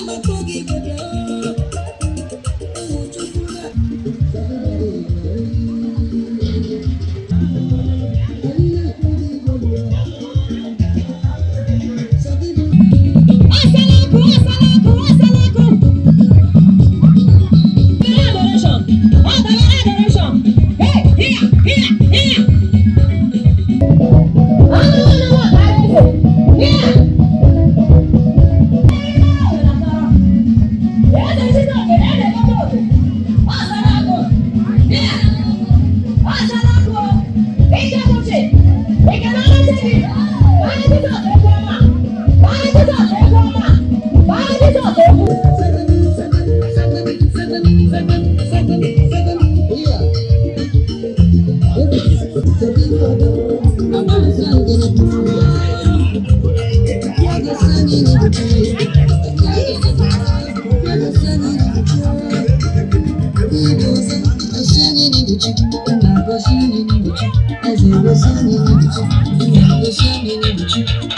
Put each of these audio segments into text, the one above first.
Na-akpọ gị igwe bịa. Ụmụ Chukwu na anyị na-akpọ gị igwe bịa. Asalaku, asalaku, asalaku. Adoration. Ọdara adoration. Hey, here, here, here. Anụ anụ ọdara eze. Here. Eze Chijioke, eze Kotoku. Ọsalaku. Here. Ọsalaku. Ijekwuchi. Ekene ọlọsị gị. Baa Jizọs egwu ọma. Baa Jizọs egwu ọma. Baa Jizọs egwu. 7, 7, 7, 7, 7, 7, 7. Yeah.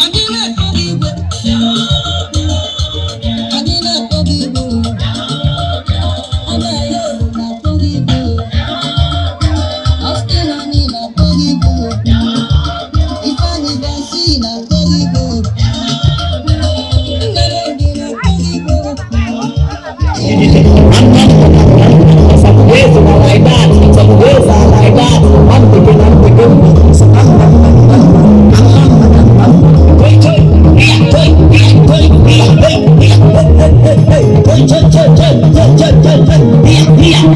Anyị na-akpọ gị igwe, anyị na-akpọ gị igwe, anaghị na-akpọ gị igwe. Austin anyị na-akpọ gị igwe, Ifeanyị Basi na-akpọ gị igwe, Nnamdi na-akpọ gị igwe. Some ways are like that, some ways are like that. I'm thinking, I'm thinking. Hey, hey, hey, hey, hey, hey, hey, hey, hey, hey, hey, hey, hey, hey, hey, hey, here.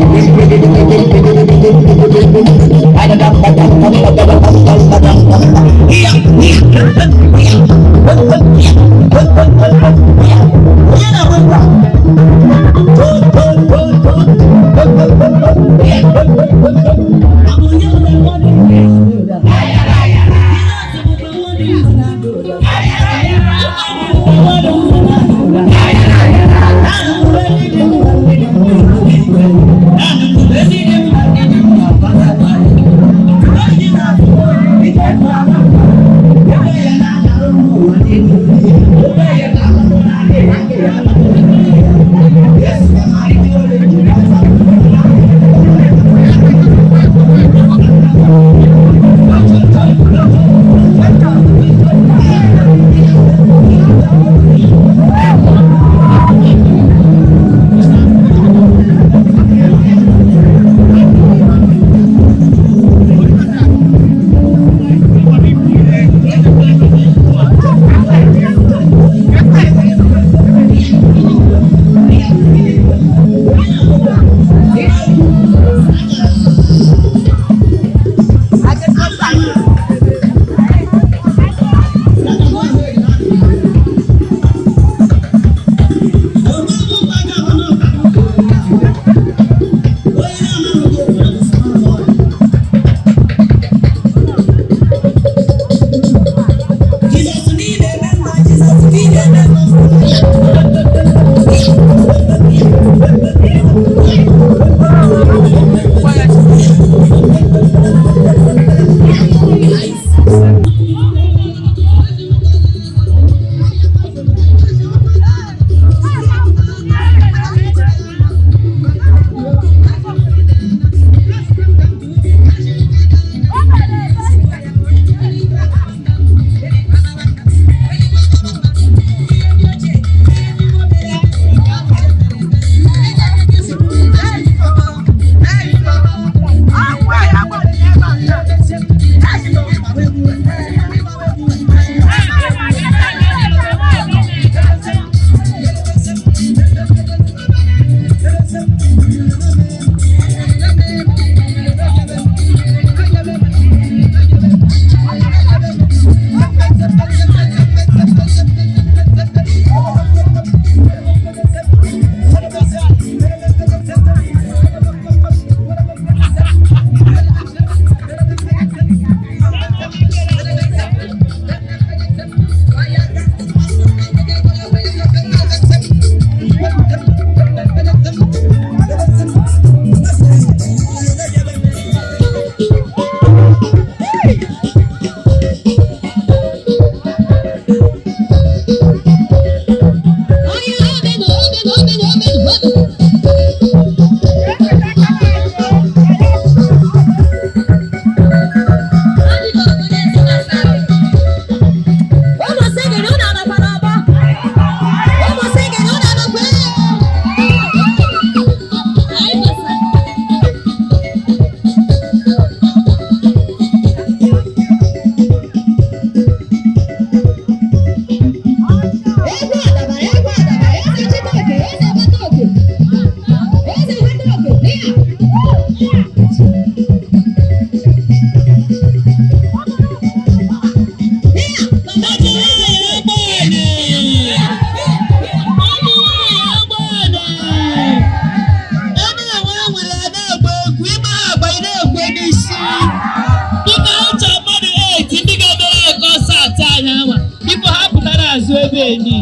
enyi.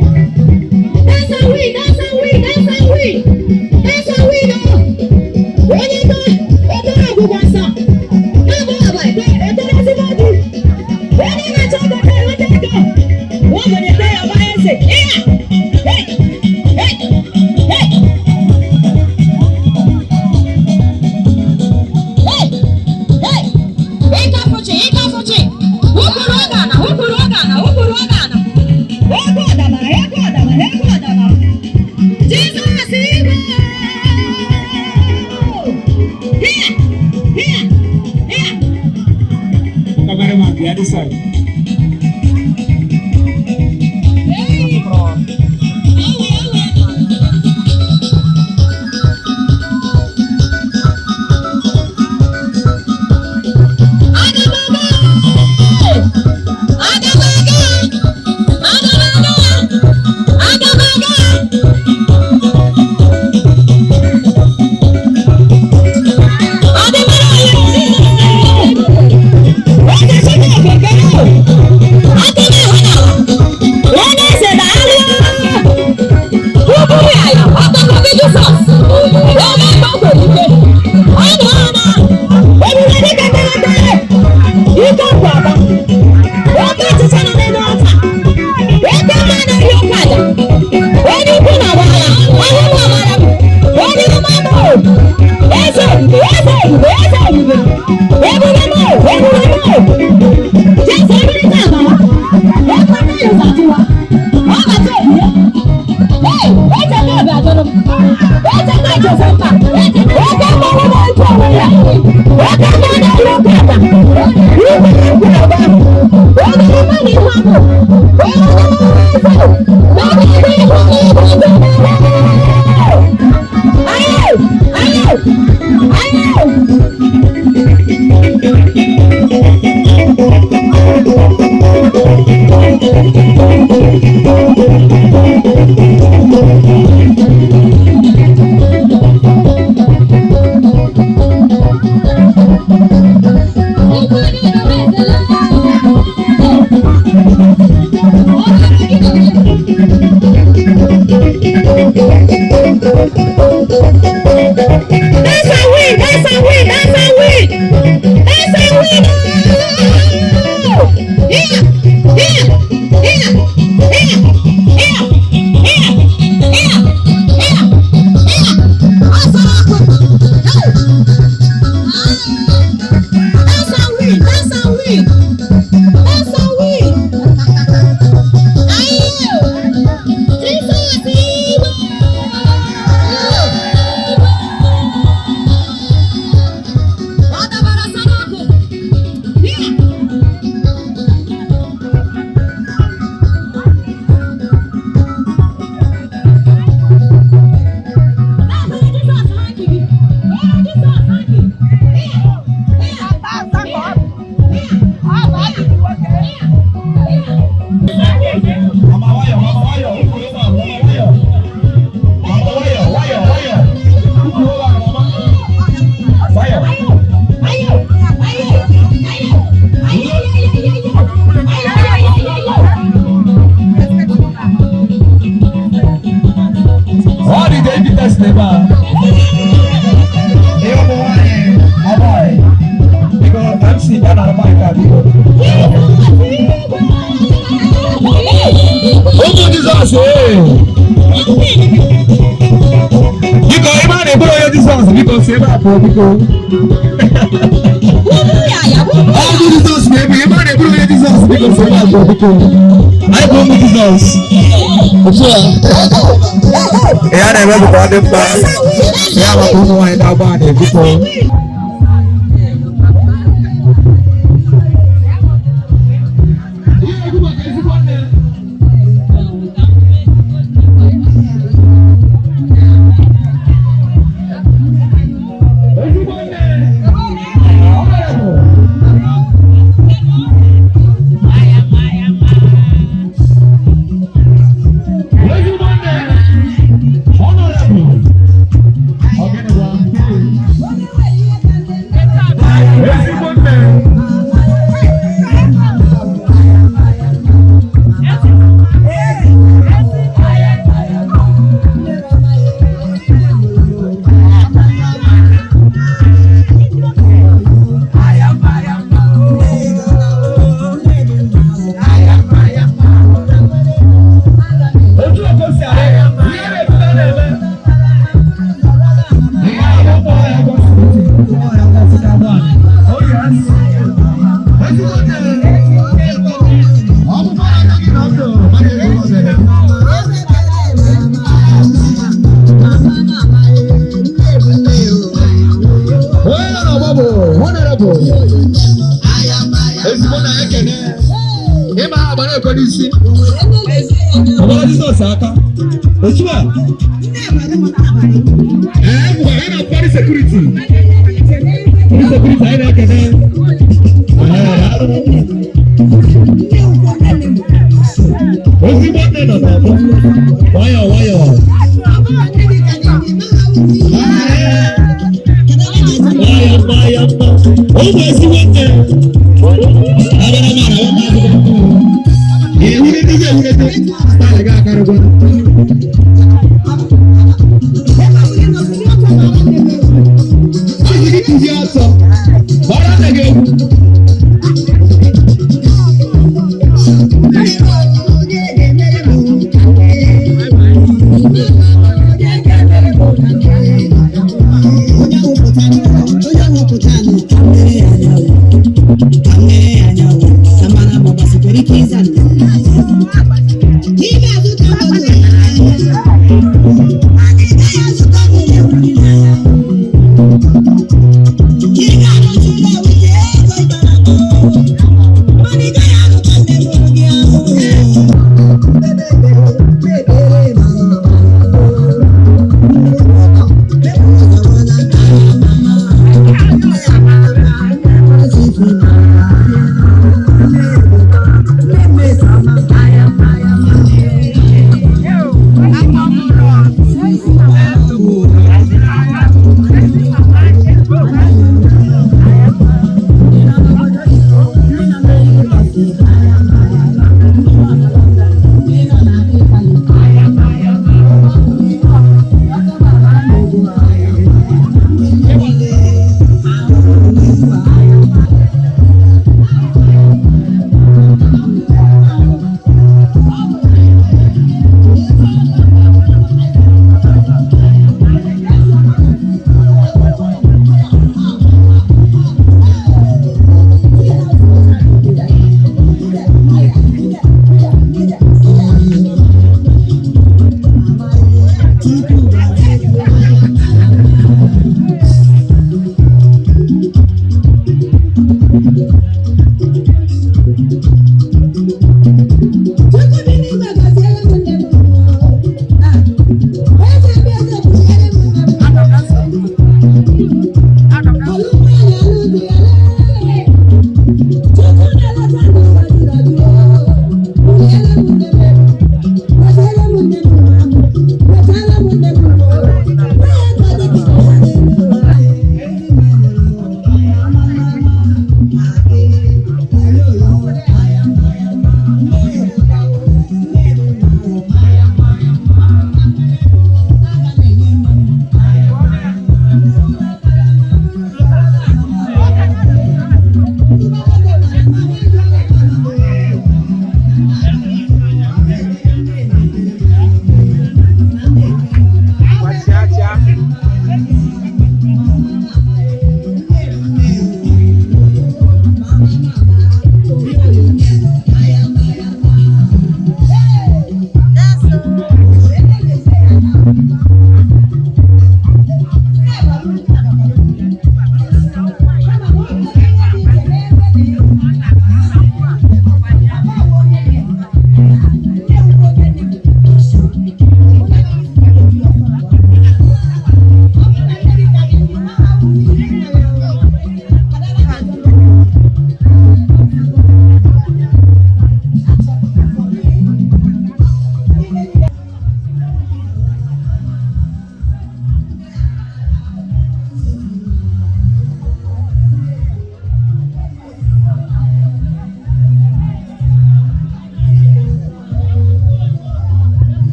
That's how we, that's how we, that's how we, that's how we know. Onye to, etoro ọgwụgwọ nsọ. N'oge ọba, etoro ezigbo di. Onye na-achọ ego ka enweta ego. Ogbenye tee ya ọba eze. Ịya! Hey! Hey! Hey! Hey! Hey! Ịkafụchi, ịkafụchi. Wụpụrụ oge ana, wụpụrụ oge ana, wụpụrụ oge ana. Ego ọdabara, ego ọdabara, ego ọdabara. Jizọs igwe! Here! Here! Here! Cameraman, the other side. Hey! Awe, awe. Aga m aga! Aga m aga! Aga m aga! Aga m aga! Ọ dị mara onye Oge Chineke kere o! Aka na-ahụ n'ala! Onye eze na-alụ! Ụbụrụ ya ya, ọtọkọ gị Jizọs! Onye mgbanwe ike! Ọ nọ na ebube dịka tere tere! Ike nkwaba! Oke ọchịcha nọ n'elu ọta! Eke mma na-eri oke aja! Onye ukwu na agbara! Ahụ m agbara m! Onye ọma m o! Eze ebube! Eze ebube! Eze ebube! Ebube m o! Ebube m o! Jesu ebiri taa agbara! Ekwe mmiri ụzọ atụwa! Ọ bata ebube! Hey! Echeta obi atụrụ m! Echeta Joseph a! Oke mmanwụ na-eche onwe ya! Oke mmanwụ na-eri oke aja! Igwe na-ekwu agba! Onye ọma na ihu ọkụ! Onye ọma eze! N'oge ebe ihu na ihu ndị Ayo! Ayo! Ayo! That's a win! That's a win! That's a win! That's a win! Here! Here! Here! Here! Here! Here! Here! Here! Here! Ọsọ ọkụ! Hey! That's a win! That's a win! That's a win! Ayo! Jesus Igwe! Ọ dabara sọ n'ọkụ. Here! Mama wayọ, mama wayọ, ụkwụ ụgbọ ala, mama wayọ. Mama wayọ, wayọ, wayọ. Ụkwụ ụgbọ ala, mama. Wayọ. Ọ dị David test ebe a. Ihe ụmụ nwaanyị, ọgbọ anyị. Biko, MC bịa nara mic a, biko. Ụmụ Jizọs, ee. Biko, ebe a na-eburu onye Jizọs, biko, si ebe a pụọ, biko. Ụmụ Jizọs na-ebu, ebe a na-eburu onye Jizọs, biko, si ebe a pụọ, biko. Anyị bụ ụmụ Jizọs. Otu a. Ihe a na-eme bụ ka ọ dị mkpa. Ya maka ụmụ nwaanyị na-agba anị, biko. Ihe egwu maka ezigbo nne. Ezigbo nne. Honorable. Ezigbo nne. Honorable. Ogene gwa. Ezigbo nne. Ọmụmụ na-ata gị na ndụ, mmadụ ego ọ mere. Onye nọ n'ọgbọ bụ honorable. Ezigbo na ekene. Ịma ha agbara ekwe n'isi. Ọgbara Jizọs aka. Otu a. Ee, bụkwa anyị na-akwari sekuriti. Ndị sekuriti anyị na-ekene. Ee, arụ. Ezigbo nne nọ n'ọgbọ. Nwayọọ nwayọọ. Nwayọọ nwayọọ. Ụmụ ezigbo nne. Abara mara nwa akwụkwọ. Ewurete gị ewurete. Staịlị gị akarịgwa. Asị gị tụzie ọsọ. Gbara nne gị egwu.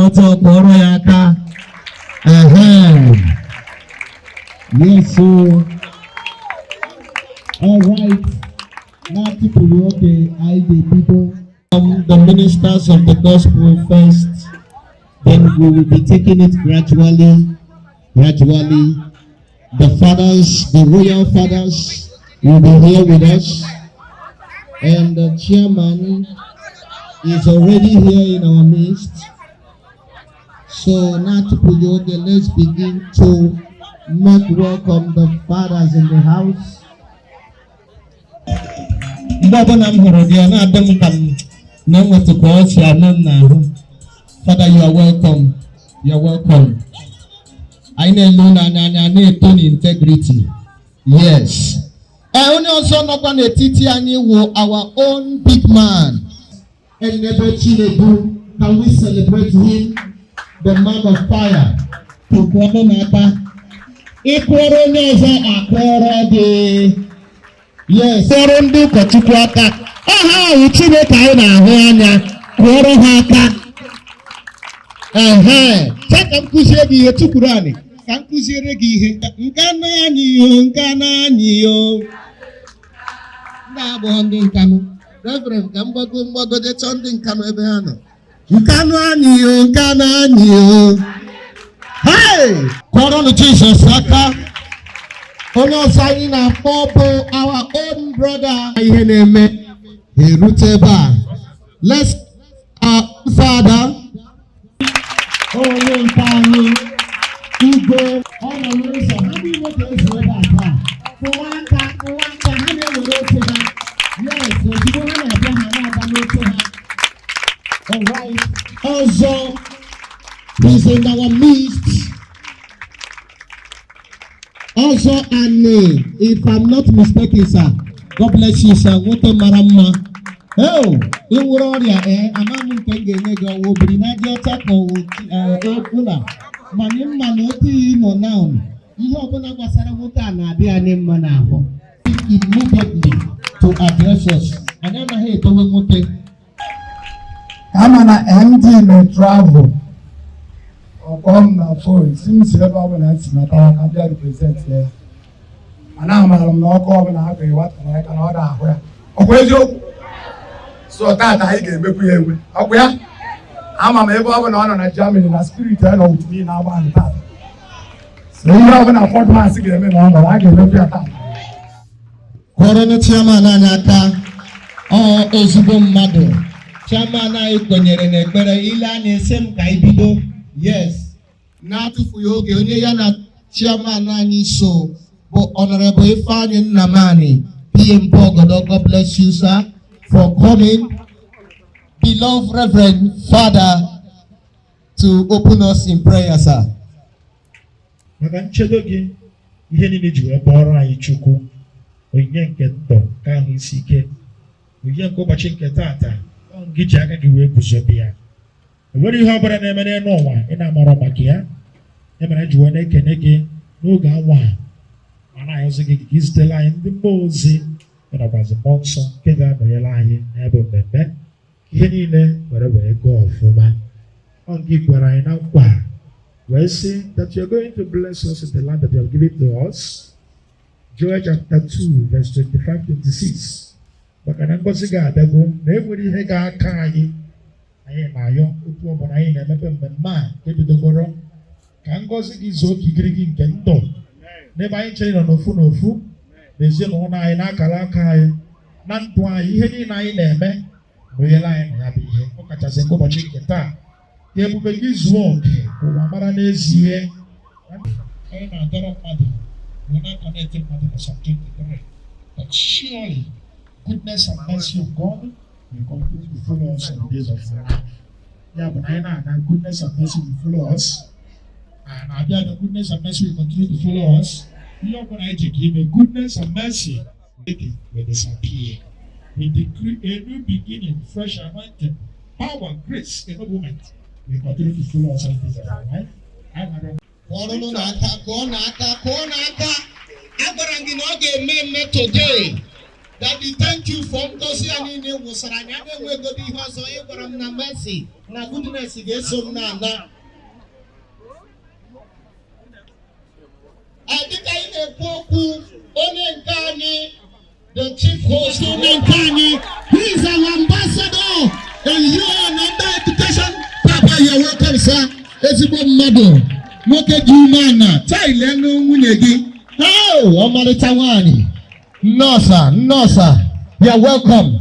Ọtọ kpọrọ ya aka. Ehe. Yes, so all right. Na-atụpụghị oge, anyị ga-ebido. The ministers of the gospel first, then we will be taking it gradually, gradually. The fathers, the royal fathers, will be here with us, and the chairman is already here in our midst. So na-atụpụghị oge, let's begin to make welcome the fathers in the house. Mgbe ọbụla m hụrụ gị, ọ na-adị m ka m na-enwetụkwa ọchị anọ m n'ahụ. Father, you are welcome. You are welcome. Anyị na-ele unu anya anya na-eto n'integrity. Yes. Ee, onye ọzọ nọkwa n'etiti anyị wụ our own big man, Enebe Chinedu. Can we celebrate him, the man of fire? Tụkọọnụ n'aka. Ịkụọrọ onye ọzọ, akụọrọ gị. Yes, kụọrọ ndị ụkọchukwu aka. Ọha ahụ Chineke anyị na-ahụ anya, kụọrọ ha aka. Ehe, chee ka m kụzie gị ihe. Tukwuru anị ka m kụziere gị ihe. Nka na anyị yo, nka na anyị yo. Ndị abụọ ndị Nkanụ. Reverend, ka mgbago mgbago jee chọọ ndị Nkanụ ebe ha nọ. Nkanụ anyị yo, Nkanụ anyị yo. Hey! Kụọrọnụ Jizọs aka. Onye ọzọ anyị na-akpọ bụ our own brother. Ihe na-eme ha erute ebe a. Let's our father, onye nke anyị, igwe ọ nọ n'ụzọ. Ha niile ga-ezu ebe a taa. Kụwa aka, kụwa aka. Ha na-ewere oche ha. Yes, ozugbo ha na-abịa, ha na-aga n'oche ha. Alright, ọzọ is in our midst. Ọzọ Ani, if I'm not mistaken, sir. God bless you, sir. Nwoke mara mma. Oh, ị nwụrụ ọrịa, ee, ama m nke m ga-enye gị, ọwụ obiri na adị ọcha ka ọwụ ọbụla, mana mma na otu ị nọ now, ihe ọbụla gbasara nwoke a na-adị anyị mma n'ahụ. Immediately to address us. Anyị anaghị edowe nwoke. Kama na MD na travel, ọkpọ m na phone si m si ebe ọbụla m si natara ka m bịa represent ya, mana amaara m na ọkụ ọbụla ha ga-ewetara ya ka na ọ ga-ahụ ya. Ọkwa eziokwu? So tata anyị ga-emekwu ya enwe ọkwa ya. Ama m ebe ọbụla ọ nọ na Germany na spirit ya nọ with me na-agba anyị tata. So ihe ọbụla fọdụ ga-eme na ọ nọrọ, a ga-emekwu ya tata. Kụọrọnụ chairman anyị aka. Ọ ezigbo mmadụ. Chairman anyị kwenyere n'ekpere ile anya esi m ka anyị bido. Yes, na-atụfughị oge, onye ya na chairman anyị so bụ Honorable Ifeanyi Nnamani, PM Bogodo. God bless you, sir, for coming. Beloved Reverend Father, to open us in prayer, sir. Maka nchedo gị, ihe niile ji wee bụọrọ anyị Chukwu onyinye nke ndụ, nke ahụ isi ike, onyinye nke ụbọchị nke taata. Ọ gị ji aka gị wee guzobe ya. Enwere ihe ọbụla na-eme n'elu ụwa ị na-amarọ maka ya. Ya mere ji wee na-ekene gị n'oge anwa a, ma na-ayọzi gị ka izitela anyị ndị mmụọ ozi, ịnọkwazi mmụọ nsọ nke ga-anọnyere anyị n'ebe mmemme, ihe niile were wee gaa ọfụma. Ọ gị gwara anyị na nkwa wee sị that you are going to bless us in the land that you have given to us. Joel chapter 2 verse 25 26. Maka na ngọzi ga-abịago na enwere ihe ga-aka anyị. Anyị na-ayọ otu ọbụla anyị na-emepe mmemme a nke bidogoro, ka ngọzi gị zuo oke igirigi nke ndụ n'ebe anyị chere nọ n'ofu n'ofu, na ezinụlọ anyị, n'akara aka anyị, na ndụ anyị, ihe niile anyị na-eme nọnyere anyị na ya bụ ihe ọ kachasị nke ụbọchị nke taa. Ka ebube gị zuo oke, ka ụwa mara n'ezie anyị na-adọrọ mmadụ wee na-aconnect mmadụ na Psalm 23, that surely goodness and mercy of God will continue to follow us in the days of our life. Ya bụ na anyị na-aga, goodness and mercy will follow us. And na-abịa abịa, goodness and mercy will continue to follow us. Ihe ọbụla anyị ji ka ime, goodness and mercy will disappear. We decree a new beginning, fresh anointing, power, grace, enablement will continue to follow us all the days of our life. Anyị na-arịọ. Kụọrụnụ n'aka, kụọ n'aka, kụọ n'aka. Agwara m gị na ọ ga-eme eme today. Daddy, thank you for ngozi ya niile wụsara anyị. A na-enwegodo ihe ọzọ ị gwara m na mercy na goodness ga-eso m na-ana. Dịka anyị na-ekwu okwu, onye nke anyị, the chief host, onye nke anyị, he is our ambassador in UN under education. Papa, you are welcome, sir. Ezigbo mmadụ, nwoke dị umeala. Taa ilenu nwunye gị. Oh, ọmarịcha nwaanyị. Nnọọsa, nnọọsa, you are welcome.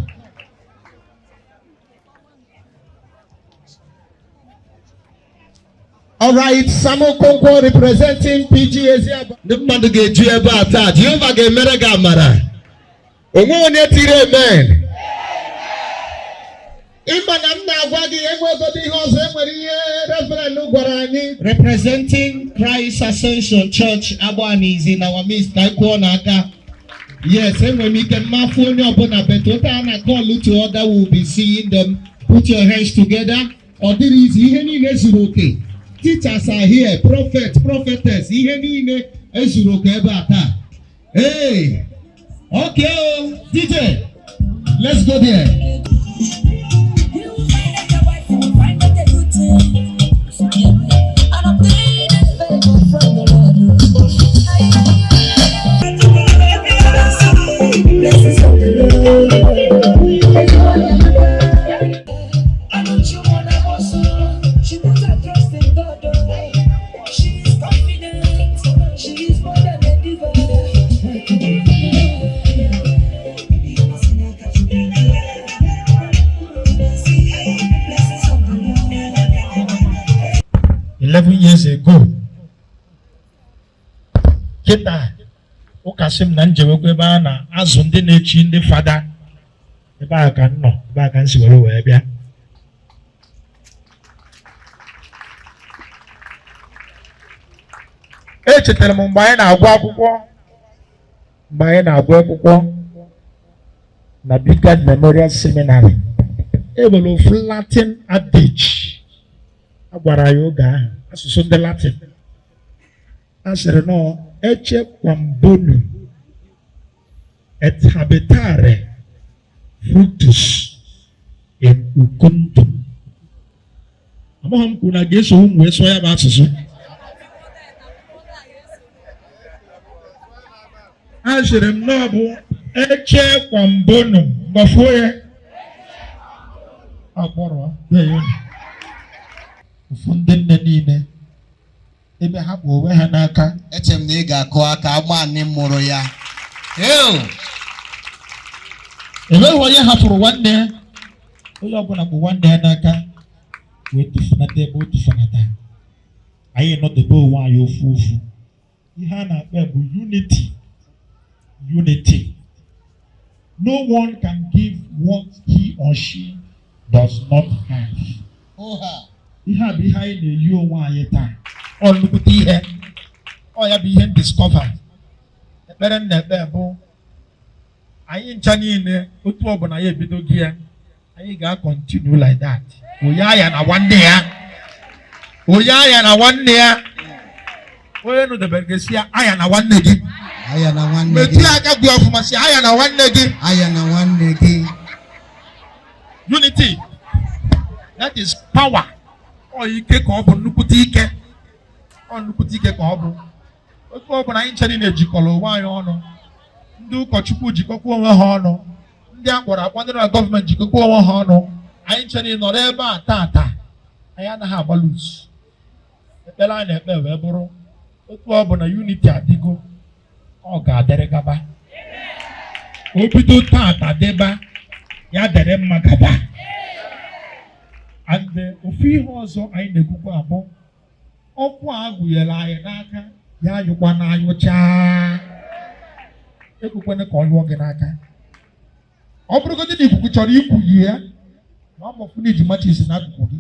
All right, Samuel Okonkwo representing PG Eziaba. Ndị mmadụ ga-eju ebe a taa. Jehova ga-emere gị amara. Onwe onye tiri amen. Ịma na m na-agwa gị, enwegodo ihe ọzọ, enwere ihe Reverend gwara anyị. Representing Christ Ascension Church Agbanizi na our midst, ka anyị kụọ n'aka. Yes, enwere m ike mmafụ onye ọbụla, but otu a na call to order, will be seeing them. Put your hands together. Ọ dịrị izi, ihe niile zuru oke. Teachers are here, prophet, prophetess, ihe niile ezuru oke ebe a taa. Hey, okay, oh, DJ, let's go there. You will find that your wife will find that a good thing. And obtain a favor from the Lord. Blessings of the Lord. I don't you wanna hustle. She put her trust in God. Oh. She is confident. She is more than a diva. Blessings of the Lord. 11 years ago kịta, ụka sị m na njewekwa ebe a na-azụ ndị na-echi ndị fada. Ebe a ka m nọ, ebe a ka m si were wee bịa. Echetara m mgbe anyị na-agụ akwụkwọ, mgbe anyị na-agụ akwụkwọ na Bigard Memorial Seminary, e nwere ofu Latin adage a gwara ya oge ahụ, asụsụ ndị Latin. A sịrị nọ "Ecce quam bonum et habetare fructus in jucundum." Amaghị m kwuru na ga-eso ụmụ wee sụọ ya bụ asụsụ. A sịrị m na ọ bụ "Ecce quam bonum". Gbafuo ya akpọrọ ya ya unu. Ụfụ ndị nne niile ebe ha kpụ onwe ha n'aka. Eche m na ị ga-akụ aka agbanị mụrụ ya. Ew! Enweghị onye hapụrụ nwanne ya. Onye ọbụla kpụ nwanne ya n'aka wee tufunata ebe o tufunata. Anyị nọdebe onwe anyị ofu ofu. Ihe a na-akpọ ya bụ unity. Unity. No one can give what he or she does not have. Oha. Ihe a bụ ihe anyị na-eyi onwe anyị taa. Ọ nnukwute ihe. Ọ ya bụ ihe m discover. Ekpere m na-ekpe bụ anyị ncha niile, otu ọbụla ya ebidoghị ya, anyị ga-continue like that. Onye aya na nwanne ya, onye aya na nwanne ya, onye nụdebere ga-esi ya aya na nwanne gị. Aya na nwanne metụ gị. Ya aka gị ọfụma, si aya na nwanne gị. Aya na nwanne gị. Unity, that is power. Ọ ike ka ọ bụ, nnukwute ike. Ọ nnukwute ike ka ọ bụ. Otu ọ bụla anyị nche niile jikọrọ onwe anyị ọnụ, ndị ụkọchukwu jikọkwa onwe ha ọnụ, ndị akpọrọ akpọ, ndị na gọọmenti jikọkwa onwe ha ọnụ. Anyị chere nọrọ ebe a tata, anyị anaghị agba loose. Ekpere anyị na-ekpe wee bụrụ otu ọ bụ na unity adịgo, ọ ga-adịrị gaba. O bido tata deba ya dere mma gaba. And ofu ihe ọzọ anyị na-ekwukwa abụ ọkụ a gụnyere anyị n'aka ya anyụkwa na anyụchaa, ekwekwana ka ọ nyụọ gị n'aka. Ọ bụrụgodị na ikuku chọrọ ikwuyi ya, ma ọ bụ na iji matches n'akụkụ gị,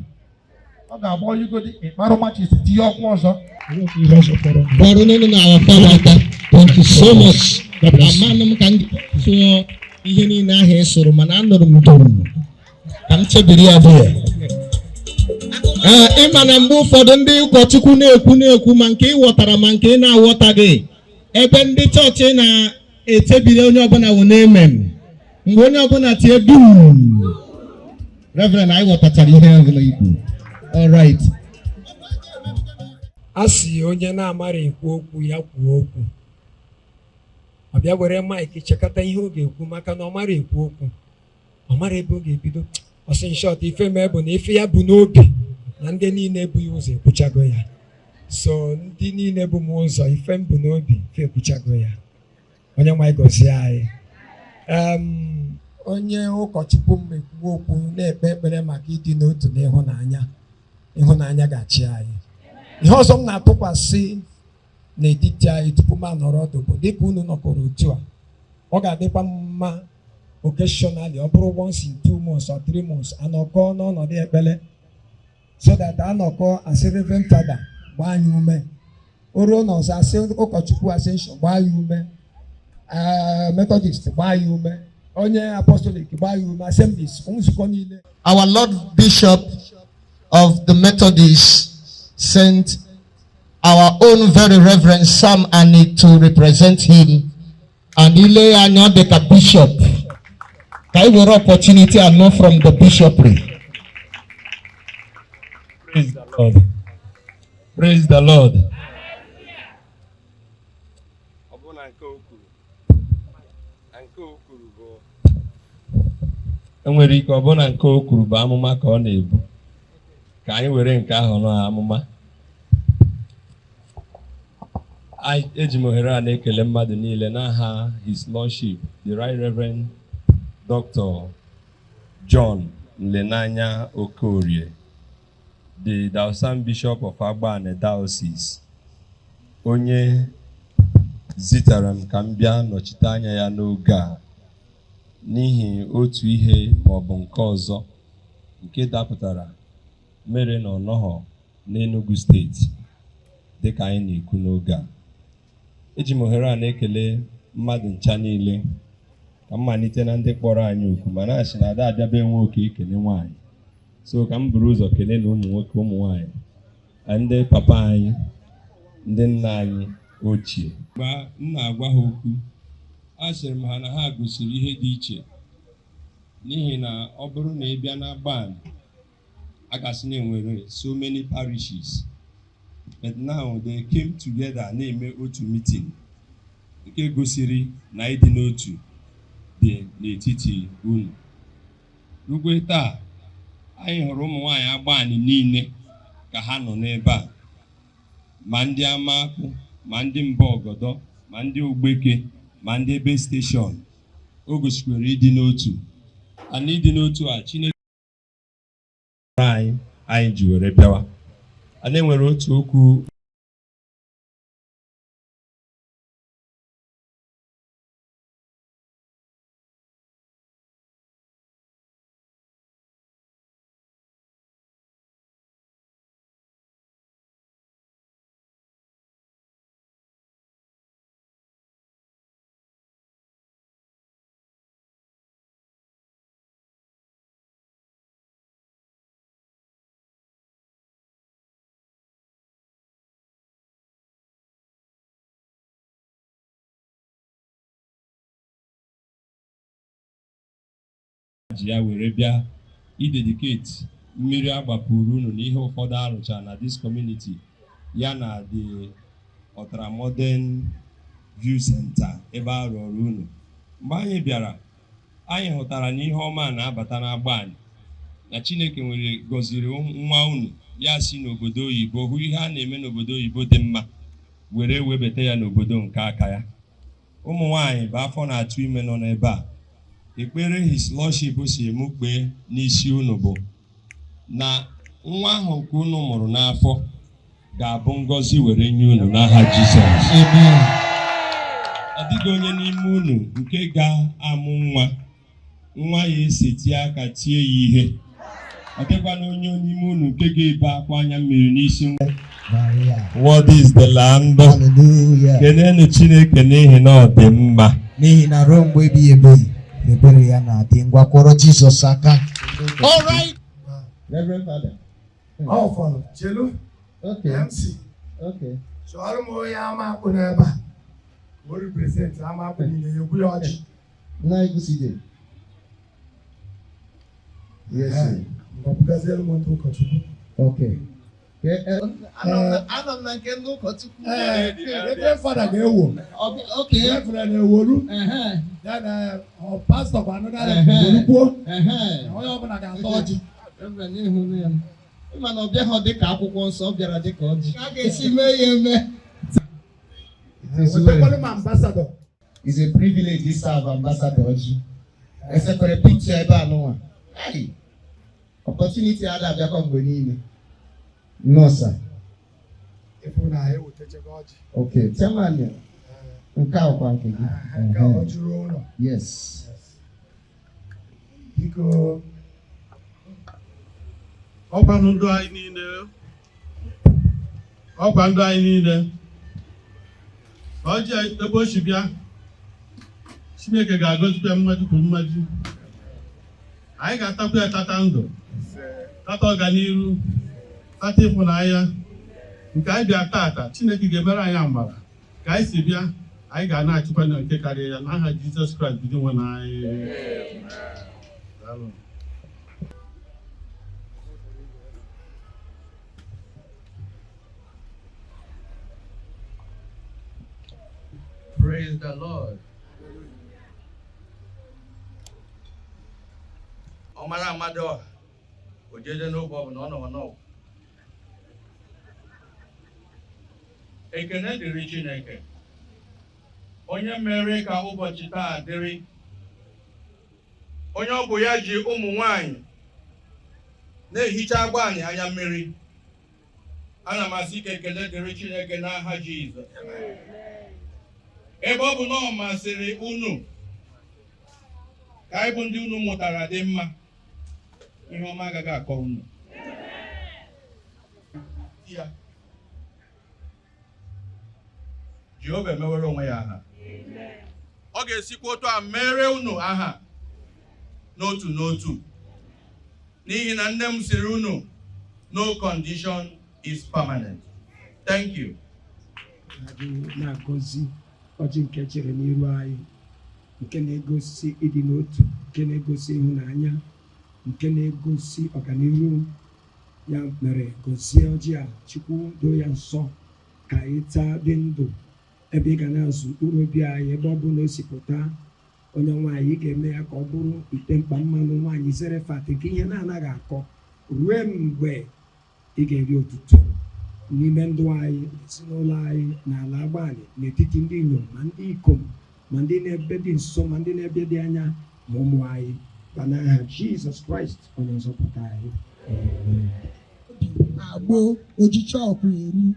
ọ ga-agba oyigodi ịkparụ matches tinye ọkụ ọzọ. Ihe ọzọ fọrọ. Bọọlụ nínú na our father aka. Thank you so much. God bless you. Amanụ m ka m sụọ ihe niile ahụ ị sụrụ, mana anụrụ m dum ka m chebiri ya bụ ya. Ee, ịma na mgbe ụfọdụ ndị ụkọchukwu na-ekwu na-ekwu ma nke ị ghọtara ma nke ị na-aghọtaghị, ebe ndị chọọchị na-echebiri onye ọbụla wụ na-emem mgbe onye ọbụla tie dum. Reverend, anyị ghọtachara ihe ọbụla ikwu. All right. A sị onye na-amara ekwu okwu ya kwuo okwu, ọ bịa were mic chekata ihe ọ ga-ekwu, maka na ọ mara ekwu okwu, ọ mara ebe ọ ga-ebido. Ọ sị, in short, ife mee bụ na ife ya bụ n'obi na ndị niile ebughị ụzọ ekwuchago ya. So ndị niile bụ m ụzọ, ife m bụ n'obi, ife ekwuchago ya. Onye nwe anyị gọzie anyị. Onye ụkọchukwu m ekwu okwu na-ekpe ekpere maka ịdị n'otu na ịhụnanya. Ịhụnanya ga-achị anyị. Ihe ọzọ m na-atụkwasị n'etiti anyị tupu m anọrọ ọdụ bụ, dịka unu nọkọrọ otu a, ọ ga-adịkwa mma occasionally, ọ bụrụ once in 2 months or 3 months, anọkọ n'ọnọdụ ekpere, so that anọkọ, asị Reverend Father gbaa anyị ume, o ruo n'ọzọ, asị ụkọchukwu Ascension gbaa ya ume, Methodist gbaa ya ume, onye Apostolic gbaa ya ume, Assemblies, nzukọ niile. Our Lord Bishop of the Methodists sent our own very Reverend Sam Ani to represent him. And ile anya ọ dị ka bishop. Ka anyị were opportunity and know from the bishopric. Praise the Lord. Praise the Lord. Ọ bụ na nke o kwuru, na nke o kwuru bụ, enwere ike ọ bụ na nke o kwuru bụ amụma ka ọ na-ebu. Ka anyị were nke ahụ nọ amụma. Eji m ohere a na-ekele mmadụ niile n'aha His Lordship, the Right Reverend Dr. John Nlenanya Okorie, the Diocesan Bishop of Agbani Diocese, onye zitere m ka m bịa nọchite anya ya n'oge a n'ihi otu ihe ma ọ bụ nke ọzọ nke dapụtara mere na ọ nọghọ n'Enugu Steeti dịka anyị na-ekwu n'oge a. Eji m ohere a na-ekele mmadụ ncha niile, ka m malite na ndị kpọrọ anyị oku, ma na-asị na ada abịaba enwe oke ekele nwaanyị, so ka m buru ụzọ kelee na ụmụ nwoke, ụmụ nwaanyị na ndị papa anyị, ndị nna anyị ochie. Mgbe m na-agwa ha okwu, asịrị m ha na ha gosiri ihe dị iche, n'ihi na ọ bụrụ na ị bịa na Agbani, a gasị na enwere so many parishes, but now they came together na-eme otu meeting, nke gosiri na ịdị n'otu dị n'etiti unu. Rukwe taa, anyị hụrụ ụmụ nwaanyị Agbani niile ka ha nọ n'ebe a, ma ndị Amakwụ, ma ndị mba ọgọdọ, ma ndị Ogbeke, ma ndị ebe station. O gosikwara ịdị n'otu, ana ịdị n'otu a Chineke anyị anyị ji were bịawa. Ana enwere otu okwu. Ji ya were bịa i dedicate mmiri agbapụrụ unu na ihe ụfọdụ arụchara na this community, ya na the ultramodern view center ebe a rụọrọ unu. Mgbe anyị bịara, anyị hụtara na ihe ọma na-abata n'Agbani. Na Chineke nwere gọziri nwa unu ya si n'obodo oyibo hụ ihe a na-eme n'obodo oyibo dị mma were webata ya n'obodo nke aka ya. Ụmụ nwanyị bụ afọ na-atụ ime nọ n'ebe a, ekpere His Lordship si mụ kpee n'isi unu bụ na nwa ahụ nke unu mụrụ n'afọ ga-abụ ngọzi were nye unu n'aha Jizọs. Ọ dịghị onye n'ime unu nke ga-amụ nwa, nwa ya eseti aka tie ya ihe. Ọ dịkwana onye n'ime unu nke ga-ebe akwa anya mmiri n'isi nwa. Maria. What is the land? Hallelujah. Kenenu Chineke n'ihi na ọ dị mma. N'ihi na ruo mgbe ebighị ebi ebere ya na-adị. Ngwa, kụọrọ Jizọs aka. All right. Reverend Father. Ọ fọrọ chelu. Okay. MC. Okay. Chọrọ m onye ama akpụ n'ebe a ka o represent ama akpụ niile ya egwu ya ọjị. Nna Egwuside. Yes, sir. Ngwa, bugazielu m ndị ụkọchukwu. Okay. Anọ m na nke ndị ụkọchukwu. Ee, Reverend Father ga-ewo. Okay. Reverend eworu. Ya na ọ pastọ kwa anụda eworukwuo. Onye ọbụla ga-ata ọjị. Reverend, ịhụnụ ya. Ịma na ọ bịaghị dịka akwụkwọ nsọ, ọ bịara dịka ọjị. A ga-esi mee ya eme. Wetakwalụ m ambassador. It's a privilege to serve Ambassador Oji. Esekwere picture ebe a nụnwa. Hey! Opportunity ada abịakwa mgbe niile. No, sir. Ịfụ na ewetachego ọjị. Okay, chairman, nke a kwa nke gị. Nke a ọ jụrụ ụlọ. Yes. Biko. Ọkwa ndụ anyị niile, ọkwa ndụ anyị niile, ọjị ebe o si bịa, Chineke ga-agọzikwa mmaji kwuru mmaji. Anyị ga-atakwa ya, tata ndụ, tata ọganiru, tata ịfụnanya nke anyị bịa tata. Chineke ga-emere anyị amara ka anyị si bịa, anyị ga na-achịkwa na nke karịa ya n'aha Jizọs Kraịst bụ Dinwenụ anyị. Daalụ. Praise the Lord. Ọmara amadu ojeje n'ogbe ọ bụla ọ nọ n'ọgwụ. Ekene dịrị Chineke, onye mere ka ụbọchị taa dịrị, onye ọ bụ ya ji ụmụ nwanyị na-ehicha Agbani anya mmiri. Ana m asị ka ekele dịrị Chineke n'aha Jizọs. Ebe ọ bụ na ọ masịrị unu ka anyị bụ ndị unu mụtara dị mma, ihe ọma agaghị akọ unu ya. Jehova emewere onwe ya aha. Ọ ga-esikwa otu a mere unu aha n'otu n'otu, n'ihi na nne m siri unu, no condition is permanent. Thank you. Na-agọzi ọjị nke chere n'iru anyị, nke na-egosi ịdị n'otu, nke na-egosi ịhụnanya, nke na-egosi ọganihu. Ya mere, gọzie ọjị a, Chukwu, doo ya nsọ ka anyị taa dị ndụ, ebe ị ga na-azụ mkpụrụ obi anyị. Ebe ọ bụla o si pụta, onye nwaanyị, ị ga-eme ya ka ọ bụrụ ite mkpa mmanụ nwaanyị Zerefat, nke ihe na-anaghị akọ ruo mgbe ị ga-eri otuto n'ime ndụ anyị, ezinụlọ anyị, n'ala Agbani, n'etiti ndị inyom ma ndị ikom, ma ndị na-ebe dị nso ma ndị na-ebe dị anya, ma ụmụ anyị, ba n'aha Jizọs Kraịst onye nzọpụta anyị. Amen. Agbo ojicha ọkụ eru.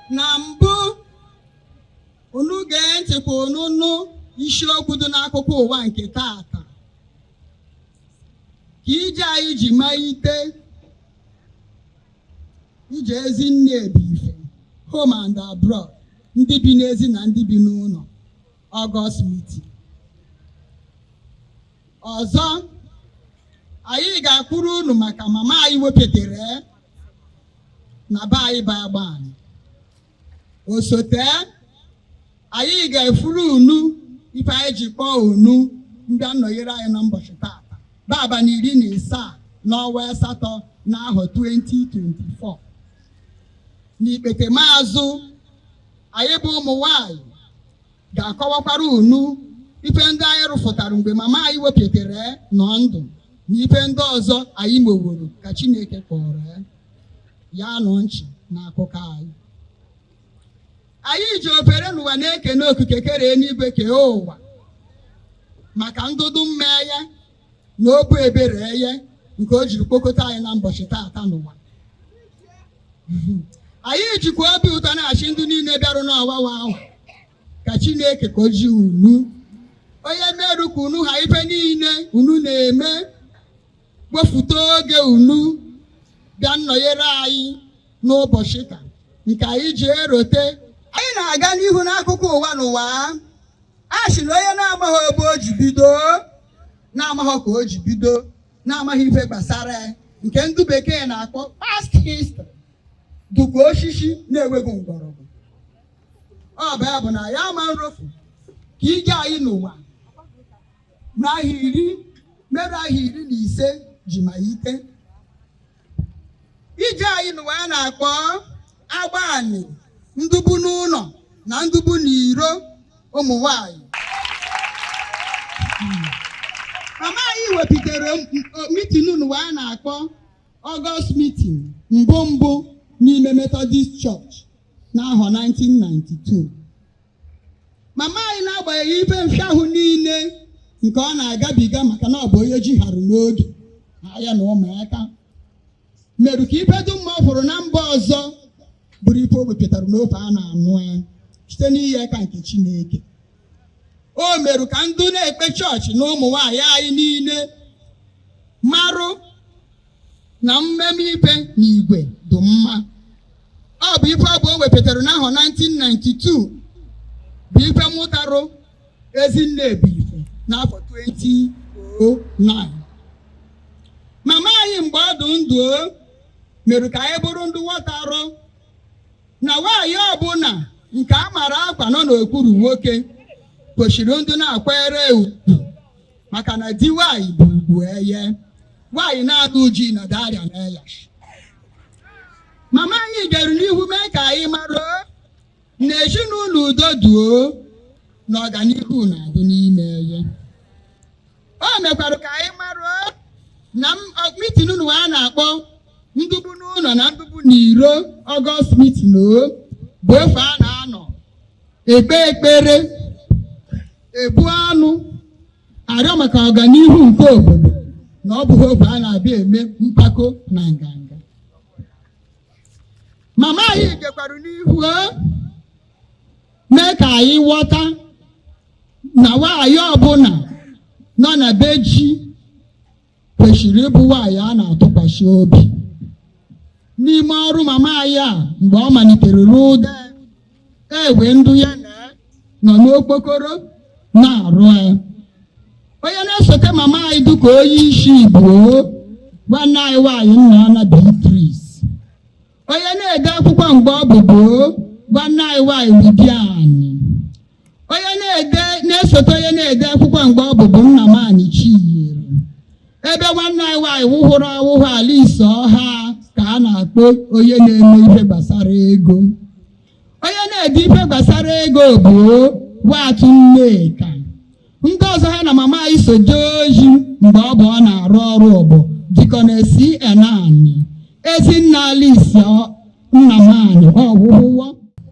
Na mbụ, unu gee ntị kwa unu nụ isiokwu dị n'akụkọ ụwa nke tata, ka ije anyị ji malite ije Ezinne Ebife home and abroad, ndị bi n'ezi na ndị bi n'ụlọ, August meeting. Ọzọ, anyị ga-akwuru unu maka mama anyị wepụtara na be anyị bụ Agbani. Osote, anyị ga-efuru unu ife anyị ji kpọọ unu ndị nnọnyere anyị na mbọchị tata bụ abalị 17 n'ọnwa asatọ n'ahọ 2024. N'ikpete maazụ, Anyị bụ ụmụ nwanyị ga-akọwakwara unu ife ndị anyị rụfụtara mgbe mama anyị wepụtara nọ ndụ na ife ndị ọzọ anyị meworo ka Chineke kpọrọ ya. Ya nụ nchi n'akụkọ anyị. Anyị ji ofere n'ụwa na-ekene okike kere eluigwe kee ụwa maka ndụdụ mmeye na obu ebere eye nke o jiri kpokọta anyị na mbọchị taata n'ụwa. Anyị jikwa obi ụtọ na-achị ndị niile bịarụ n'ọwawa ahụ ka Chineke ka o ji unu onye merụ ka unu ha ife niile unu na-eme wefute oge unu bịa nnọnyere anyị n'ụbọchị taa nke anyị ji erote. Anyị na-aga n'ihu n'akụkọ ụwa n'ụwa. A sị na onye na-amaghị ebe o ji bido, na-amaghị ka o ji bido, na-amaghị ife gbasara ya, nke ndị bekee na-akpọ past history, dụka osisi na-enweghị mgbọrọgwụ. Ọ bụ ya bụ na ya ama nrofu ka ije anyị n'ụwa n'ahịa 10 merụ ahịa 15 ji malite. Ije anyị n'ụwa a na-akpọ Agbani ndubu n'ụlọ na ndubu n'iro ụmụ nwanyị. Mama anyị wepụtara meeting n'ụwa a na-akpọ August meeting mbụ mbụ n'ime Methodist Church n'ahọ 1992. Mama anyị, na-agbanyeghị ife mfịahụ niile nke ọ na-agabiga maka na ọ bụ onye ji harụ n'oge ya na ụmụaka, merụ ka ife dum ọ fụrụ na mba ọzọ bụrụ ife o wepụtara n'ofe a na-anụ ya site n'ihe aka nke Chineke. O merụ ka ndụ na-ekpe chọọchị na ụmụ nwaanyị anyị niile marụ na mmemme ife na igwe dị mma. Ọ bụ ife ọ bụ o wepụtara n'ahọ 1992 bụ ife mụtarụ Ezinne Ebuife n'afọ 2009. Mama anyị mgbe ọ dị ndụ mere ka anyị bụrụ ndị ghọtarụ na nwaanyị ọbụla nke a mara akwa nọ n'okpuru nwoke kwesịrị ndị na-akwanyere ugwu, maka na di nwaanyị bụ ugwu eye nwaanyị na-adụ uji na daria na ya. Mama anyị gara n'ihu mee ka anyị mara na ezinụlọ udo duo na ọganihu na-adị n'ime ya. O mekwara ka anyị mara na meeting n'ụwa a na-akpọ ndubu n'ụlọ na ndubu n'iro August meeting o bụ ofe a na-anọ ekpe ekpere, ebu anụ, arịọ maka ọganihu nke obodo, na ọ bụghị ofe a na-abịa eme mpako na nganga. Mama anyị gekwara n'ihu mee ka anyị ghọta na nwaanyị ọbụla nọ na be ji kwesịrị ịbụ nwaanyị a na-atụkwasị obi. N'ime ọrụ mama anyị a mgbe ọ malitere ruo ụda ewe ndụ ya na nọ n'okpokoro na-arụ ya. Onye na-esote mama anyị dịka onye isi bụ nwanne anyị nwaanyị Nnaọna Beatrice. Onye na-ede akwụkwọ mgbe ọ bụ gboo nwanne anyị nwaanyị Libiani. Onye na-ede na-esote onye na-ede akwụkwọ mgbe ọ bụ bụ Nnamani Chinyere. Ebe nwanne anyị nwaanyị wụhụrụ awụhụ Alice Ọha ka a na-akpọ onye na-eme ihe gbasara ego. Onye na-ede ife gbasara ego bụ Nwatụ Nneka. Ndị ọzọ ha na mama anyị so jee ozi mgbe ọ bụ ọ na-arụ ọrụ bụ Deaconess Enani, Ezinne Alice Nnamani ọwụwụwọ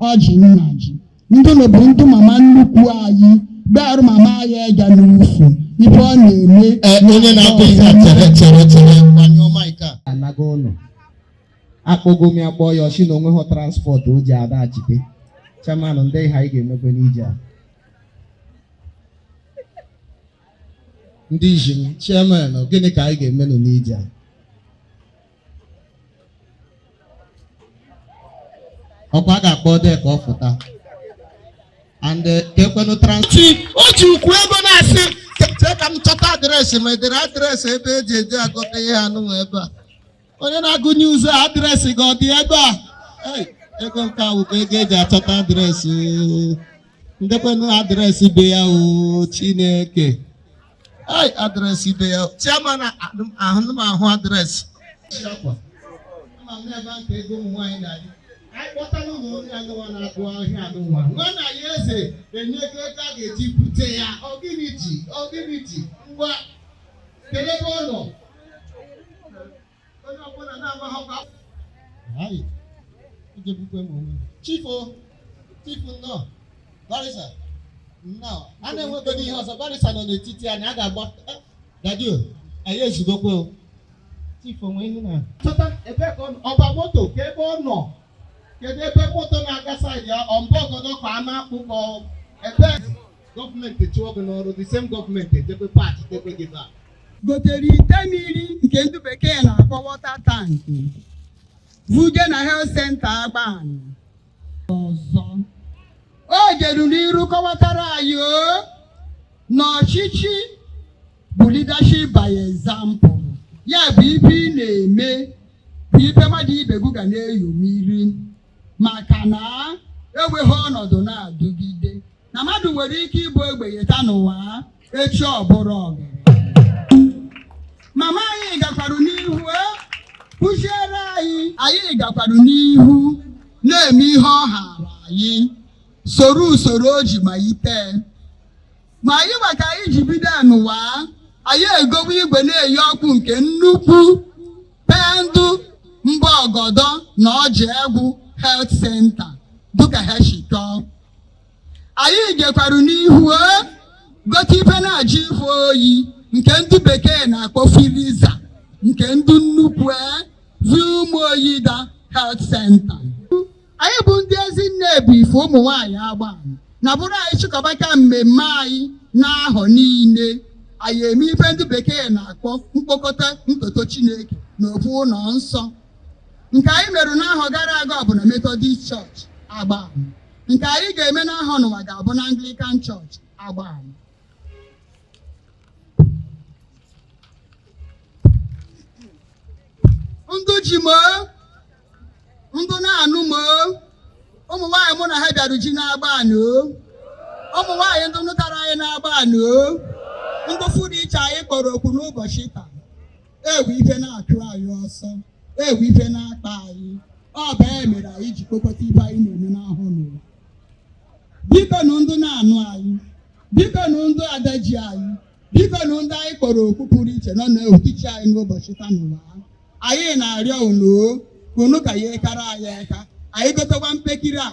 ọjị nna ji. Ndị nọ bụ ndị mama nnukwu anyị gbarụ mama anyị ịga n'ufu ife ọ na-eme. Onye na-akụ ihe a, chere chere chere, gbanyụọ mic a. Anago ụlọ akpọgo m ya kpọọ ya ọsị na onwe ha transport o ji ada achite chairman ndị ihe anyị ga-emekwe n'ije a. Ndị iji m chairman, gịnị ka anyị ga-emenụ n'ije a? Ọkwa a ga-akpọ de ka ọ fụta and ka ekwenụ transport o ji ukwu ego na-asị chee ka m chọta address ma edere address ebe eji eje agụta ihe anụnwa ebe a. Onye na-agụ news a, address gị ọ dị ebe a? Ei, ego nke a wụkwa ego eji achọta address oo. Ndekwenụ address be ya o Chineke. Ei, address be ya. Chairman, ahụ m ahụ address. Ama m n'ebe a ka ego ụmụ nwaanyị na-adị. Anyị kpọtara ụlọ onye agawa na-agụ ahịa n'ụwa nwa na ya eze enyego ego a ga-eji bute ya. Ọ gịnị ji? Ọ gịnị ji? Ngwa, kedu ebe ọ nọ? Onye ọbụla na-amaghị ọkwa. Ayi, ejebukwe m onwe m. Chief o, chief, nnọọ. Barrister, nnọọ. A na-enwegodi ihe ọzọ. Barrister nọ n'etiti anyị. A ga-agba daddy o. Anyị ezugokwe o. Chief, onwe ihe na chọta ebe ka ọ nọ? Ọba moto ka ebe ọ nọ? Kedu ebe moto na-aga side ya? Ọ mba ọgọdọ ka a na-akpụ ka ọ ebe gọọmenti chụọ gị n'ọrụ, the same gọọmenti ejekwe pachi tekwe gị back. Gotere ite mmiri nke ndị bekee na-akpọ water tank, vuje na health center Agbani. Ọzọ, o jeru n'iru kọwatara anyị o na ọchịchị bụ leadership by example. Ya bụ, ibe ị na-eme bụ ibe mmadụ ibe gị ga na-eyomiri, maka na enweghị ọnọdụ na-adụgide na mmadụ nwere ike ịbụ ogbenye taa n'ụwa, echi ọ bụrụ ọgaranya. Mama anyị gakwaru n'ihu kụziere anyị, anyị gakwaru n'ihu na-eme ihe ọ hara anyị, soro usoro o ji malite. Ma anyị maka anyị ji bido n'ụwa, anyị egowe igwe na-eyi ọkụ nke nnukwu pendụ mba ọgọdọ na ọji egwu health center dịka ha si chọọ. Anyị gekwaru n'ihu gote ife na-ajụ ife oyi nke ndị bekee na-akpọ freezer nke ndị nnukwu vi ụmụ oyida health center. Anyị bụ ndị ezinne bụ ife ụmụ nwaanyị agba na bụrụ anyị chịkọbata mmemme anyị n'ahọ niile, anyị eme ife ndị bekee na-akpọ mkpokọta ntoto Chineke n'ofu ụlọ nsọ. Nke anyị merụ n'ahọ gara aga ọ bụ na Methodist Church Agbani. Nke anyị ga-eme n'ahọ n'ụwa ga-abụ na Anglican Church Agbani. Ndụ ji m, ndụ na-anụ m, ụmụ nwaanyị mụ na ha bịara ji n'Agbani o, ụmụ nwaanyị ndị nụtara anyị n'Agbani o, ndị fụrụ iche anyị kpọrọ okwu n'ụbọchị taa. Ewu ife na-achụ anyị ọsọ, ewu ife na-akpa anyị, ọ bụ ya mere anyị ji kpokọta ife anyị na-eme n'ahụ n'ụwa. Biko nụ, ndụ na-anụ anyị, biko nụ, ndụ ada ji anyị, biko nụ, ndị anyị kpọrọ okwu pụrụ iche nọ n'otichi anyị n'ụbọchị taa n'ụwa, anyị na-arịọ unu unu ka ya ekara anyị aka, anyị gotekwa mpekiri a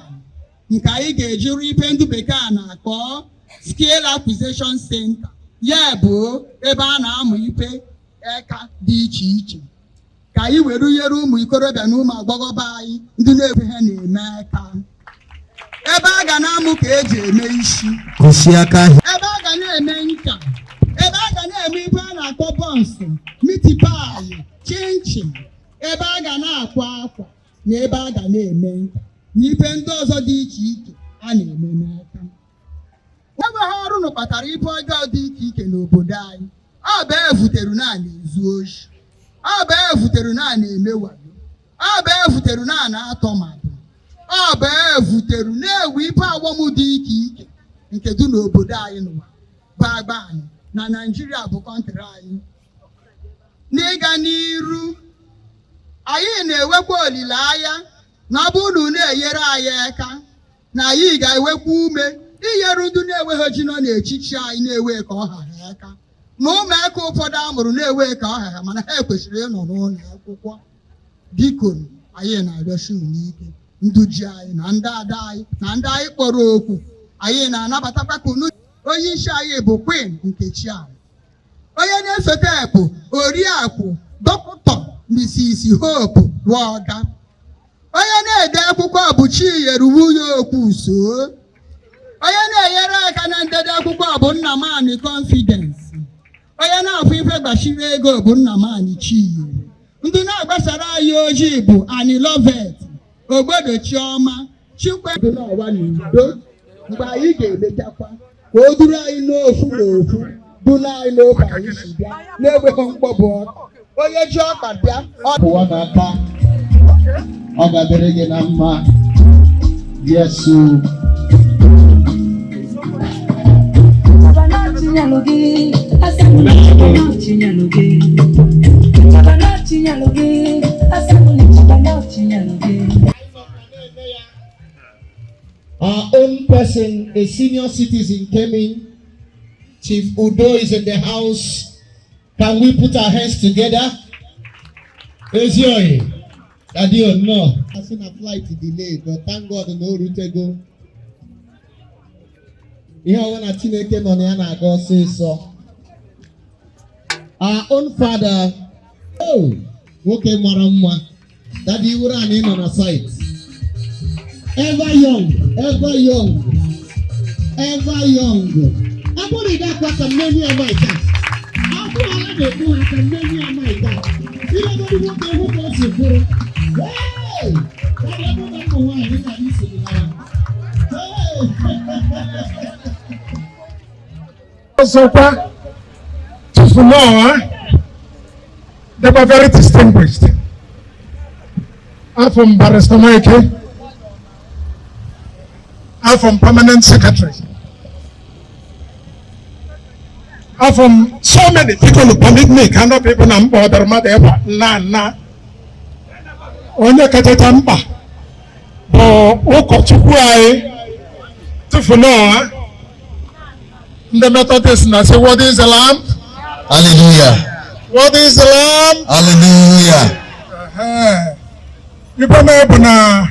nke anyị ga-eji rụọ ife ndị bekee a na-akpọ skill acquisition center, ya bụ ebe a na-amụ ife eka dị iche iche, ka anyị were nyere ụmụ ikorobịa na ụmụ agbọghọbịa anyị ndị na-ekwe ha na-eme aka, ebe a ga na-amụ ka eji eme isi, Kwụsị aka ahịa. Ebe a ga na-eme nka, ebe a ga na-eme ife a na-akpọ buns, meat pie, chinchin, ebe a ga na-akwa akwa na ebe a ga na-eme nka na ife ndị ọzọ dị iche iche a na-eme n'aka. Enweghị ọrụ nụ kpatara ife ọjọọ dị iche iche n'obodo anyị. Ọ bụ evuteru na na-ezu oshi, ọ bụ evuteru na na-eme wayo, ọ bụ evuteru na na-atọ mmadụ, ọ bụ evuteru na-ewe ife aghọm dị iche iche nke dị n'obodo anyị n'ụwa bụ Agbani na Naijiria bụ country anyị. N'ịga n'iru, anyị na-enwekwa olileanya na ọ bụrụ na unu enyere anyị aka, na anyị ga-enwekwa ume inyere ndị na-enweghị ji nọ n'echichi anyị na-enwe ka ọ ha ha aka, na ụmụaka ụfọdụ a mụrụ na-enwe ka ọ ha ha, mana ha ekwesịrị ịnọ n'ụlọ akwụkwọ. Biko, anyị na-arịọsi unu ike, ndụ ji anyị na ndị ada anyị na ndị anyị kpọrọ okwu, anyị na-anabatakwa ka unu. Onye isi anyị bụ Queen Nkechi anyị, onye na-esote bụ Oriakụ Dọkịta Mrs. Hope Woga, onye na-ede akwụkwọ bụ Chinyere nwunye Okwuso, onye na-enyere aka na ndede akwụkwọ bụ Nnamani Confidence, onye na-afụ ife gbachiri ego bụ Nnamani Chinyere, ndị na-agbasara anyị ojii bụ Ani Lovet Ogbodo Chioma Chikwe dị n'ọwa n'udo. Mgbe anyị ga-emechakwa ka o duru anyị n'ofu n'ofu, duru anyị n'ofe anyị si bịa na-enweghị mkpọbụ ọkpa. Onye ji ọkpa bịa ọ Pụwa n'aka, ọ ga-adịrị gị na mma. Yesu. Chabana chinyalugi, asanguli chabana chinyalugi. Chabana chinyalugi, asanguli chabana chinyalugi. Anyị nọkwa na-eme Our own person, a senior citizen, came in. Chief Udo is in the house. Can we put our hands together? Ezioyi, Daddy oh no. I seen a flight delay, but thank God na o rutego. Ihe ọbụla Chineke nọ na ya na-aga ọsịsọ. Our own father, oh, nwoke mara mma. Daddy iwuru anyị nọ na site. Ever young, ever young, ever young. Abụrụ ide akwa ka mmeni ya maịka. Abụrụ ala na-ekwu ha ka mmeni ya maịka. Ilegodi nwoke hụ ka o si kwụrụ. Hey! Daddy, ọ bụrụ na ụmụ nwaanyị na isi gị n'ala. Hey! Ọzọkwa, Tufunọọ, they were very distinguished. Afọ m Barrister Mike, afọ m permanent secretary. Afọ m so many people permit me ka ndị people na mkpa ọdara mmadụ ebe a, nna nna. Onye kachacha mkpa bụ ụkọchukwu anyị, Tufunọọ. Ndị Methodist na-asị, "What is the lamb?" Hallelujah. What is the lamb? Hallelujah. Ife mee bụ na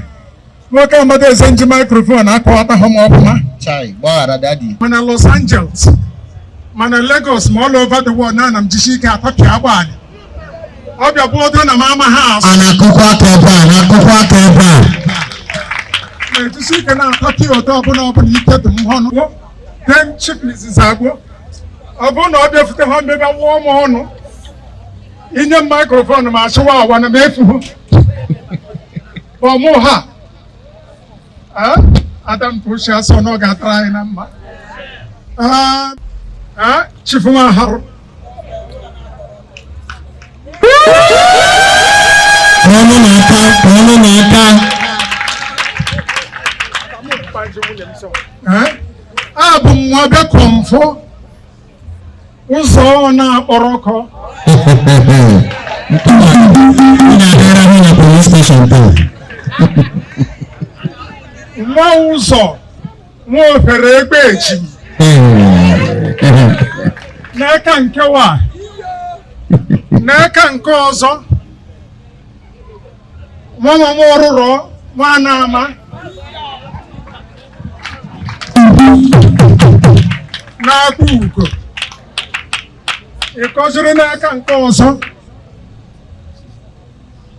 nwoke amadi eze nji microphone akọwataghị m ọfụma. Chai, gbaghara daddy. Mana Los Angeles, mana Lagos, ma all over the world, na ana m jisi ike atọpịa agba anyị. Ọ bịa bụ ọdụ na m ama ha asụ. A na-akụkwa aka ebe a, na-akụkwa aka ebe a. Na-ejisi ike na-atọpịa ụtọ ọbụla ọbụla ike dị m ọnụ. Then Chief Mrs. Agbo, ọ bụrụ na ọ bịafute ha mbebe wụọ m ọnụ, inye m microphone ma achịwa awa na m efu. Ọmụ ha Adam Pushi asọ na ọ ga-atara anyị na mma. Chief Nwaharụ. Kụọnụ n'aka, kụọnụ n'aka. Abụ m nwa bịa kọmfọ ụzọ ọ na-akpọrọ ọkọ. Ị na-abịara hụ na police station taa. Nwa ụzọ nwa ofere egbe echi n'aka nke wa n'aka nke ọzọ, nwa nwa nwa ọrụrọ nwa na-ama n'aka ugo ịkọziri n'aka nke ọzọ,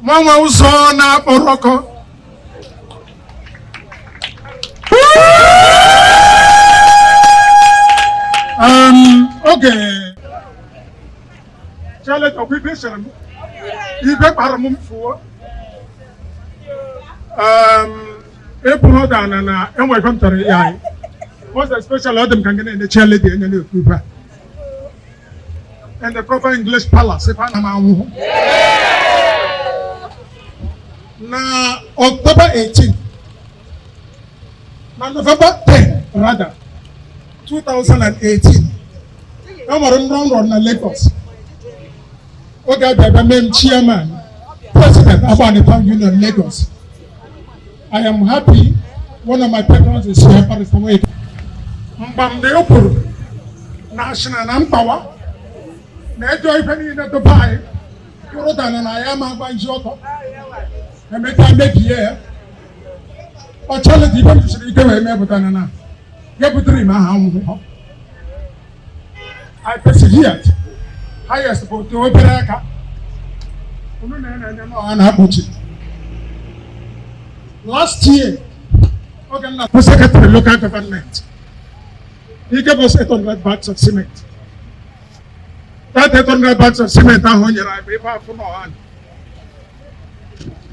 nwa nwa ụzọ na-akpọrọ ọkọ. Oge Charlotte ọkwa ibe chere m ibe kpara m mfuo ịpụrụ dana na enwe ife m chọrọ ya anyị, most especially ọ dị m ka nke na-ene Charlotte enye na-ekwu ife a in the proper English palace ife ana m anwụhụ na October 18, na November 10 rather, 2018, enwere nrọ nrọ na Lagos oge abịa abịa mee m chairman, president Agbani Town Union Lagos. I am happy one of my patrons is here, Barrister Nweke. Mgbamgbe o kwuru na ashịna na mkpawa na ejọ ife niile dobe anyị kwụrụ dana na ya ma agba nji ọtọ emechaa mebie ya. Ọ chọrọ ife m jisiri ike wee mepụta na ya butere m aha anwụhụ. I persevered. Highest bụ otu obere aka unu na-enye na na-akpọchi. Last year, oge m na secretary local government, he gave us 800 bags of cement. That 800 bags of cement ahụ o nyere anyị bụ ife afụ na ọha.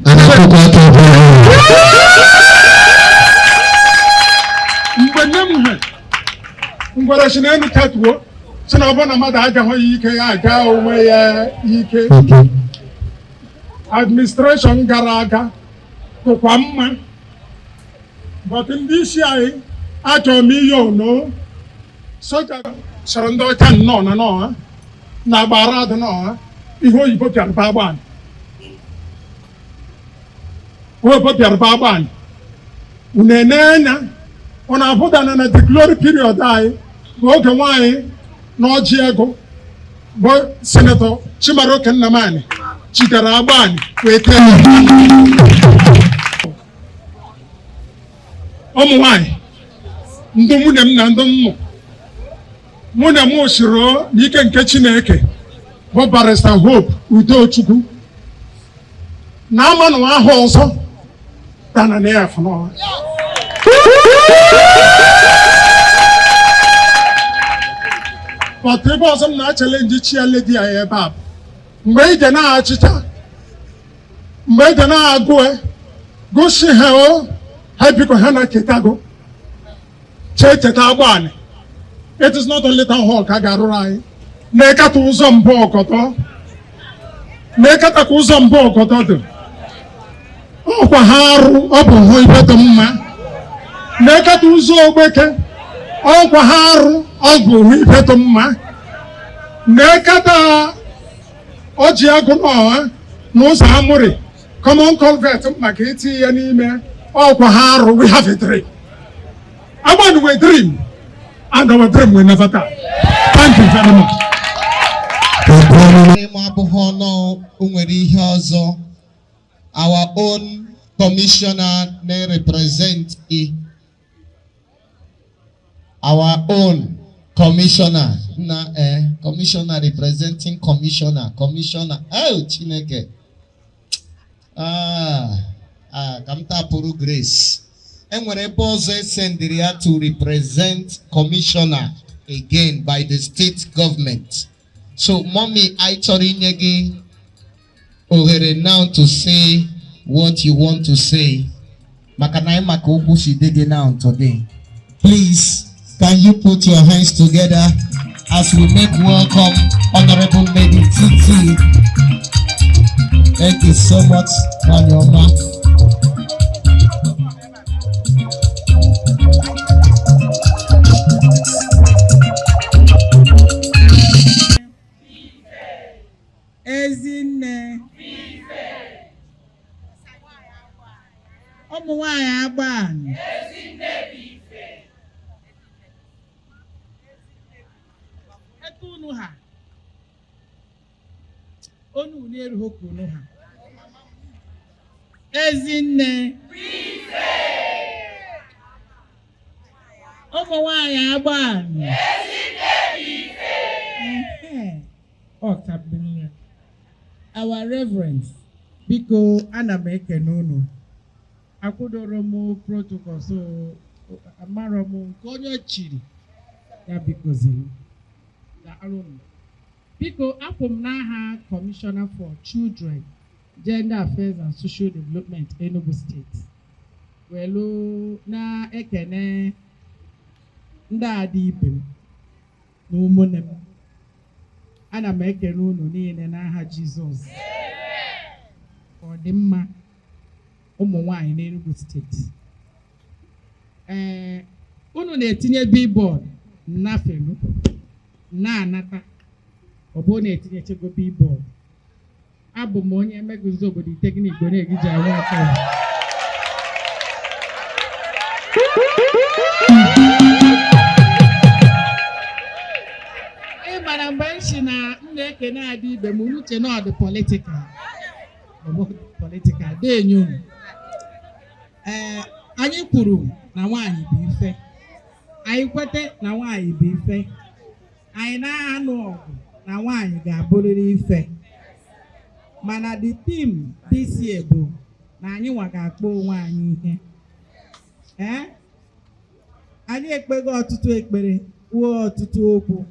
A na-akụkwa aka ebe a. Mgbe nne m ha ngwere si n'elu tatuo si na ọ bụrụ na mmadụ agaghị ya ike ya aga onwe ya ike. Administration gara aga tụkwa mma, but ndị isi anyị achọrọ m ihe ono soja sọrọ ndị ọcha nnọọ na nọọ na agbara adị nọọ ihe oyibo bịara ba agba oyibo bịara ba agba unu ene anya. Ọ na-abụdana na the glory period anyị bụ oge nwaanyị na ọjị ego bụ Senator Chimaroke Nnamani chigara Agbani wee tee ụmụ nwanyị ndị nwunye m na ndị mmụ nwunye m siri n'ike nke Chineke bụ Barrister Hope Udochukwu na amanụ ahụ ọzọ dana na ya fụnọ. But ebe ọzọ m na-achallenge chairlady anyị ebe a bụ mgbe ije na-achịcha, mgbe ije na-agụ gosi ha o ha biko ha na-echetago chee cheta Agbani. It is not only town hall ka a ga-arụrụ anyị na-ekata ụzọ mbụ ọgọdọ na-ekata ka ụzọ mbụ ọgọdọ dị ọkwa ha arụ ọ bụ hụ ibe dị mma na-ekata ụzọ Ogbeke ọkwa ha arụ ọ bụ hụ ibe dị mma na-ekata ọjị agụ n'ọha na ụzọ Amụrị common culvert maka itinye ya n'ime ọkwa ha arụ. We have a dream. Agbani we dream and our dream will never die. Thank you very much. Ịma abụghị ọnụ o nwere ihe ọzọ. Our own commissioner na-represent our own commissioner na commissioner representing commissioner commissioner. Oh, Chineke, ah ah, ka m tapụrụ Grace. Enwere ebe ọzọ esendịrị ya to represent commissioner again by the state government. So mommy, anyị chọrọ inye gị ohere now to say what you want to say, maka na anyị maka okwu si dị gị now today. Please, can you put your hands together as we make welcome Honorable Lady Titi? Thank you so much, nwanyị ọma. Ezinne, ụmụ nwanyị Agbani, etu unu ha onu unu erughị ka unu ha. Ezinne, ụmụ nwanyị Agbani. Ehe, ọ ka bụ ya. Our reverend, biko, ana m ekene unu. Akwụdoro m protocol, so amarọ m nke onye chiri ya. Biko ziri daalụ m. Biko, akwụ m n'aha Commissioner for Children, Gender Affairs and Social Development, Enugu State, welu na-ekene ndị ada ibe m na ụmụnne m. Ana m ekene unu niile n'aha Jizọs. Ọdịmma ụmụ nwanyị n'Enugu Steeti, ee, unu na-etinye billboard nnafelu na-anata. Ọ bụrụ na etinyechego billboard, abụ m onye emeguzo obodo Itegine Igbo na-egiji awa aka. Ị mara mgbe m si na m na-ekene ada ibe m, uche na ọ dị political. Ọ bụ political denye unu. Ee, anyị kwuru na nwaanyị bụ ife. Anyị kwete na nwaanyị bụ ife. Anyị na-anụ ọgụ na nwaanyị ga-abụrịrị ife, mana the theme this year bụ na anyị nwa ga-akpọ onwe anyị ihe. Ee, anyị ekpego ọtụtụ ekpere, kwuo ọtụtụ okwu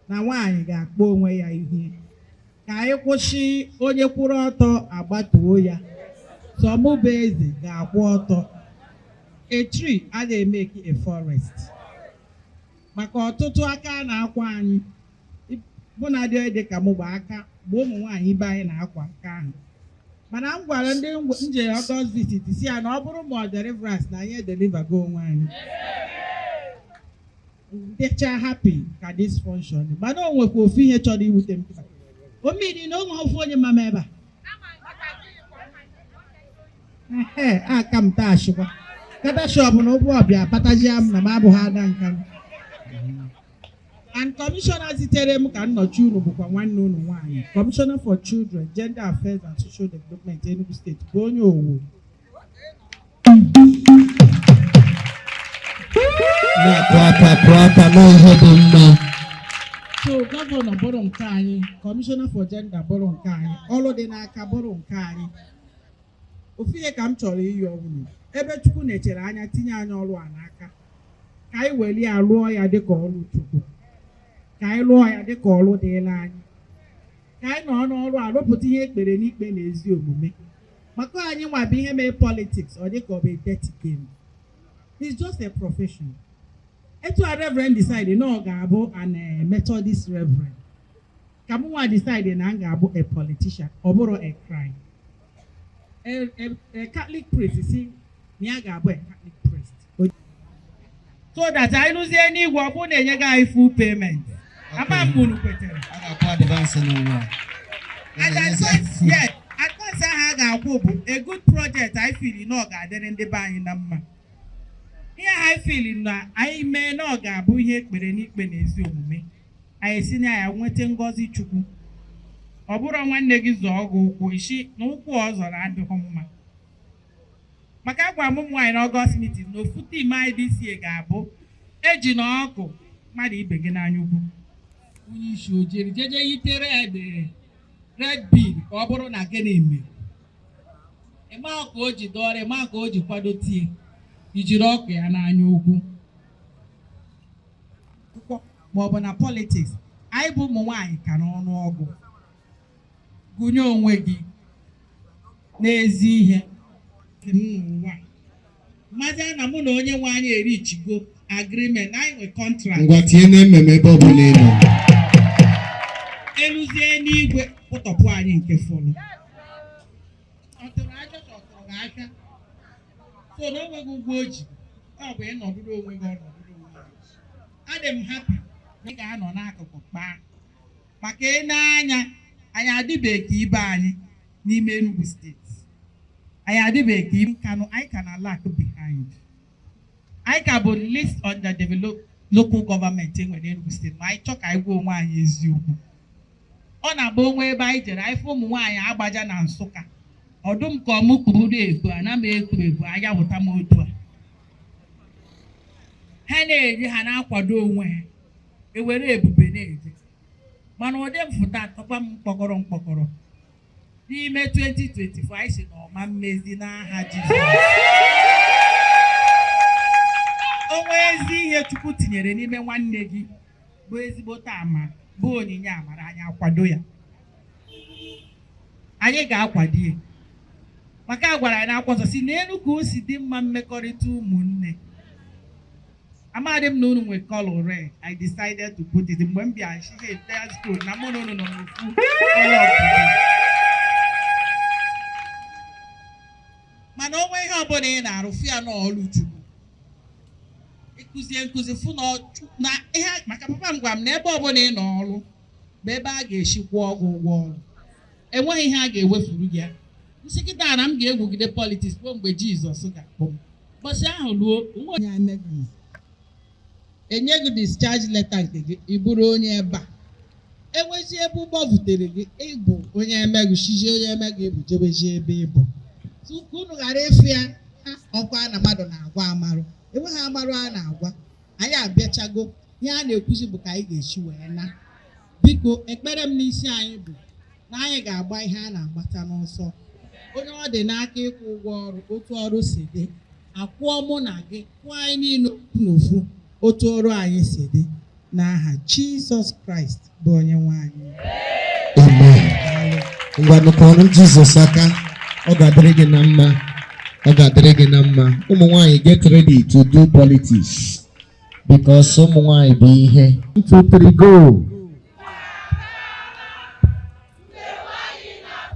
na nwaanyị ga-akpọ onwe ya ihe, ka anyị kwụsị onye kwụrụ ọtọ agbatuo ya. Sọ mụ bụ eze ga-akwụ ọtọ. A tree adịghị emeke a forest, maka ọtụtụ aka a na-akwa anyị bụ na dị dị ka mụ gba aka mgbe ụmụ nwaanyị ibe anyị na-akwa aka ahụ. Mana m gwara ndị nje August visit si ya na ọ bụrụ ma ọ deliverance na anyị edelivergo onwe anyị dịcha happy ka this function. Mana o nwekwa ofu ihe chọrọ iwute m kịta. O mmiri na onwe ofu onye mama ebe a. Ehe, aka m taa ashịkwa. Kata shop na ụgbọ ọbịa patajia m na m abụghị ada Nkanụ. And kọmishọna zitere m ka nnọchi unu bụkwa nwanne unu nwaanyị, Commissioner for Children, Gender Affairs and Social Development, Enugu State, bụ onye Owo. Na-akụ aka, kụọ aka n'ihe dị mma. So gọvanọ bụrụ nke anyị, kọmishọna for gender bụrụ nke anyị, ọrụ dị n'aka bụrụ nke anyị. Ofu ihe ka m chọrọ ịyọ unu: ebe Chukwu na-echere anya tinye anyị ọrụ a n'aka, ka anyị were ya lụọ ya dịka ọrụ Chukwu, ka anyị lụọ ya dịka ọrụ dịịla anyị, ka anyị nọ n'ọrụ a rụpụta ihe ekpere n'ikpe na ezi omume. Maka anyị nwa bụ ihe mee politics, ọ dịka ọ bụ a dirty game. It's just a profession. Etu a reverend decide na ọ ga-abụ an Methodist reverend, ka mụ nwa decide na m ga-abụ a politician, ọ bụrụ a crime. A Catholic priest si na ya ga-abụ a Catholic priest, so that anyị lụzie n'igwe, ọ bụrụ na enyeghị anyị full payment. Ama m unu kwetere. A ga-akwụ advance n'ụwa. And advance, yes, advance ahụ a ga-akwụ bụ a good project anyị feel na ọ ga-adịrị ndị be anyị na mma. Ihe anyị feel na anyị mee na ọ ga-abụ ihe ekpere n'ikpe na ezi omume, anyị esi na ya nweta ngọzi Chukwu. Ọ bụrụ nwanne gị zọọ gị ụkwụ, isi na ụkwụ ọ zọrọ adịghị mma. Maka agwa m ụmụ nwaanyị na August meeting na ofu theme anyị DCA ga-abụ eji na ọkụ mmadụ ibe gị n'anya ukwu. Onye isi ojiri jeje yitere ede red bead ka ọ bụrụ na gịnị mere ịma ka o ji dọrọ, ịma ka o ji kwado tie ijiri ọkụ ya n'anya ukwu akwụkwọ ma ọ bụ na politics. Anyị bụ ụmụ nwaanyị ka n'ọnụ ọgụ. Gụnye onwe gị n'ezi ihe dị m n'ụwa. Mmazi na mụ na onye nwe anyị erichigo agreement na anyị nwe contract. Ngwa, tinye na ememe ebe ọ bụla ị nọ. Eluzie n'igwe, kpụtọpụ anyị nke fọrọ. Ọ tụrụ aja ka ọ tụrụ gị aka so na onweghị ụgwọ o ji. Ọ bụ ịnọdụrụ onwe gị, ọnọdụrụ onwe gị. Adị m happy na ị ga-anọ n'akụkụ kpaa maka ị na-anya anyị adịbeghị ka ibe anyị n'ime Enugu Steeti. Anyị adịbeghị ka ibe Nkanụ. Anyị ka na lag behind. Anyị ka bụ least underdeveloped local government enwere n'Enugu Steeti, ma anyị chọọ ka anyị gwa onwe anyị eziokwu. Ọ na-abụ onwe ebe anyị jere, anyị fụ ụmụ nwaanyị agbaja na Nsụka, ọdụm ka ọmụ kpuru ebu ana m ekpu ebu anya wụta m otu a. Ha na-eji ha na-akwado onwe ha, ewere ebube na-eje. Mana ụdị mfụta atọkwa m mkpọkọrọ mkpọkọrọ n'ime 2024. Anyị si na ọma mmezi n'aha Jizọs. Onwe ezi ihe Chukwu tinyere n'ime nwanne gị bụ ezigbote ama, bụ onyinye amara, anyị akwado ya, anyị ga-akwado ya. Maka a gwara anyị n'akwụkwọ nsọ si n'elu ka o si dị mma mmekọrịta ụmụnne. Amadị m na unu nwe color red. I decided to put it mgbe m bịa. Shi, hey, that's good na mụ na unu nọ n'ofu color of the day. Mana onwe ihe ọbụla ị na-arụ, fụ ya n'ọlụ Chukwu. Ịkụzie nkụzi, fụ na na ihe. Maka papa m gwara m na ebe ọbụla ị nọ ọrụ bụ ebe a ga-esi kwụọ gị ụgwọ ọrụ. Enweghị ihe a ga-ewefuru gị ya. Nsị kịta na m ga-egwugide politics ruo mgbe Jizọs ga-akpọ m. Ụbọchị ahụ ruo, onwe onye emeghị enye gị discharge letter nke gị. Ị bụrụ onye ebe a enwezi ebe ụgbọ vutere gị, ịbụ onye emeghị shizie, onye emeghị ịbụ jebezie ebe ịbụ. Tupu unu ghara ịfụ ya ha ọkwa na mmadụ na-agwa amarụ, enweghị amarụ a na-agwa. Anyị abịachago. Ihe a na-ekwuzi bụ ka anyị ga-esi wee na. Biko, ekpere m n'isi anyị bụ na anyị ga-agba ihe a na-agbata n'ọsọ. Onye ọ dị n'aka ịkwụ ụgwọ ọrụ, otu ọrụ si dị, akwụọ mụ na gị, kwụọ anyị niile okwu n'ofu, otu ọrụ anyị si dị, n'aha Jizọs Kraịst bụ onye nwe anyị. Amen. Ngwanụ, kụọrọ Jizọs aka. Ọ ga-adịrị gị na mma, ọ ga-adịrị gị na mma. Ụmụ nwanyị, get ready to do politics, because ụmụ nwanyị bụ ihe. 1 2 3, go!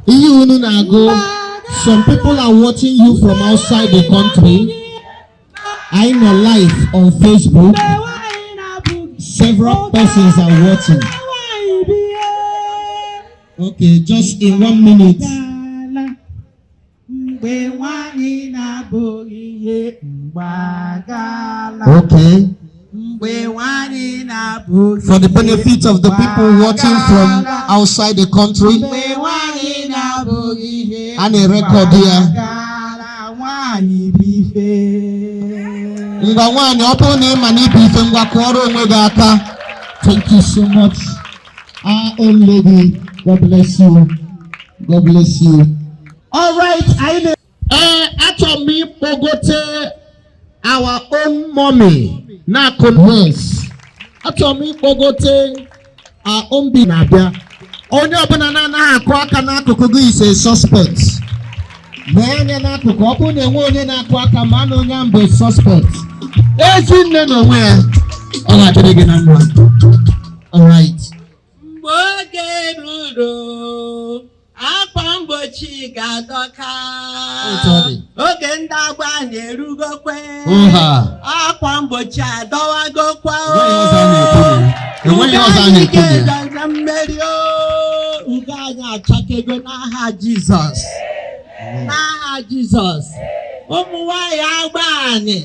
Ihe unu na-agụ, some people are watching you from outside the country. Anyị nọ live on Facebook. Several persons are watching. Okay, just in one minute. Mgbe nwanyị na-abụghị ihe mgbe Okay. Mgbe nwanyị na-abụghị For the benefit of the people watching from outside the country, Mgbe nwanyị na-abụghị ihe a na-erekọdụ ya. gara nwanyị bụ ife. Ngwa nwaanyị, ọ bụrụ na ị ma na ibu ife, ngwa kụọrọ onwe gị aka. Thank you so much. Our own lady, God bless you. God bless you. All right, anyị na ee achọrọ m ịkpọgote our own mommy na-akụ. Yes. Achọrọ m ịkpọgote our own bi na-abịa. Onye ọbụla na-anaghị akụ aka n'akụkụ gị is a suspect. Lee anya n'akụkụ, ọ bụrụ na enwe onye na-akụ aka, ma na onye ahụ bụ suspect. Ezinne na onwe ya, ọ ga-adịrị gị na mma. All right. Mgbe oge ruru, akwa mgbochi ga-adọka. Otu ọ dị. Oge ndị agba na-erugokwe. Ụha. Akwa mgbochi adọwagokwa. Enweghị ọzọ a na-ekwu na ya. Enweghị ọzọ a na-ekwu na ya. Ga mmeri o. Ugo anyị achakego n'aha Jizọs. N'aha Jizọs. Ụmụ nwanyị agba anyị.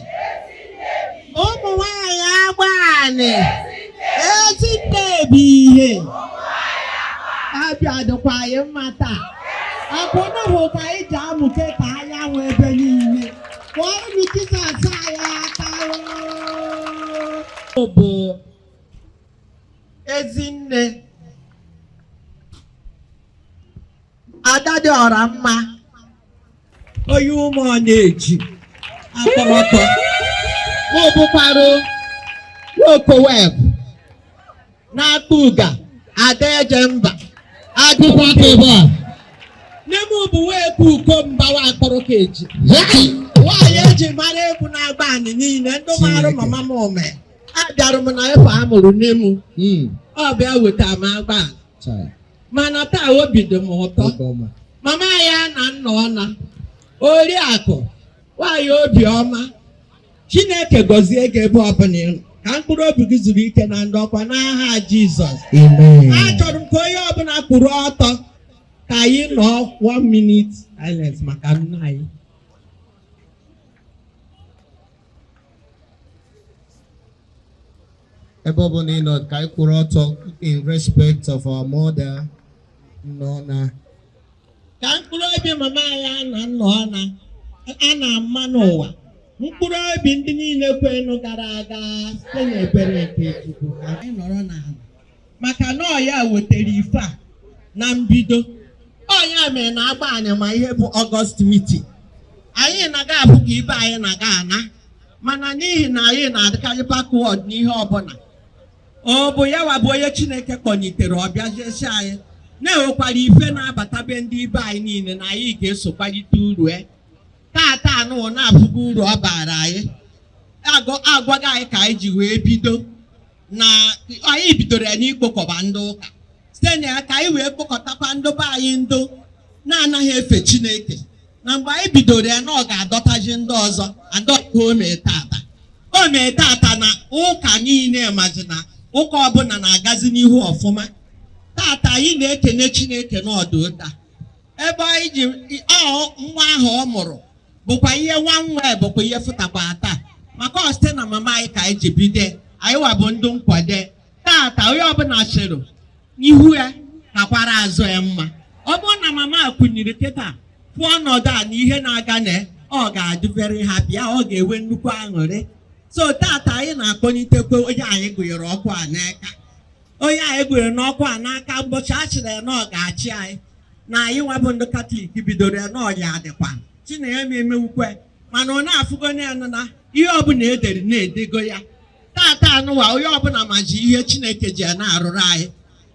Ụmụ nwanyị agba anyị. Ezinne bụ ihe. Abịa dịkwa anyị mma taa. Akwụna bụ ka anyị ji amụke ka anyanwụ ebe niile. Kpọọrọ Jizọs anyị aka o. Bụ Ezinne Ada dị ọra mma, onye ụmụ ọ na-eji akpọrọkọ ma ọ bụkwarụ nwokoweb na-akpọ ụga ada eje mba. Akụkọ aka ebe a. Nne m bụ nweekwu uko mbawa akpọrọ ka eji nwaanyị eji mara egwu na-agba anyị niile ndị marụ mama m ome abịarụ m na efe a mụrụ nne m ọ bịa weta m agba anyị. Mana taa obi dị m ụtọ, mama ya na nna ọna oriakụ nwaanyị obiọma, Chineke gọzie gị ebe ọbụla ị nọ, ka mkpụrụ obi gị zuru ike na ndokwa n'aha Jizọs. Amen. Achọrọ m ka onye ọbụla kwụrụ ọtọ ka anyị nọọ one minute silence maka nna anyị. Ebe ọ bụla ị nọ, ka anyị kwụrụ ọtọ in respect of our mother nọ na Ka mkpụrụ obi mama ya na nna ọ na a na-ama n'ụwa, mkpụrụ obi ndị niile kwenụ gara aga site n'ebere nke Chukwu, ka anyị nọrọ n'ala maka na ọ ya wetara ife a na mbido. Ọ ya mere na agba anyị ma ihe bụ August meeting anyị na-aga abụ ka ibe anyị na-aga ana, mana n'ihi na anyị na-adịkarị backward n'ihe ọbụla, ọ bụ ya wa bụ onye Chineke kpọnitere ọbịa jesi anyị na-enwekwara ife na-abata be ndị ibe anyị niile na anyị ga-esokwalite uru e tata anụ na-abụghị uru ọ bara anyị. Agwaghị anyị ka anyị ji wee bido na anyị bidoro ya n'ikpokọba ndị ụka site na ya ka anyị wee kpokọtakwa ndị be anyị ndụ na-anaghị efe Chineke, na mgbe anyị bidoro ya na ọ ga-adọtaji ndị ọzọ adọta. O mee tata, o mee tata na ụka niile mazi na ụka ọbụla na-agazi n'ihu ọfụma. Tata anyị na-ekene Chineke n'ọdụ ụta ebe anyị ji ọ nwa ahụ ọ mụrụ bụkwa ihe nwa nwa bụkwa ihe fụtakwa taa, maka ọ site na mama anyị ka anyị ji bido. Anyị wa bụ ndị nkwado. Tata onye ọbụla chịrị ihu ya kakwara azụ ya mma. Ọ bụrụ na mama kwunyere kịta fụọ ọnọdụ a na ihe na-aga na ọ ga-adị very happy ya, ọ ga-enwe nnukwu aṅụrị. So tata anyị na-akpọlitekwe onye anyị gụnyere ọkụ a n'aka, onye anyị gụnyere n'ọkụ a n'aka ụbọchị a chịrị ya na ọ ga-achị anyị na anyị nwa bụ ndị Katọlik bidoro ya na ọya adịkwa Chineke ma emewukwe, mana ọ na-afụgo na ya nọ na ihe ọbụla edere na-edego ya. Tata anụwa onye ọbụla ma ji ihe Chineke ji ya na-arụrụ anyị,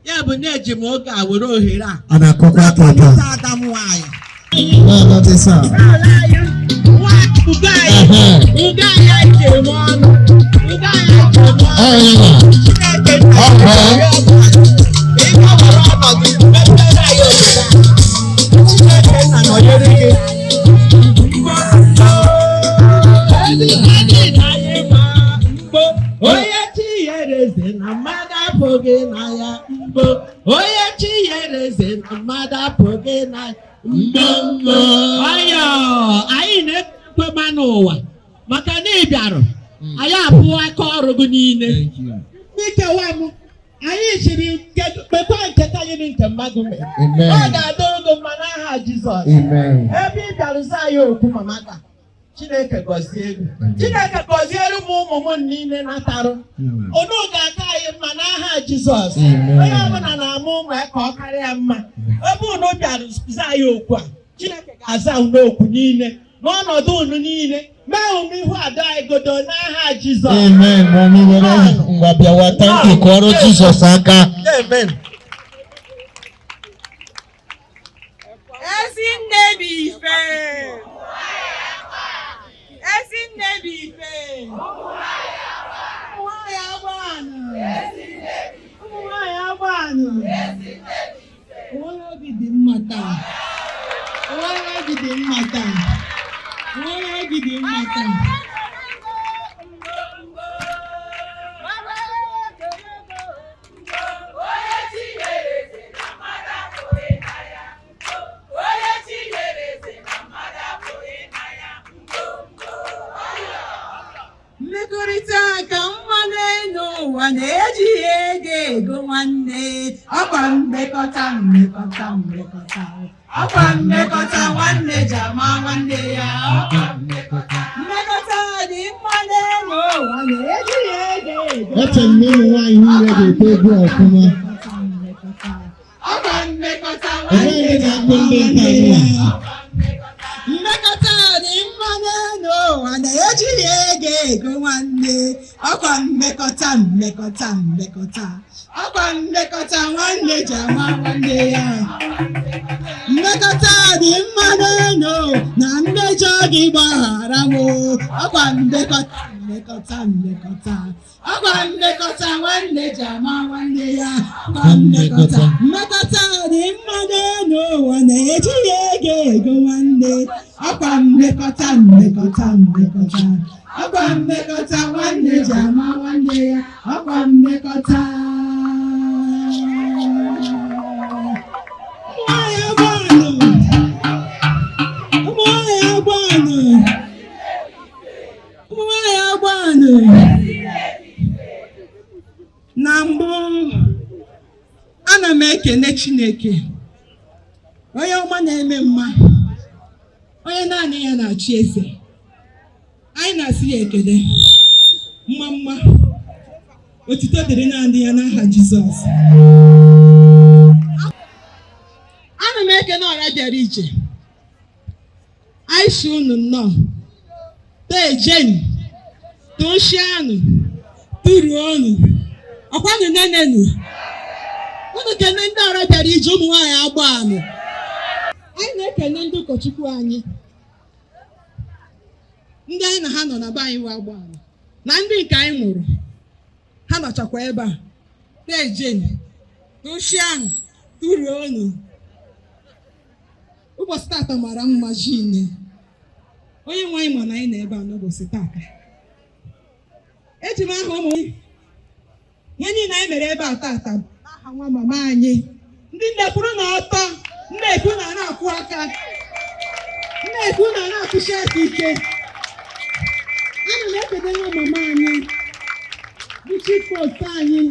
ya bụ na-eji m oge a were ohere a A na-akụkwa aka ebe a. ada m nwaanyị Na-anọtị saa. ugo anyị ugo anyị anyị ji eme ọnụ, ugo anyị anyị ji eme ọnụ. Chineke nna ịgbanwere ọnọdụ mepere anyị obodo a. Chineke nna nọnyere gị. Onye chi nyere eze na mmadụ apụghị na ya mgbo, onye chi nyere eze na mmadụ apụghị na ya mgbo mgbo. Ọyọ anyị na-ekwe ma n'ụwa maka na ị bịarụ Anyị abụọ aka ọrụ gị niile. N'ikewa m, anyị jiri kpekwa nketa yiri nke mmadụ mere. Amen. Ọ ga-adịrị gị mma n'aha Jizọs. Amen. Ebe ị bịara zaa anyị okwu mama ka Chineke gọzie gị. Chineke gọziere m ụmụ m niile natarụ. Unu ga-aka anyị mma n'aha Jizọs. Amen. Onye ọbụla na-amụ ụmụ ya ka ọ karịa mma. Ebe unu bịara zaa anyị okwu a, Chineke ga-aza unu okwu niile n'ọnọdụ unu niile, mee unu ihu ada anyị godo n'aha Jizọs. Amen. Mommy, were ngwa bịawa. Thank you. Kụọrọ Jizọs aka. Amen. Ezinne bụ ife. Ezinne bụ ife. Ụmụ nwanyị Agbani. Ụmụ nwanyị Agbani. Onye obi dị mma taa. Onye obi dị mma taa. Onye obi dị mma taa. Mmekọrịta ka mma n'elu ụwa na-ejighị ego ego nwanne. Ọkwa mmekọta, mmekọta, mmekọta, ọkwa mmekọta nwanne ji ama nwanne ya. Ọkwa mmekọta dị mma n'elu ụwa na-ejighị ego ego. Eche m na ụmụ nwaanyị niile ga-ete egwu ọfụma. Ọkwa mmekọta Enweghị nwanne ndị ji na-akụ ama ndị nwanne nta ya. nwa. Mmekọta dị mma n'elu ụwa na-ejighị ego ego nwanne. Ọkwa mmekọta, mmekọta, mmekọta, ọkwa mmekọta nwanne ji ama nwanne ya. Mmekọta dị mma n'elu na mmejọ gị gbaghara m. Ọkwa mmekọta, mmekọta, mmekọta, ọkwa mmekọta nwanne ji ama nwanne ya. Ọkwa mmekọta, mmekọta dị mma n'elu ụwa na-ejighị ego ego nwanne. Ọkwa mmekọta, mmekọta, mmekọta, ọkwa mmekọta nwanne ji ama nwanne ya. Ọkwa mmekọta. Ụmụ nwanyị Agbani, ụmụ nwanyị Agbani, ụmụ nwanyị Agbani. Na mbụ, ana m ekene Chineke, onye ọma na-eme mma, onye naanị ya na-achị eze. Anyị na-asị ya ekele, mma mma, otito dịrị naanị ya n'aha Jizọs. Ana m ekene ọra bịara ije. Anyị si unu nnọọ, tejenu, tụshianụ, turuonu, ọkwanụ, nenenu unu. Kene ndị ọra bịara ije, ụmụ nwaanyị Agbani. Anyị na-ekene ndị ụkọchukwu anyị, ndị anyị na ha nọ na be anyị wụ Agbani, na ndị nke anyị mụrụ ha nọchakwa ebe a. Tejenu, tụshianụ, turuonu. Ụbọchị tata mara mma jine. Onye nwe anyị ma na anyị nọ ebe a n'ụbọchị tata. Eji m aha ụmụ ihe niile anyị mere ebe a tata n'aha nwa mama anyị. Ndị nne, kwuru na ọtọ. Nne ekwu na na-akwụ aka, nne ekwu na na-akwụshi aka ike. Ana m ekele nwa mama anyị bụ chief host anyị.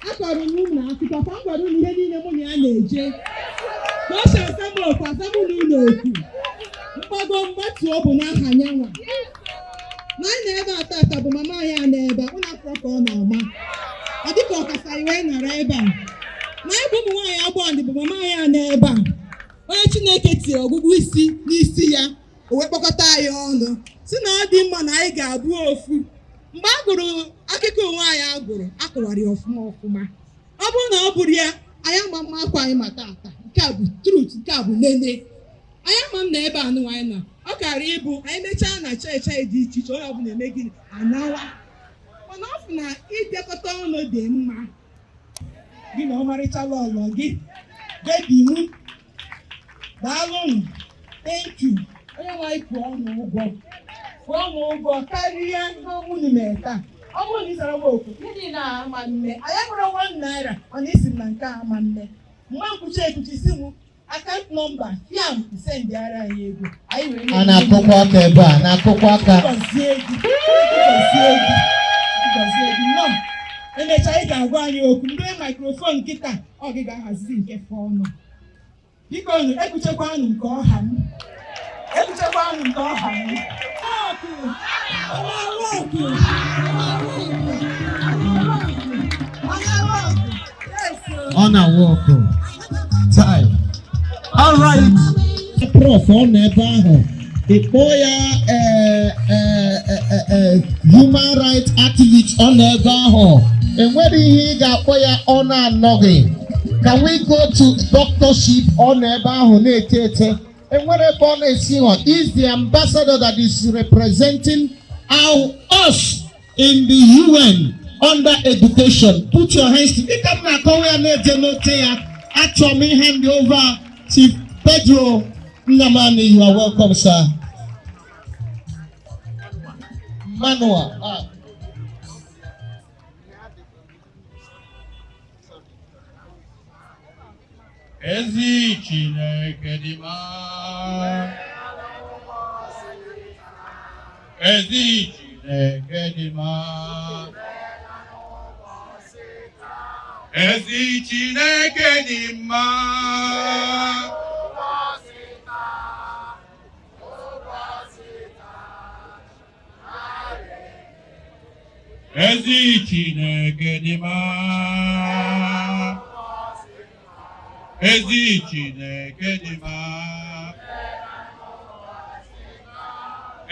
Akọrọ m unu akụkọ kwa, m gwara unu ihe niile mụ na ya na-eje, ka o si asa m okwu, asa m n'ụlọ okwu, mgbago mgbatu. Ọ bụ n'aha nyanwa na anyị na ebe a tata bụ mama anyị a n'ebe a. Ụnụ afọ ka ọ na-ama, ọ dịka ọkasa anyị wee nọrọ ebe a na anyị bụ ụmụ nwaanyị Agbani bụ mama anyị a n'ebe a, onye Chineke tiri ọgwụgwụ isi n'isi ya, o wee kpọkọta anyị ọnụ si na ọ dị mma na anyị ga-abụ ofu. Mgbe a gụrụ akụkọ onwe anyị, a gụrụ akọwara ya ọfụma ọfụma. Ọ bụrụ na ọ bụrụ ya, anyị ama mma akwa anyị ma tata. Nke a bụ truth, nke a bụ nene. Anyị ama m na ebe a nụnwa anyị nọ, ọ kara ịbụ anyị mechaa na chọọchị anyị dị iche iche, onye ọbụla eme gịnị, anawa. Mana ọ fụ na ịbịakọta ọnụ dị mma. Gị na ọmarịcha lọlọ gị, baby mụ, daalụnụ, thank you. Onye nwe anyị kwụọ ọnụ ụgwọ, kwụọ ọnụ ụgwọ karịa ihe unu mere taa. Ọ bụrụ na ị zara m okwu, ihe niile a ama mme. Anyị nwere ₦1, mana isi m na nke a ama mme. Mgbe nkwuchi ekwuchi si mụ Account number fiam, sendịara anyị ego anyị were. A na-akụkwa aka ebe a, na-akụkwa aka. Gọzie gị, gọzie gị, gọzie gị. Nnọọ. Emechaa, ị ga-agwa anyị okwu. Ndị microphone kịta, ọ gị ga-ahazizi nke fọ ọnụ. Biko nụ, ekwuchekwanụ nke ọha m, ekwuchekwanụ nke ọha m. Ọkụ, ọkụ, ọkụ. Ọ na-awụ ọkụ. Tai. All right. Prof ọ nọ ebe ahụ. Ị kpọọ ya human rights activist, ọ nọ ebe ahụ. Enwere ihe ị ga-akpọ ya ọ na-anọghị. Can we go to doctorship? Ọ nọ ebe ahụ na-ete ete. Enwere ebe ọ na-esi họ. Is the ambassador that is representing us in the UN under education. Put your hands together. Dịka m na-akọwa ya na-eje n'oche ya, achọrọ m hand over Chief Pedro Nnamani. You are welcome, sir. Manuel. Ah. Ezi Chineke dị mma. Ezi Chineke dị mma. Ezi Chineke dị mma. Ezi Chineke dị mma. Ezi Chineke dị mma.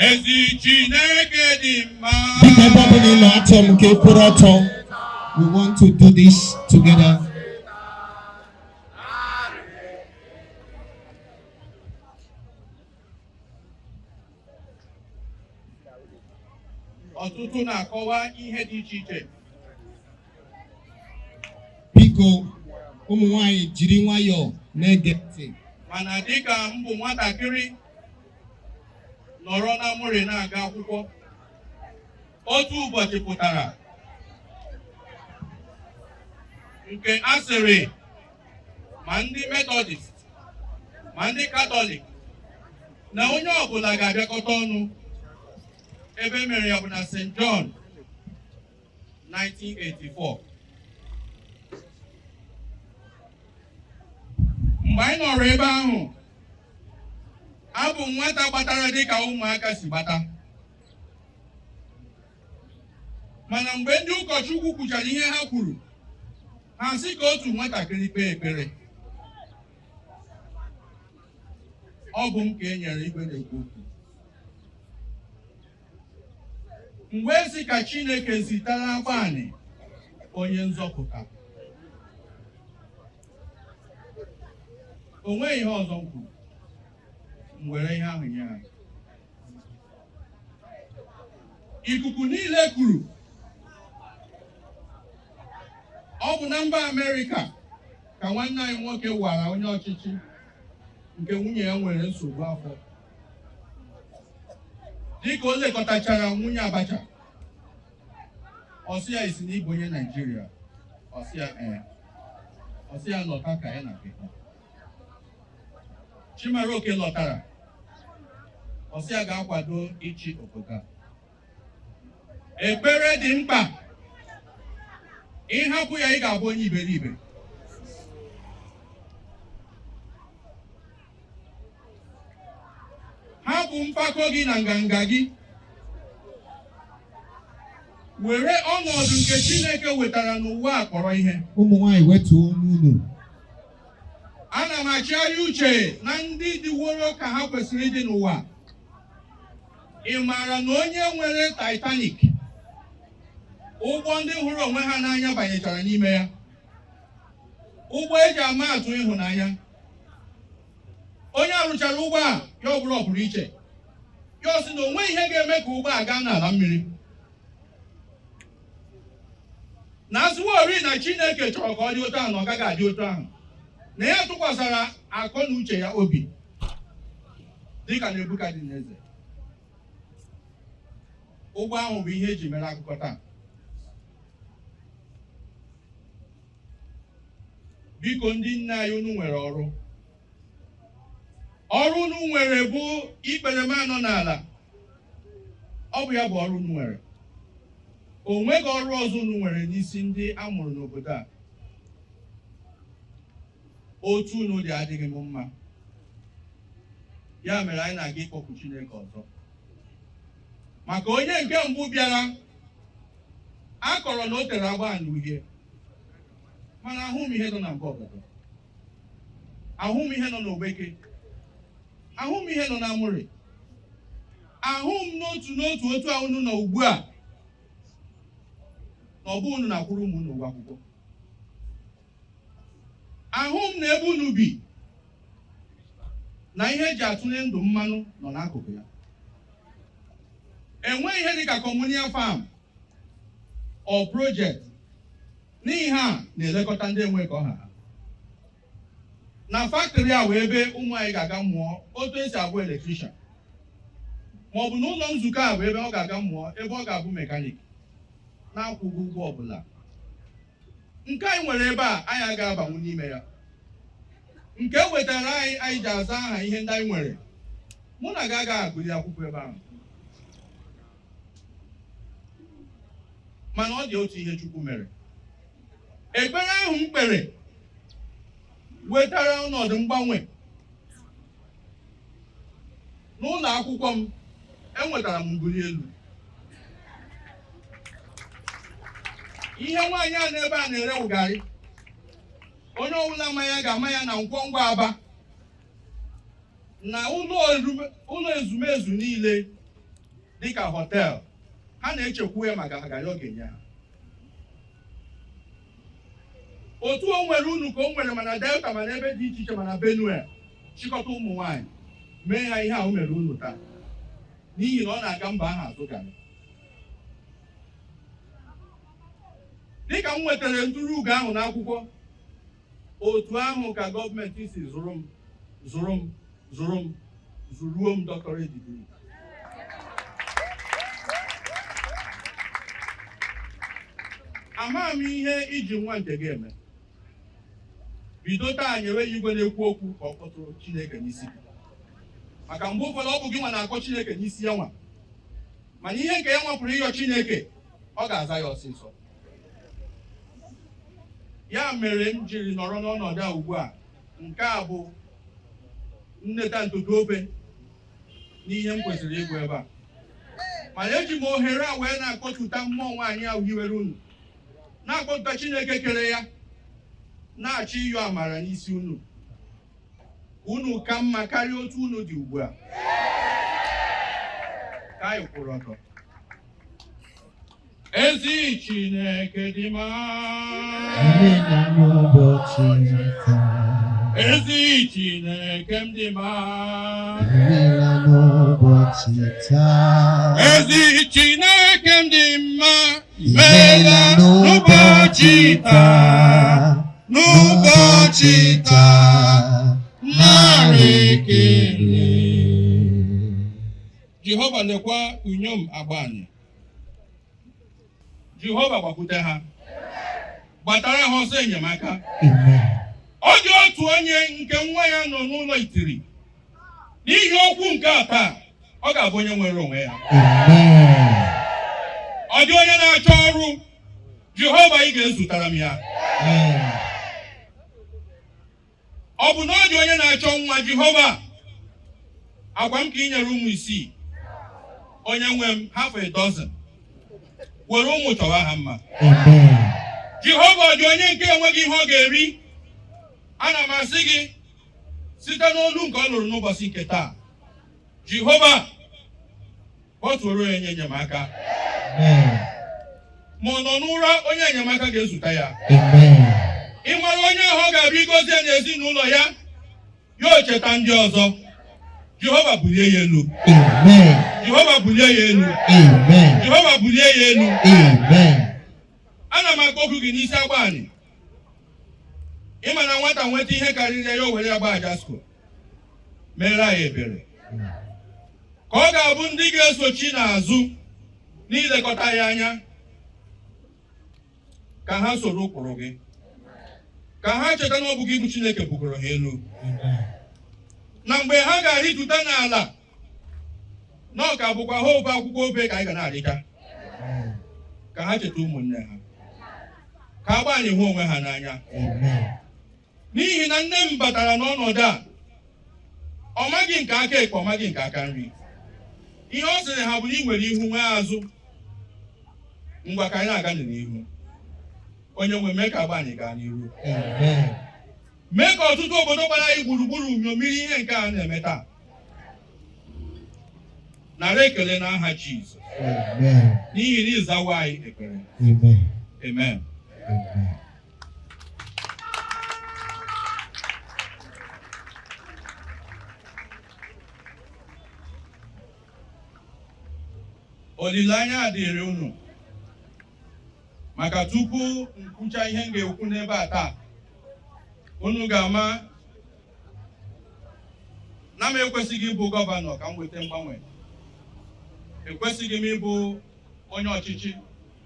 Ezi Chineke dị mma. Biko, ebe ọ bụla ị nọ, achọrọ m ka ị kwụrụ ọtọ. We want to do this together. Ọtụtụ na-akọwa ihe dị iche iche. Biko, ụmụ nwanyị, jiri nwayọọ na-ege ntị. Mana dịka m bụ nwatakịrị nọrọ na Amuri na-aga akwụkwọ, otu ụbọchị pụtara nke a sịrị ma ndị Methodist ma ndị Katọlik na onye ọbụla ga-abịakọta ọnụ. Ebe e mere ya bụ na St. John, 1984. Mgbe anyị nọrọ ebe ahụ, abụ m nwata gbatara dịka ụmụaka si gbata, mana mgbe ndị ụkọchukwu kwuchara ihe ha kwuru, ha sị ka otu nwatakịrị kpee ekpere. Ọ bụ m ka e nyere igwe na-ekwu okwu. Mgbe sị ka Chineke zitere Agbani onye nzọpụta, o nweghị ihe ọzọ m kwuru. M were ihe ahụ nye ha. Ikuku niile kwuru ọ bụ na mba Amerịka ka nwanne anyị nwoke wara onye ọchịchị nke nwunye ya nwere nsogbu afọ. Dịka o lekọtachara nwunye Abacha, ọ sị ya, "Isi na ịbụ onye Naijiria?" Ọ sị ya, "Ee." Ọ sị ya lọta ka ya na gị. Chimaroke lọtara, ọ sị ya ga-akwado ịchị obodo a. Ekpere dị mkpa. Ịhapụ ya, ị ga-abụ onye iberibe. Hapụ mpako gị na nganga gị, were ọnọdụ nke Chineke wetara n'ụwa a kpọrọ ihe. Ụmụ nwanyị, wetuo olu unu. Ana m achịgharị uche na ndị dịworo ka ha kwesịrị ịdị n'ụwa. Ị maara na onye nwere Titanic, ụgbọ ndị hụrụ onwe ha n'anya banyechara n'ime ya, ụgbọ eji ama atụ ịhụnanya? Onye arụchara ụgbọ a, ya ọ bụrụ ọ pụrụ iche, ya ọ sị na onwe ihe ga-eme ka ụgbọ a gaa n'ala mmiri, na asịworị na Chineke chọrọ ka ọ dị otu ahụ, na ọ gaghị adị otu ahụ, na ya tụkwasara akọ na uche ya obi dịka Nebukadneza. Ụgbọ ahụ bụ ihe eji mere akụkọ taa. Biko, ndị nne anyị, unu nwere ọrụ. Ọrụ unu nwere bụ ikpere m anọ n'ala. Ọ bụ ya bụ ọrụ unu nwere. O nweghị ọrụ ọzọ unu nwere n'isi ndị a mụrụ n'obodo a. Otu unu dị adịghị m mma. Ya mere anyị na-aga ịkpọku Chineke ọzọ. Maka onye nke mbụ bịara, a kọrọ na o tere Agbani uhie, mana ahụ m ihe nọ na Mbaọgọdọ, ahụ m ihe nọ n'Ogbeke, ahụ m ihe nọ n'Amụrị, ahụ m n'otu n'otu otu a unu nọ ugbu a, na ọ bụ unu na-akwụrụ ụmụ unu ụgwọ akwụkwọ. Ahụ m na ebe unu bi na ihe eji atụnye ndụ mmanụ nọ n'akụkụ ya. Enweghị ihe dịka communal farm or project n'ihe a na-elekọta ndị enwe ka ọha ha. Na factory a wee ebe ụmụ anyị ga-aga mụọ otu esi abụ electrician, ma ọ bụ n'ụlọ nzukọ a bụ ebe ọ ga-aga mụọ ebe ọ ga-abụ mechanic na-akwụghị ụgwọ ọbụla. Nke anyị nwere ebe a, anyị agaghị abanwu n'ime ya. Nke e wetara anyị, anyị ji aza aha ihe ndị anyị nwere, mụ na gị agaghị agụli akwụkwọ ebe ahụ. Mana ọ dị otu ihe Chukwu mere. Ekpere ahụ m kpere wetara ọnọdụ mgbanwe n'ụlọ akwụkwọ m. Enwetara m mbuli elu. Ihe nwaanyị a n'ebe a na-ere wụ garị. Onye ọbụla ma ya ga-ama ya na Nkwọngwa Aba na ụlọ ezumezu niile dịka hotel, ha na-echekwu ya maka garị ọ ga-enye ha. Otu o nwere unu ka o nwere mana Delta, mana ebe dị iche iche, mana Benue, chịkọta ụmụ nwaanyị mee ha ihe ahụ mere unu taa, n'ihi na ọ na-aga mba ahụ azụ garị. Dịka m nwetara ntụrụ ugo ahụ n'akwụkwọ, otu ahụ ka gọọmenti si zụrụ m, zụrụ m, zụrụ m, zụruo m doctorate degree. Ama m ihe iji nwa nke gị eme. Bido taa nyewe ya igwe na-ekwu okwu ka ọ kpọtụrụ Chineke n'isi gị, maka mgbe ụfọdụ ọ bụ gị nwa na-akpọ Chineke n'isi ya nwa, mana ihe nke ya nwa pụrụ ịyọ Chineke, ọ ga-aza ya ọsịsọ. Ya mere m jiri nọrọ n'ọnọdụ a ugbu a. Nke a bụ nneta ntụtụ ofe n'ihe m kwesịrị ịgụ ebe a, mana eji m ohere a wee na-akpọtụta mmụọ nwaanyị ahụ hiwere unu, na-akpọtụta Chineke kere ya, na-achọ ịyọ amara n'isi unu, ka unu ka mma karịa otu unu dị ugbu a. Ka anyị kwụrụ ọtọ. Ezi Chineke dị mma. Imela n'ụbọchị taa. Ezi Chineke m dị mma. Imela n'ụbọchị taa. Ezi Chineke m dị mma. Imela n'ụbọchị taa. N'ụbọchị taa, nara ekele. Jehova, lekwa unyom Agbani. Jehova, gbakwute ha, gbatara ha ọsọ enyemaka. Ọ dị otu onye nke nwa ya nọ n'ụlọ itiri. N'ihi okwu nke a taa, ọ ga-abụ onye nwere onwe ya. Ọ dị onye na-achọ ọrụ. Jehova, ị ga-ezutara m ya. Ọ bụ na ọ dị onye na-achọ nwa. Jehova, agwa m ka ị nyere ụmụ isii, onye nwe m half a dozen, were ụmụ chọwa ha mma. Jehova, ọ dị onye nke enweghị ihe ọ ga-eri. Ana m asị gị, site n'olu nke ọ nụrụ n'ụbọchị nke taa, Jehova, kpọtụrụ onye enyemaka. Ma ọ nọ n'ụra, onye enyemaka ga-ezute ya. Ị mara onye ahụ ọ ga-abịa igozi ya n'ezinụlọ ya, ya o cheta ndị ọzọ. Jehova, bulie ya elu. Jehova, bulie ya elu. Jehova, bulie ya elu. Ana m akpọku gị n'isi Agbani. Ịma na nwata nweta ihe karịrị ya, ya o were ya gbaa ajasko. Mere anyị ebere, ka ọ ga-abụ ndị ga-esochi n'azụ n'ilekọta ya anya, ka ha soro ụkpụrụ gị, ka ha cheta na ọ bụ gị bụ Chineke bugoro ha elu. Na mgbe ha ga-arịtụta n'ala, na ọ ka bụkwa ha ofe akwụkwọ ofe ka anyị ga na-arịcha. Ka ha cheta ụmụnne ha, ka Agbani hụ onwe ha n'anya, n'ihi na nne m batara n'ọnọdụ a, ọ maghị nke aka ekpe, ọ maghị nke aka nri. Ihe ọ sịrị ha bụ na ị nwere ihu nwee azụ. Ngwa, ka anyị na-aga n'ihu. Onye nwe, mee ka Agbani gaa n'ihu, mee ka ọtụtụ obodo gbara anyị gburugburu nyomiri ihe nke a na-eme taa. Nara ekele n'aha Jizọs, n'ihi na ịzawa anyị ekpere. Amen. Olileanya dịrị unu, maka tupu m kwucha ihe m ga-ekwu n'ebe a taa, unu ga-ama na m ekwesịghị ịbụ gọvanọ ka m weta mgbanwe. Ekwesịghị m ịbụ onye ọchịchị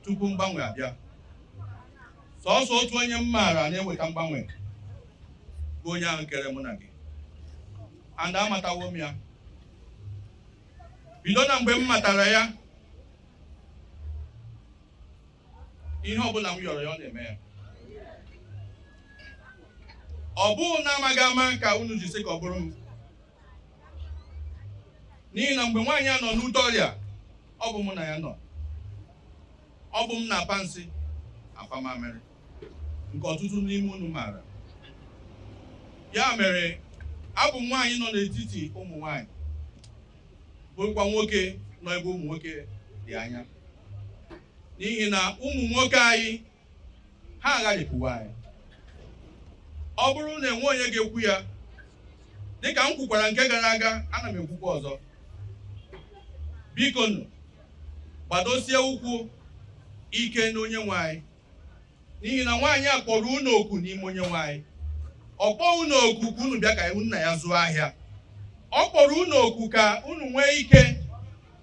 tupu mgbanwe abịa. Sọọsọ otu onye m maara na-eweta mgbanwe bụ onye ahụ kere mụ na gị, and amatawo m ya. Bido na mgbe m matara ya, ihe ọbụla m yọrọ ya, ọ na-eme ya. Ọ bụghị na-amaghị ama ka unu ji sị ka ọ bụrụ m, n'ihi na mgbe nwaanyị a nọ n'ute ọrịa, ọ bụ mụ na ya nọ. Ọ bụ m na-apa nsị, apa mamịrị, nke ọtụtụ n'ime unu maara. Ya mere, abụ m nwaanyị nọ n'etiti ụmụ nwaanyị, bụrụkwa nwoke nọ ebe ụmụ nwoke dị anya, n'ihi na ụmụ nwoke anyị ha agharịpụwa anyị. Ọ bụrụ na enwe onye ga-ekwu ya, dịka m kwukwara nke gara aga, ana m ekwukwa ọzọ, biko nụ, gbadosie ụkwụ ike n'onye nwe anyị, n'ihi na nwaanyị a kpọrọ unu oku n'ime onye nwe anyị. Ọ kpọọ unu oku ka unu bịa ka nna ya zụọ ahịa. Ọ kpọrọ unu oku ka unu nwee ike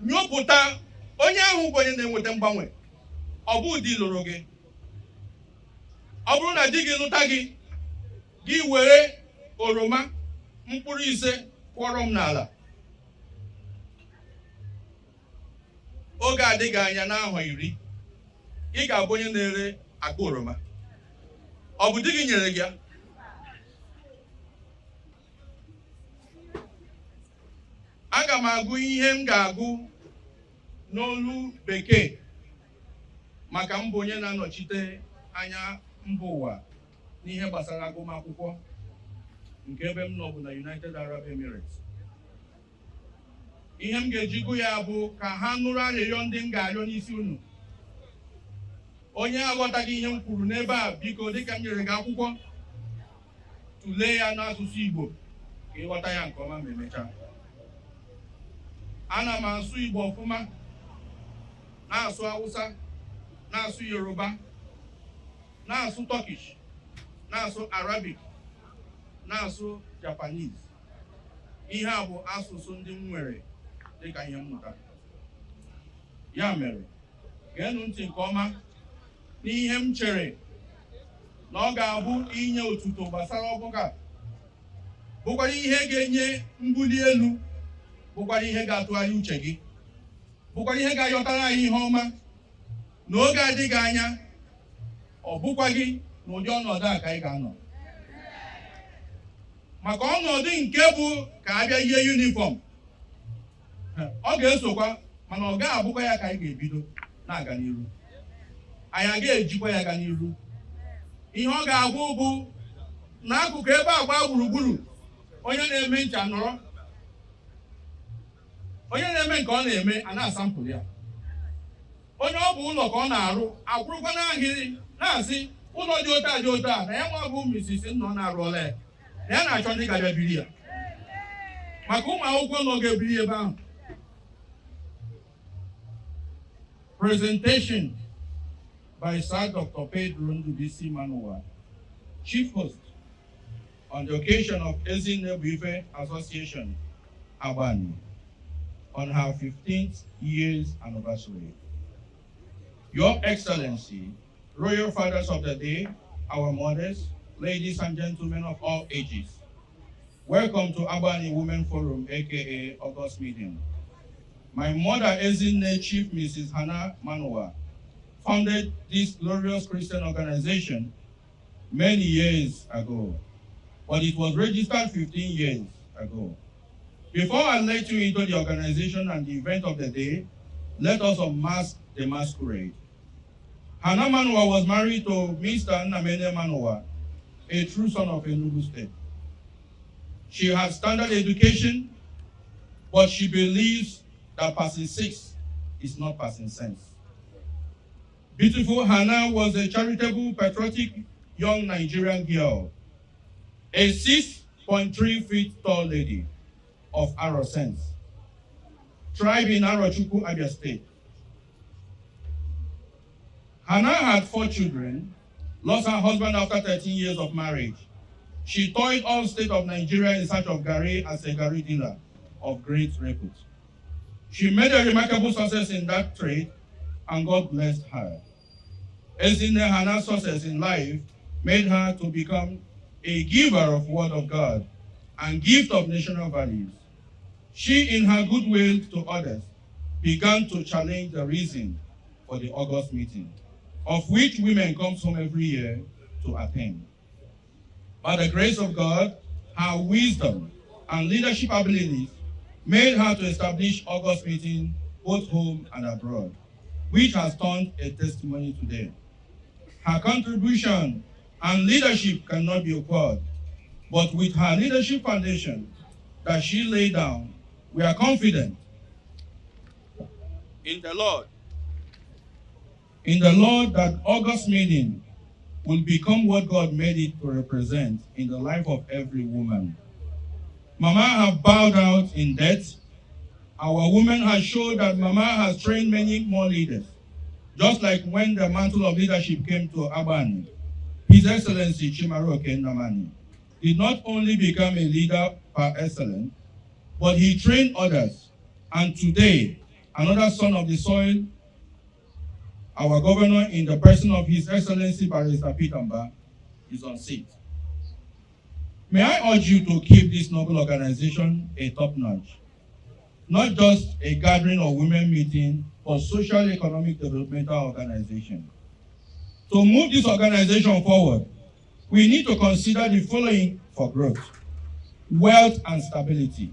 nyopụta onye ahụ bụ onye na-enweta mgbanwe. Ọ bụ di lụrụ gị. Ọ bụrụ na di gị lụta gị, gị were oroma mkpụrụ 5 kwọrọ m n'ala, oge adịghị anya, n'ahọ 10, ị ga-abụ onye na-ere akpa oroma. Ọ bụ di gị nyere gị ya? Aga m agụ ihe m ga-agụ n'olu Bekee, maka mbụ onye na-anọchite anya mba ụwa n'ihe gbasara agụmakwụkwọ nke ebe m nọ bụ na United Arab Emirates. Ihe m ga-eji gụ ya bụ ka ha nụrụ arịrịọ ndị m ga-arịọ n'isi unu. Onye aghọtaghị ihe m kwuru n'ebe a, biko, dịka m nyere gị akwụkwọ, tụlee ya n'asụsụ Igbo ka ịghọta ya nke ọma ma emechaa. Ana m asụ Igbo ọfụma, na-asụ Hausa, na-asụ Yoruba, na-asụ Turkish, na-asụ Arabic, na-asụ Japanese. Ihe a bụ asụsụ ndị m nwere dịka ihe mmụta. Ya mere, geenụ ntị nke ọma n'ihe m chere na ọ ga-abụ inye otuto gbasara ọgbakọ a, bụkwara ihe ga-enye mbuli elu, bụkwara ihe ga-atụgharị uche gị, bụkwara ihe ga-ayọtara anyị ihe ọma n'oge adịghị anya. Ọ bụkwa gị n'ụdị ọnọdụ a ka anyị ga-anọ, maka ọnọdụ nke bụ ka a bịa yie uniform, ọ ga-esokwa, mana ọ ga-abụkwa ya ka anyị ga-ebido na-aga n'iru. Anyị agaghị ejikwa ya ga n'iru. Ihe ọ ga-abụ bụ n'akụkụ ebe a gbaa gburugburu, onye na-eme ncha nọrọ, onye na-eme nke ọ na-eme a na-asampụrụ ya, onye ọ bụ ụlọ ka ọ na-arụ akwụrụkwa n'ahịrị na-asị ụlọ dị otu a dị otu a, na ya nwa bụ Mrs. Nna ọ na-arụọla ya, na ya na-achọ ndị ga-abịa biri ya, maka ụmụ akwụkwọ nọ ga-ebiri ebe ahụ. Presentation by Sir Dr. Pedro Ndubisi Manuwa, Chief Host, on the occasion of Ezinne Association, Agbani, on her 15th year's anniversary. Your Excellency, Royal Fathers of the Day, our mothers, ladies and gentlemen of all ages. Welcome to Agbani Women Forum, aka August Meeting. My mother, Ezinne Chief Mrs. Hannah Manuwa, founded this glorious Christian organization many years ago, but it was registered 15 years ago. Before I let you into the organization and the event of the day, let us unmask the masquerade. Hannah Manuwa was married to Mr. Nnamene Manuwa, a true son of Enugu State. She has standard education, but she believes that passing six is not passing sense. Beautiful Hannah was a charitable, patriotic young Nigerian girl, a 6.3 feet tall lady of Aro sense, tribe in Arochukwu, Abia State. Hannah had four children, lost her husband after 13 years of marriage. She toiled all state of Nigeria in search of gari as a gari dealer of great repute. She made a remarkable success in that trade, and God blessed her. Ezinne Hannah's success in life made her to become a giver of word of God and gift of national values. She, in her goodwill to others, began to challenge the reason for the August meeting, of which women comes home every year to attend. By the grace of God, her wisdom and leadership abilities made her to establish August meeting both home and abroad, which has turned a testimony today. Her contribution and leadership cannot be equaled, but with her leadership foundation that she laid down, we are confident in the Lord. In the Lord that August meeting will become what God made it to represent in the life of every woman. Mama have bowed out in death. Our women has showed that Mama has trained many more leaders. Just like when the mantle of leadership came to Agbani, His Excellency Chimaroke Nnamani did not only become a leader par excellence, but he trained others. And today, another son of the soil, our governor in the person of His Excellency Barrister Peter Mbah, is on seat. May I urge you to keep this noble organization a top notch, not just a gathering of women meeting, but social economic developmental organization. To move this organization forward, we need to consider the following for growth: wealth and stability,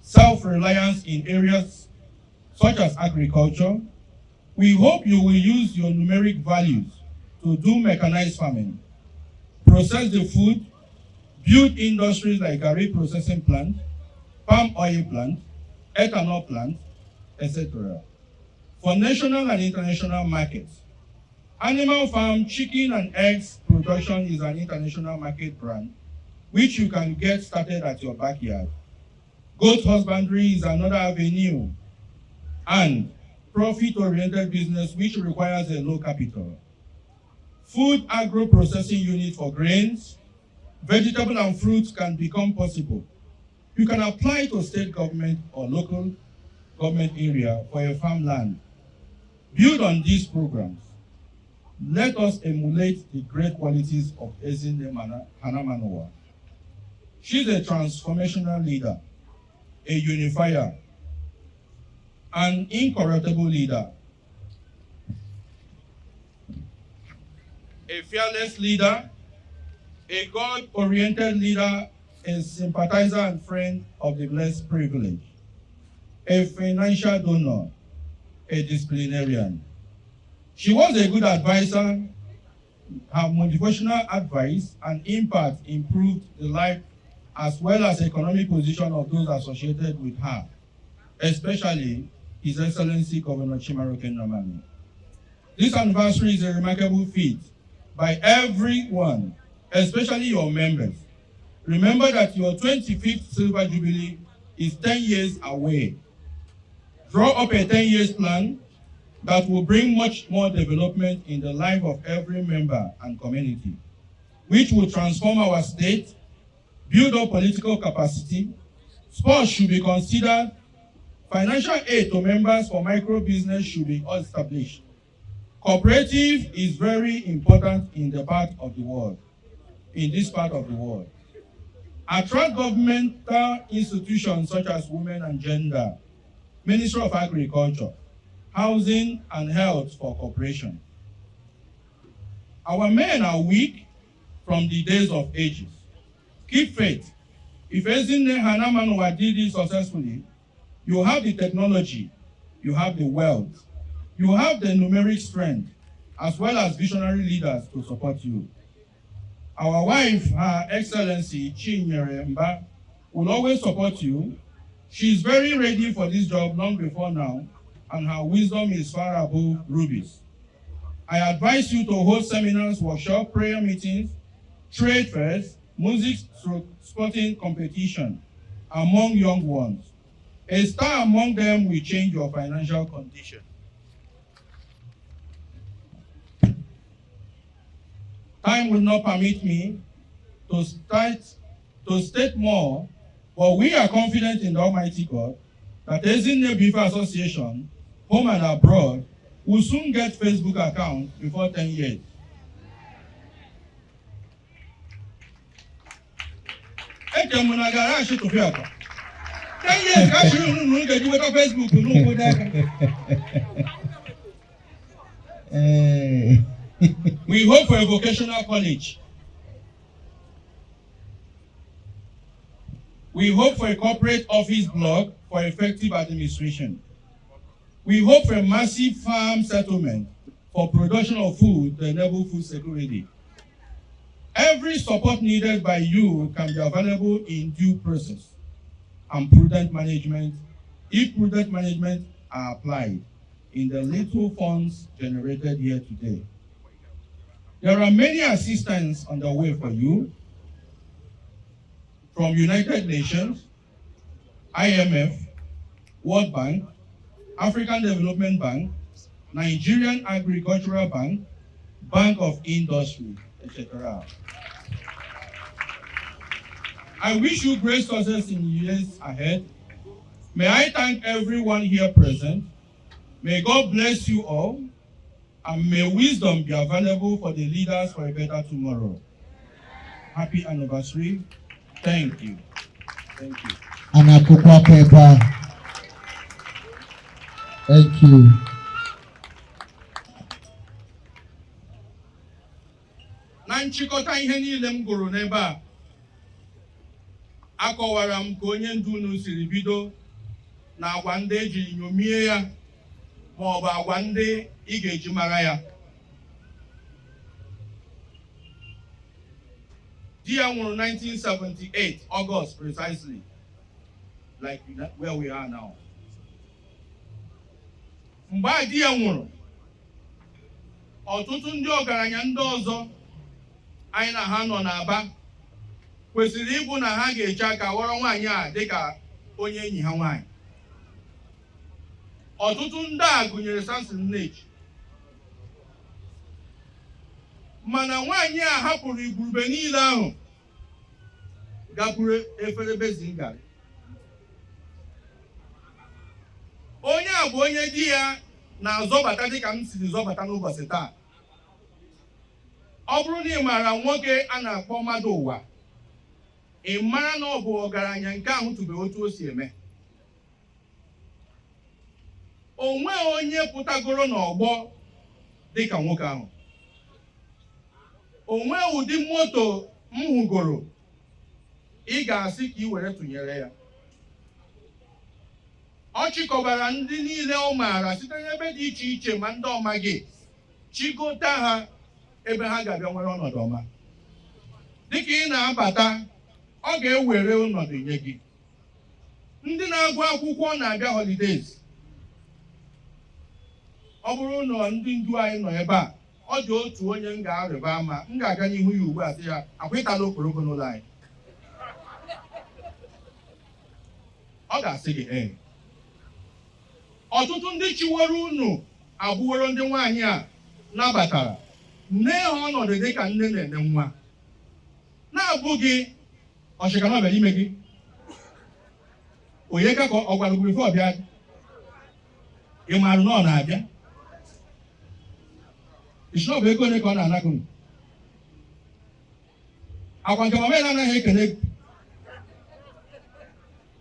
self-reliance in areas such as agriculture. We hope you will use your numeric values to do mechanized farming, process the food, build industries like gari processing plant, palm oil plant, ethanol plant, etc. For national and international markets, animal farm, chicken and eggs production is an international market brand, which you can get started at your backyard. Goat husbandry is another avenue, and profit-oriented business which requires a low capital. Food agro-processing unit for grains, vegetable and fruits can become possible. You can apply to state government or local government area for a farmland. Build on these programs. Let us emulate the great qualities of Ezinne Hannah Manuwa. She's a transformational leader, a unifier, an incorruptible leader, a fearless leader, a God-oriented leader, a sympathizer and friend of the blessed privilege, a financial donor, a disciplinarian. She was a good advisor. Her motivational advice and impact improved the life as well as economic position of those associated with her, especially His Excellency Governor Chimaroke Nnamani. This anniversary is a remarkable feat by everyone, especially your members. Remember that your 25th Silver Jubilee is 10 years away. Draw up a 10 years plan that will bring much more development in the life of every member and community, which will transform our state, build up political capacity. Sports should be considered. Financial aid to members for micro business should be established. Cooperative is very important in the part of the world, in this part of the world. Attract governmental institutions such as Women and Gender, Ministry of Agriculture, Housing and Health for cooperation. Our men are weak from the days of ages. Keep faith. If Ezinne Hanamanuwa did it successfully, you have the technology, you have the wealth, you have the numeric strength, as well as visionary leaders to support you. Our wife, Her Excellency Chinyere Mba, will always support you. She is very ready for this job long before now, and her wisdom is far above rubies. I advise you to hold seminars, workshops, prayer meetings, trade fairs, music, sporting competition among young ones. A star among them will change your financial condition. Time will not permit me to state more, but we are confident in the Almighty God that Ezinne Bụ Ife Association, home and abroad, will soon get Facebook account before 10 years. Eche m na garage tụfịa akwa. 10 years ka chiri unu na ga-eji nweta Facebook n'ụkwụ dị aka. We hope for a vocational college. We hope for a corporate office block for effective administration. We hope for a massive farm settlement for production of food to enable food security. Every support needed by you can be available in due process and prudent management, if prudent management are applied in the little funds generated here today. There are many assistance on the way for you from United Nations, IMF, World Bank, African Development Bank, Nigerian Agricultural Bank, Bank of Industry, etc. I wish you great success in years ahead. May I thank everyone here present. May God bless you all, and may wisdom be available for the leaders for a better tomorrow. Happy anniversary. Thank you. Thank you. A na-akụkwa aka ebe a. Thank you. Na nchịkọta ihe niile m gụrụ n'ebe a, akọwara m ka onye ndu unu siri bido na agwa ndị ejiri nyomie ya ma ọ bụ agwa ndị ị ga-eji mara ya. Di ya nwụrụ 1978 August precisely, like where we are now. Mgbe a di ya nwụrụ, ọtụtụ ndị ọgaranya ndị ọzọ anyị na ha nọ n'Aba kwesịrị ịbụ na ha ga-eche aka ghọrọ nwaanyị a dịka onye enyi ha nwaanyị. Ọtụtụ ndị a gụnyere Samson Nneji. Mana nwaanyị a hapụrụ igwurube niile ahụ gakwuru efere basin garị. Onye a bụ onye di ya na-azọbata dịka m siri zọbata n'ụbọchị taa. Ọ bụrụ na ị maara nwoke a na-akpọ mmadụ ụwa, ị mara na ọ bụ ọgaranya nke ahụtụbeghị otu o si eme. O nweghị onye pụtagoro n'ọgbọ dịka nwoke ahụ. O nweghị ụdị moto m hụgoro ị ga-asị ka ị were tụnyere ya. Ọ chịkọbara ndị niile ọ maara site n'ebe dị iche iche ma ndị ọ maghị, chịkọta ha ebe ha ga-abịa nwere ọnọdụ ọma. Dịka ị na-abata, ọ ga-ewere ọnọdụ nye gị. Ndị na-agụ akwụkwọ na-abịa holidays. Ọ bụrụ na ndị ndu anyị nọ ebe a, ọ dị otu onye m ga-arịba ama, m ga-aga n'ihu ya ugbu a sị ya, akwa ịtala okporoko n'ụlọ anyị. Ọ ga-asị gị ee. Ọtụtụ ndị chiworo unu abụworo ndị nwaanyị a nabatara nee ha ọnọdụ dịka nne na-ene nwa, na-abụghị ọchịka na ọbịara ime gị onye ka ọ gwara gị before ọ bịa, ị maara na ọ na-abịa, isi ọ bụ ego ole ka ọ na-ana gị, akwa nke mama ya na-anaghị ekele gị.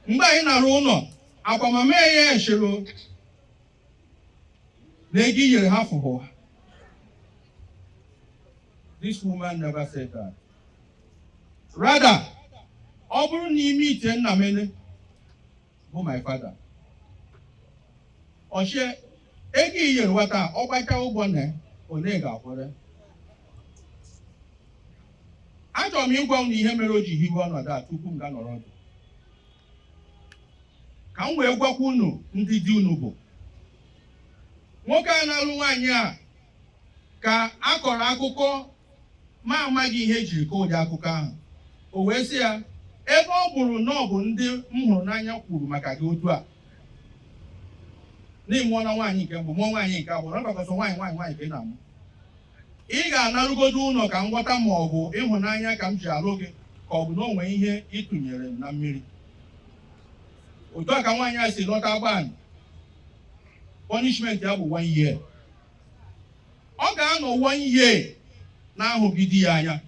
Mgbe anyị nara ụlọ akwa mama ya eshiro na ego i nyere ha fụhụ. This woman never said that. Rather, ọ bụrụ na ime ite nna m ele bụ my father, ọchie ego i nyere nwata ọ gbacha ụgwọ na one ga-akwụrụ. Achọrọ m ịgwa unu ihe mere o ji hiwe ọnọdụ a tupu m ga nọrọ ọdụ, ka m wee gwakwa unu ndị di unu bụ nwoke a na-alụ nwaanyị a ka a kọrọ akụkọ ma amaghị ihe ejiri kọọ ụdị akụkọ ahụ. O wee sị ya, ebe ọ bụrụ na ọ bụ ndị m hụrụ n'anya kwuru maka gị otu a, na ị mụọla nwaanyị nke mbụ, mụọ nwaanyị nke abụọ, na ọgbakọsọ nwaanyị nwaanyị nwaanyị ka ị na-amụ, ị ga-anarugodo ụlọ ka m ghọta ma ọ bụ ịhụnanya ka m ji alụ gị ka ọ bụ na o nwee ihe ị tụnyere m na mmiri. Otu a ka nwaanyị a si lọta Agbani. Punishment ya bụ 1 year. Ọ ga-anọ 1 year na-ahụghị di ya anya.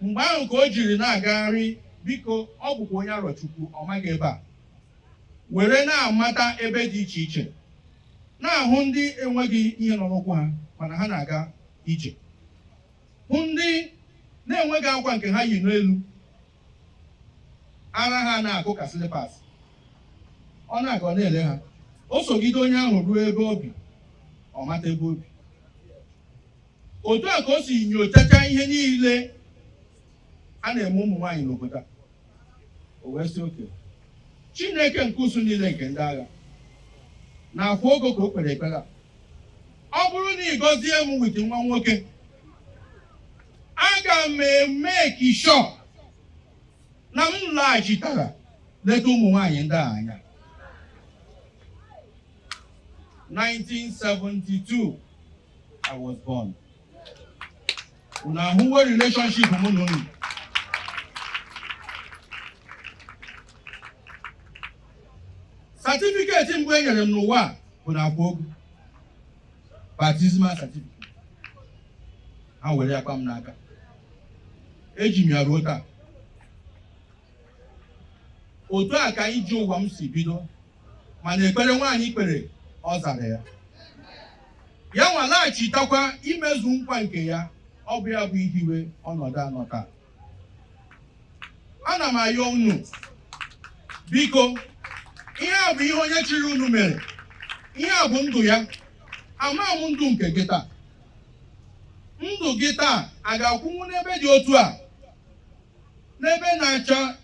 Mgbe ahụ ka o jiri na-agagharị, biko ọ bụkwa onye Arọchukwu, ọ maghị ebe a, were na-amata ebe dị iche iche, na-ahụ ndị enweghị ihe nọ n'ụkwụ ha mana ha na-aga ije, hụ ndị na-enweghị akwa nke ha yi n'elu, ara ha na-akụ ka slippers. Ọ na-aga ọ na-ele ha. O sogide onye ahụ ruo ebe o bi, ọ mata ebe o bi. Otu a ka o si nyochacha ihe niile a na-eme ụmụ nwaanyị n'obodo a. O wee sị, okay, Chineke nke usu niile nke ndị agha na-afụ ogo ka o kpere ekpere a, ọ bụrụ na ị gọzie m with nwa nwoke, aga m eme sure na m laghachitara leta ụmụ nwaanyị ndị a anya. 1972 I was born. Unu ahụwo relationship mụ na unu. Certificate mbụ e nyere m n'ụwa a bụ na akwa ogu, baptismal certificate. Ha were ya kpa m n'aka, eji m ya ruo taa. Otu a ka ije ụwa m si bido, mana ekpere nwaanyị kpere, ọ zara ya. Ya nwa laghachitakwa imezu nkwa nke ya, ọ bụ ya bụ ihiwe ọnọdụ anọ taa. Ana m ayọ unu, biko, ihe a bụ ihe onye chịrị unu mere, ihe a bụ ndụ ya. Ama m ndụ nke gị taa. Ndụ gị taa a ga-akwụnwu n'ebe dị otu a, n'ebe na-acha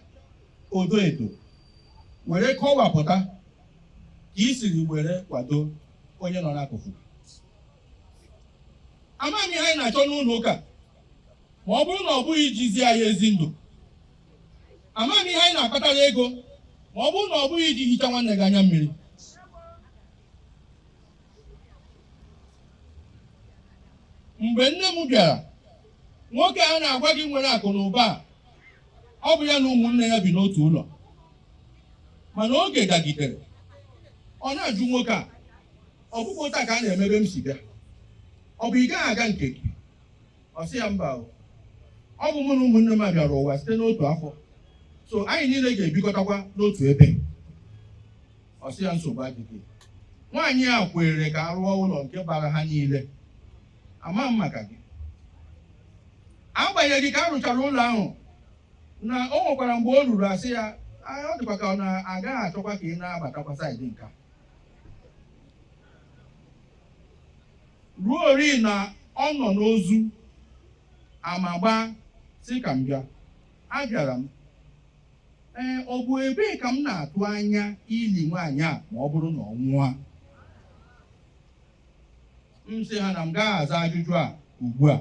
odo edo, were kọwapụta ka i siri were kwado onye nọ n'akụkụ gị. Ama m ihe anyị na-achọ n'ụlọ ụka ma ọ bụrụ na ọ bụghị ijizi anyị ezi ndụ. Ama m ihe anyị na-akpatara ego ma ọ bụrụ na ọ bụghị iji hicha nwanne gị anya mmiri. Mgbe nne m bịara, nwoke a na-agwa gị nwere akụ na ụba a, ọ bụ ya na ụmụnne ya bi n'otu ụlọ. Mana oge gagidere, ọ na-ajụ nwoke a, ọ bụkwa otu a ka a na-eme ebe m si bịa, ọ bụ ị gaghị aga nke gị? Ọ sị ya mba o, ọ bụ mụ na ụmụnne m a bịara ụwa site n'otu afọ, so anyị niile ga-ebikọtakwa n'otu ebe. Ọ sị ya nsogbu adịghị. Nwaanyị a kwere ka a rụọ ụlọ nke bara ha niile. Ama m maka gị. Agbanyeghị ka a rụchara ụlọ ahụ, na o nwekwara mgbe o ruru asị ya, ọ dịkwa ka ọ na-agaghị achọkwa ka ị na-abatakwa side nke a. Ruo ori na ọ nọ n'ozu ama gbaa sị ka m bịa. Abịara m. Ee, ọ bụ ebee ka m na-atụ anya ili nwaanyị a ma ọ bụrụ na ọ nwụọ? M sị ha na m gaghị aza ajụjụ a ugbu a.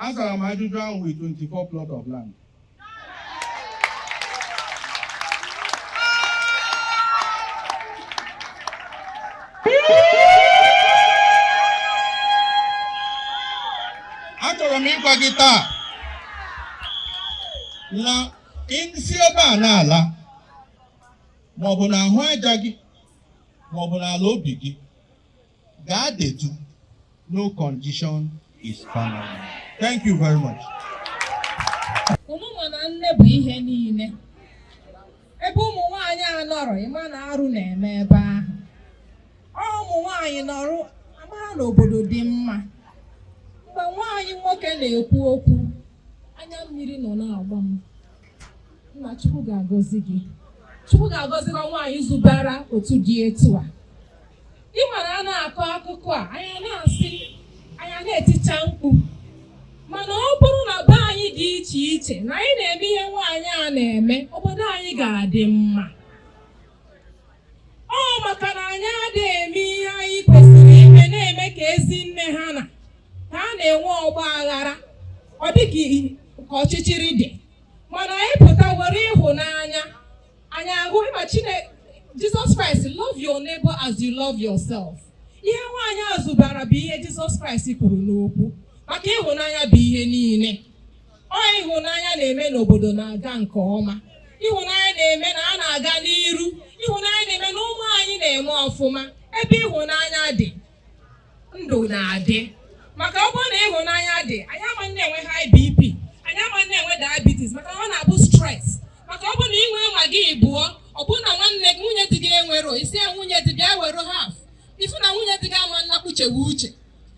Azara m ajụjụ ahụ with 24 plot of land. Achọrọ m ịgwa gị taa na isi ebe a na-ala, maọbụ na ahụ aja gị, maọbụ n'ala obi gị, gaa detu, no condition is permanent. Thank you very much. Unu ma na nne bụ ihe niile. anọrọ, ịma na arụ na-eme ebe ahụ. Ọ ụmụ nwaanyị nọrọ, amara na obodo dị mma. Mgbe nwaanyị nwoke na-ekwu okwu, anya mmiri nọ na-agba m. Nna, Chukwu ga-agọzi gị. Chukwu ga-agọzikwa nwaanyị zubara otu dị etu a. Ị mara, a na-akọ akụkọ a, anyị na-asị, anyị na-eticha mkpu, mana ọ bụrụ na be anyị dị iche iche na anyị na-eme ihe nwaanyị a na-eme, obodo anyị ga-adị mma. Ọ maka na anyị adịghị eme ihe anyị kwesịrị ime, na-eme ka ezi nne ha na ka a na-enwe ọgba aghara, ọ dị ka ọchịchịrị dị. Mana anyị pụta were ịhụnanya anyị ahụ ịma Chineke, Jesus Christ, love your neighbor as you love yourself. Ihe nwaanyị a zubara bụ ihe Jizọs Kraịst kwuru n'okwu, maka ịhụnanya bụ ihe niile. Ọ ịhụnanya na-eme n'obodo na-aga nke ọma, ịhụnanya na-eme na a na-aga n'iru, ịhụnanya na-eme na ụmụ anyị na-eme ọfụma. Ebe ịhụnanya dị, ndụ na-adị. Maka ọ bụrụ na ịhụnanya dị, anyị ama na-enwe high BP, anyị ama na-enwe diabetes, maka na ọ na-abụ stress. Maka ọ bụrụ na ị nwee nwa gị bụọ, ọ bụrụ na nwanne gị, nwunye di gị enwero isi ya, nwunye di bịa were half ifu na nwunye di gị ama nnakpuchewe uche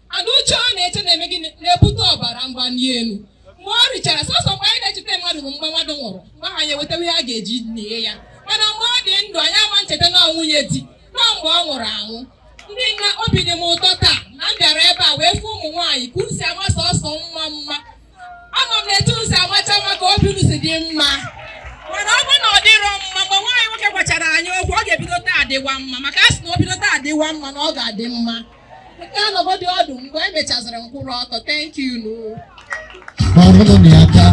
and uche ọ na-eche na-eme gịnị? Na-ebute ọbara mgbali elu. Mgbe ọ richara sọsọ, mgbe anyị na-echeta mmadụ bụ mgbe mmadụ nwụrụ, mgbe ahụ anyị ewetawa ihe a ga-eji nie ya. Mana mgbe ọ dị ndụ, anyị ama ncheta na nwunye di nọ. Mgbe ọ nwụrụ anwụ, ndị nna, obi dị m ụtọ taa na m bịara ebe a wee fụ ụmụ nwaanyị ka unu si ama sọsọ mma mma. Ama m na etu unu si amacha mma ka obi unu si dị mma. Mana ọ bụrụ na ọ dịrọ mma, mgbe nwaanyị nwoke gwachara anyị okwu, ọ ga-ebido taa adịwa mma, maka a sị na o bido taa adịwa mma na ọ ga-adị mma. Nke anọgọdị ọdụ mgbe e mechaziri mkwụrụ ọtọ. Thank you no. Kọrụnụ na ya aka.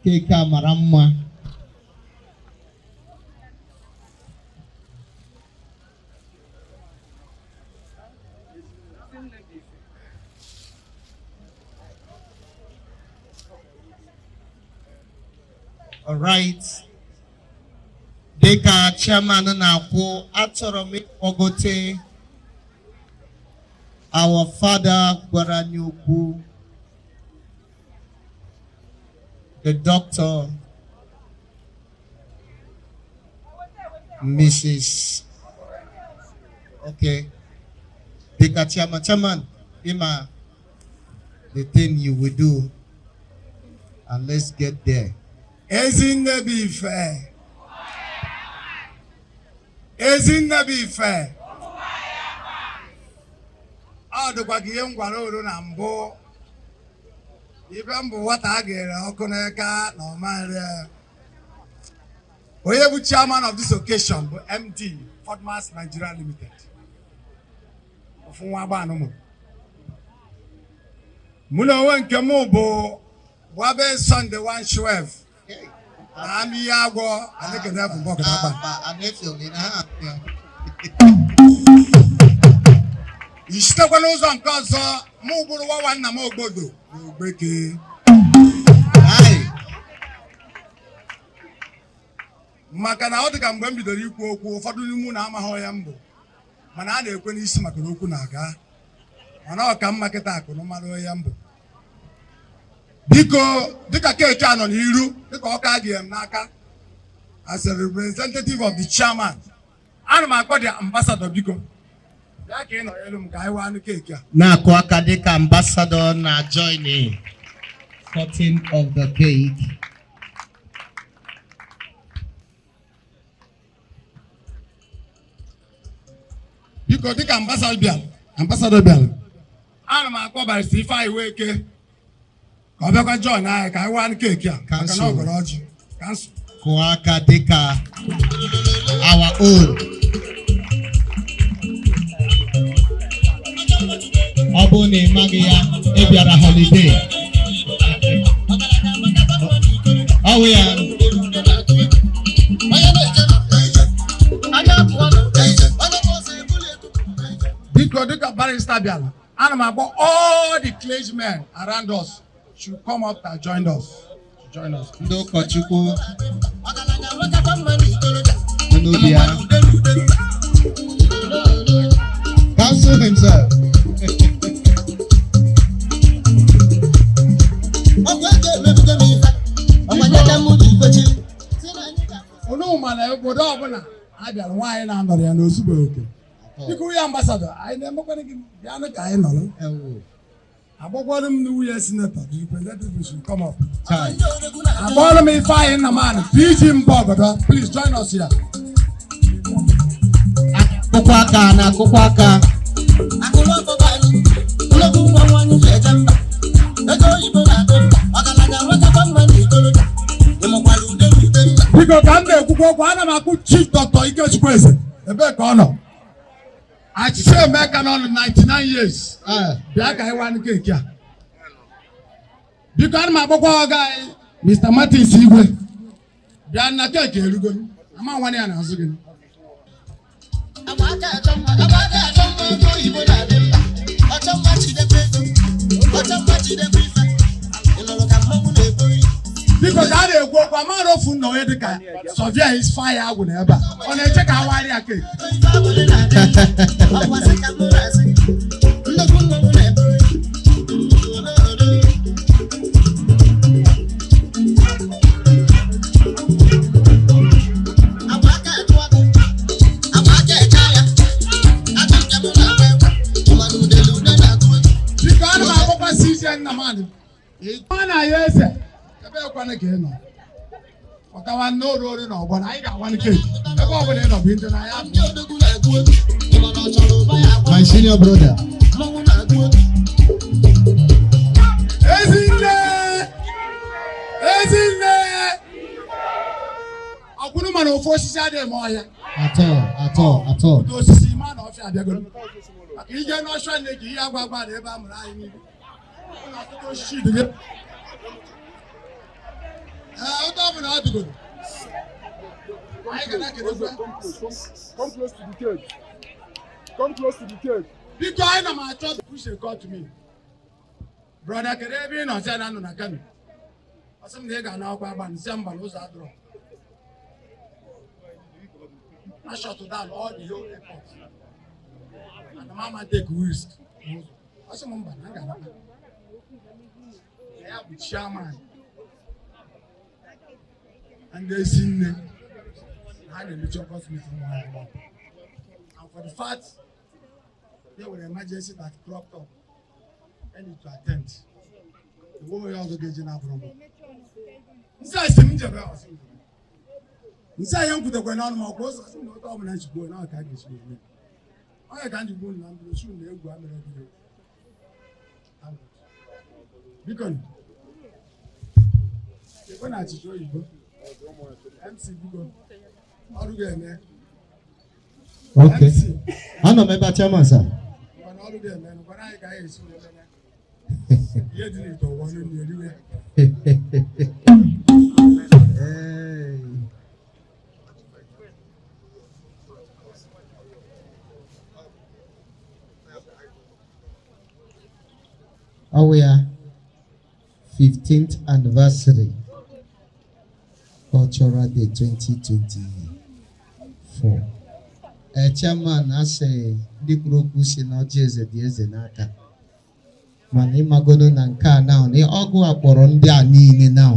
Cake a mara mma. Alright. Dịka chairman na-akwụ, achọrọ m ịkpọgote our father gwara anyị okwu, the doctor, Mrs. Okay. Dịka chairman, ịma the thing you will do, and let's get there. Ezinne bụ ife. Ezinne bụ ife. Ọ dịkwa ka ihe m gwara olu na mbụ. Ife mbụ, nwata a ga-ere ọkụ n'aka na ọma nre. Onye bụ chairman of this occasion bụ MD Fordmas Nigeria Limited. Ofu nwa agbanụ mụrụ. Mụ na onwe nke m bụ Gwabe Sunday one Shwev. Na amị ihe agwọ anekene bụ mbọ A na-efe na ha. Isitekwa n'ụzọ nke ọzọ, mụ bụrụ nwa nna m ogbodo na Ogbeke. Aye. Maka na ọ dị ka mgbe m bidoro ikwu okwu, ụfọdụ n'ime unu amaghị onye m bụ, mana a na-ekwe n'isi maka na okwu na-aga, mana ọ ka mma kịta akụ na mmadụ onye m bụ. Biko, dịka cake a nọ n'iru, dịka ọka dị m n'aka, as a representative of the chairman, ana m akpọ the ambassador. Biko bịa ka ị nọ elu m ka anyị waa anụ cake a. Na-akụ aka dịka ambassador na joining cutting of the cake. Biko, dịka ambassador bịara, ana m akpọ Barrister Ifeanyị Weke ka ọ bịakwa join anyị ka anyị waa anụ cake a, maka na ọ gọrọ ọjị. Council. Kụọ aka dịka our own. Ọ bụrụ na ị maghị ya, ị bịara holiday. Ọ wụ ya. Biko, dịka barrister bịara, ana m akpọ all the clergymen around us should come up and join us. Ndị ụkọchukwu, unu bịa. Council himself. ma na obodo ọbụla a bịara nwaanyị na-anọrọ ya n'ozugbo oke. Biko nwunye ambassador, anyị na-emekwana gị bịanụ ka anyị nọrọ. Agbakwara m nwunye senator, the representative should come up. Akpọrọ m Ifeanyị Nnamani, PG Mbaogodo, please join us here. Akụkọ aka na akụkọ aka. Biko ka m na-ekwukwa okwu, ana m akụ Chief Dr. Ikechukwu Eze, ebee ka ọ nọ? Achịcha Emeka nọ 99 years. Bịa ka anyị nwanne keeki a. Biko ana m akpọkwa ọga anyị Mr. Martins Igwe. Bịa na keeki erugo. Ama nwanne ya na-azụ gị. Biko ka a na-ekwu okwu amara ofu nna onye dịka Sọvịa is fire agwụ na ebe a. Ọ na-eche ka awagharị ya keeki. Biko ana m akpọkwa CJ Nnamani. Ọ na-ya eze ebe ekwana ka ị nọ. Ọkawa n'oru ori na ọgbọ na anyị ga-awanụ keeki. Ebe ọ bụla ị nọ bụ ndị na ya. My senior brother. Ezinne! Ezinne! Ọkwụnụ mana ofu osisi adịghị eme ọhịa. Atọ, atọ, atọ. Ụdị osisi ma na ọfịa abịagoro. Maka ije n'ọsha nne ka ihe agwa agwa na ebe a mụrụ anyị niile. Ụlọ ọtụtụ osisi dị gị. Ee, ụtọ ọbụla ọ dịgoro. Anyị ga na-ekelekwa. Come close to the cake. Come close to the cake. Biko anyị na m achọ push a call to me. Brother, kedu ebe ị nọ sị na nọ na Kano? Ọ sị m na ị ga-ana ọkwa agba nsị mba n'ụzọ adịrọ. Na shut down all the whole airport. And mama take risk. Ọ sị m mba na m ga-anata. Ya bụ chairman. Ndị esi nne ha na-emechi ọkọs meeting nwa ya. And for the fact there were emergency that cropped up, I need to attend. The woman ọzọ ga-eje na-abụrụ m. Nsị a si m jebe ọsị m jebe. Nsị a ihe m kwutekwa n'ọnụ m ọkwa ụzọ sị m na otu ọbụla nchigbo na ọ ka a ga-esi eme. Onye ka m ji gbuo na mbụrụ su na egwu amere gị. Biko nụ. Ekwe na achịcha oyibo. MC biko. Ọrụ ga-eme. Okay. Anọ m ebe a chairman sir. Ngwana ọrụ ga-eme. Ngwana anyị ka anyị esi wee mere. Ihe dị n'ite ụwa ọnụ na-eriwe. Hey. Oh, yeah. 15th anniversary Cultural Day 2024. Ee, chairman asị ndị kwuru okwu si na ọjị eze dị eze n'aka, mana ịmagodo na nke a now na ọgụ a kpọrọ ndị a niile now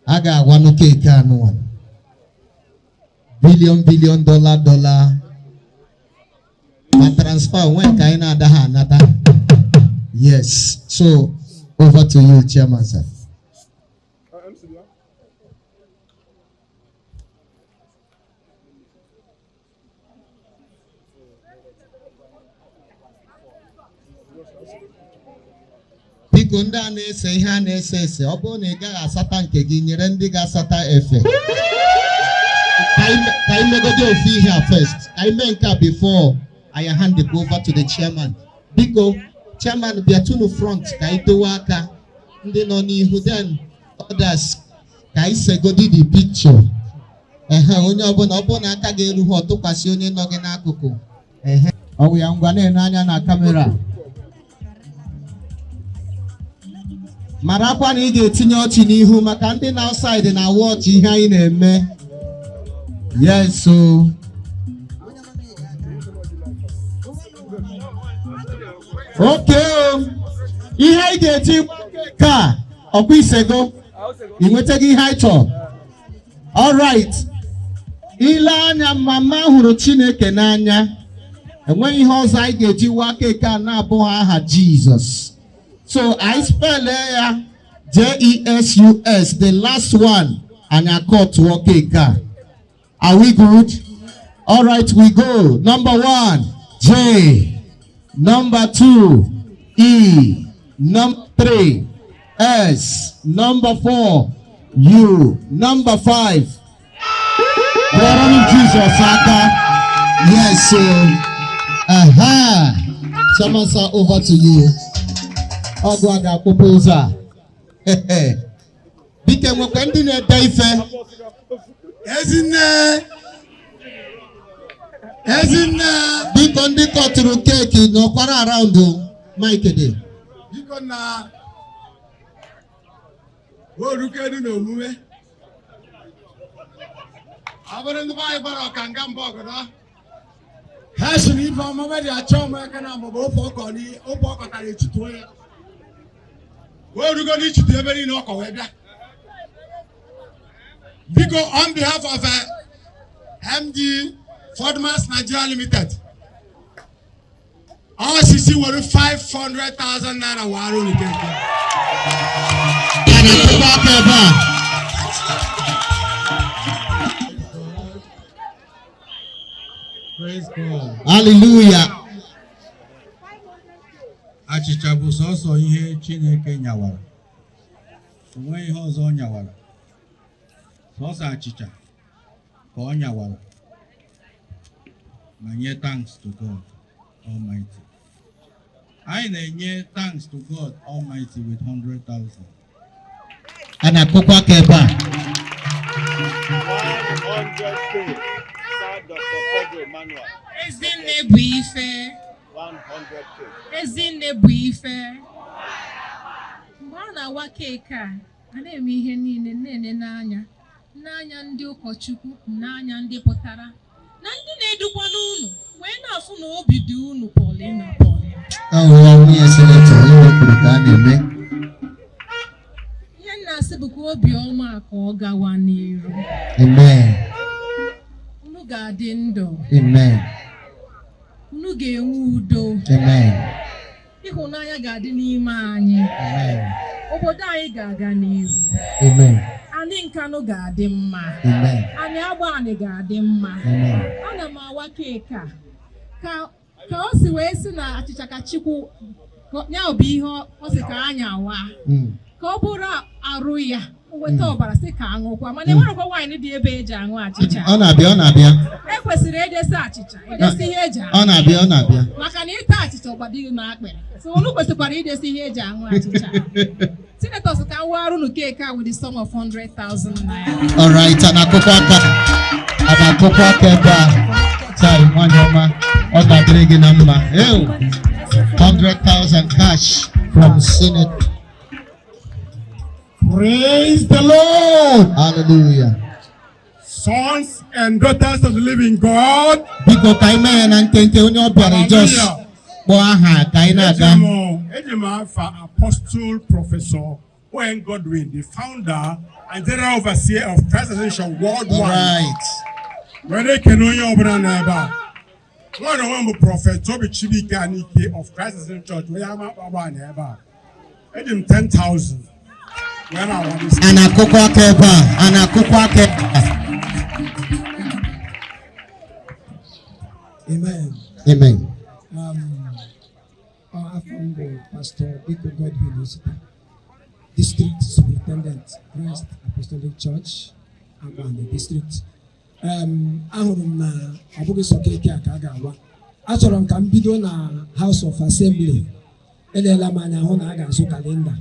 a ga-agwanụ keeki anụnwa billion billion dollar dollar ma transfer onwe nke anyị na-adaghị anata. Yes, so over to you, chairman sir. Biko ndị a na-ese ihe a na-ese ese, ọ bụrụ na ị gaghị asata nke gị, nyere ndị ga-asata efe. Ka anyị megodi ofu ihe a first, ka anyị mee nke a before I hand it over to the chairman. Biko chairman, bịatụnụ front ka anyị dowe aka ndị nọ n'ihu, then others ka anyị segodi the picture. Ehe, onye ọbụla ọ bụrụ na aka ga-erughị ọ tụkwasị onye nọ gị n'akụkụ. Ehe, ọ bụ ya. Ngwa, na-ene anya na kamera, marakwa na ị ga-etinye ọchị n'ihu maka ndị na outside na watch ihe anyị na-eme. Yes o. Okay o, ihe anyị ga-eji ka ọkwa isego ị nwetaghị ihe anyị chọrọ. All right. Ile anya, mama hụrụ Chineke n'anya. Enweghị ihe ọzọ anyị ga-eji waa cake a na-abụghị aha Jizọs. So anyị spell ya Jesus, the last one, anyị akọtụọ cake a. Are we good? All right, we go. Number one, J. Number two, E. Number three, S. Number four, U. Number five. Kụọrọ m Jizọs aka. Yes, so. Aha. Chairman sir, over to you. Ọgụ a ga-akpụpụ ụzọ a. Biko, nwekwa ndị na-ede ife. Ezinne, Ezinne. Biko, ndị kọtụrụ cake nọkwara around Mike dị. Biko, na orukedu n'omume ọ bụrụ ndị be anyị gbara ọkanga mbụ ọgọdọ ha si na ife ọmụme dị achọ ọmụ aka na maọbụ ofe ọkọ ofe ọkọtara echituo ya o rugo n'ichitu ebe niile ọkọ wee bịa. Biko, on behalf of MD Fordmas Nigeria Limited, osisi were 500,000 naira wara unu cake. A na-akụkọ aka ebe a. Praise God. Hallelujah. Achịcha bụ sọsọ ihe Chineke nyawara. O nweghị ihe ọzọ ọ nyawara. Sọsọ achịcha ka ọ nyawara. Ma nye thanks to God Almighty. Anyị na-enye thanks to God Almighty with 100,000. A na-akụkọ aka ebe a. 100K, Sir Dr. Pedro Emmanuel. Ezinne bụ ife. 100K. Ezinne bụ ife. Mgbe a na-awa cake a, a na-eme ihe niile na-ene n'anya n'anya ndị ụkọchukwu, n'anya ndị pụtara na ndị na-edukwa n'unu wee na-afụ na obi dị unu Paulina Paulina. Ọ bụ ya, nwunye senator, ihe kwuru ka a na-eme. Ihe m na-asị bụ ka obi ọma ka ọ gawa n'iru. Amen. Unu ga-adị ndụ. Amen. Unu ga-enwe udo. Amen. Ịhụnanya ga-adị n'ime anyị. Amen. Obodo anyị ga-aga n'iru. Amen. Anyị Nkanụ ga-adị mma. Amen. Anyị Agbani ga-adị mma. Amen. Ana m awa cake a ka o si wee si na achịcha ka Chukwu ya bụ ihe ọ sị ka anyị awa ka ọ bụrụ arụ ya o weta ọbara sị ka aṅụkwa, mana enwerekwa wine dị ebe eji aṅụ achịcha. Ọ na-abịa, ọ na-abịa. Ekwesịrị edesi achịcha, edesi ihe eji aṅụ. Ọ na-abịa, ọ na-abịa. Maka na ịta achịcha ọgbadịghị n'akpịrị, so unu kwesịkwara idesi ihe eji aṅụ achịcha. Senators, ka m warụ unu cake a with the sum of 100,000 naira. All right, a na-akụkọ aka, a na-akụkọ aka ebe a. Chai, nwanyị ọma, ọ ga-adịrị gị na mma. Ew, 100,000 cash from Senate. Praise the Lord. Hallelujah. Sons and daughters of the living God. Biko, ka anyị mee ya na nkenke, onye ọ bịara just kpọọ aha ka anyị na-aga. Eji m afa Apostle Professor O.N. Godwin, the founder and general overseer of Christ Ascension Worldwide. All right. Were ekene onye ọbụla nọ ebe a. Nwa na onwe m bụ Prophet Tobi Chibuike Anike of Christ Ascension Church, onye ama akpagba na ebe a. Eji m 10,000 wee na-awa n'isi. A na-akụkọ aka ebe a, a na-akụkọ aka ebe a. Amen. Amen. Afọ m bụ Pastor Biko Godwin Osita, District Superintendent, Christ Apostolic Church, Agbani District. Ahụrụ m na ọ bụghị sọ cake a ka a ga-awa. Achọrọ m ka m bido na House of Assembly. Eleela m anya hụ na a ga-azụ calendar.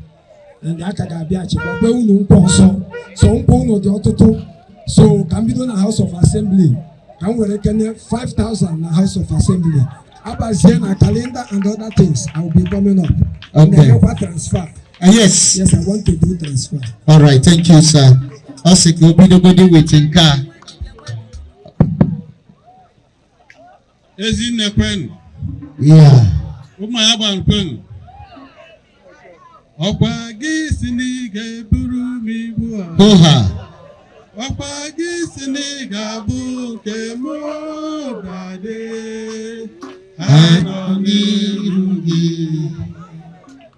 And aka ga-abịa achịkwa kwe unu nkwa ọzọ. So nkwa unu dị ọtụtụ. So ka m bido na House of Assembly, ka m were kene 5,000 na House of Assembly. Abazie na calendar and other things, I will be coming up. Okay. Na-emekwa transfer. Yes. Yes, I want to do transfer. All right, thank you, sir. Ọ sị ka o bidogodi with nke a. Ezinne kwenu. Ụmụ ya gbara kwenu. Ọkwa gị si na ị ga-eburu m ibu a. Hoha. Ọkwa gị si na ị ga-abụ nke m, daddy. Anọ n'iru gị,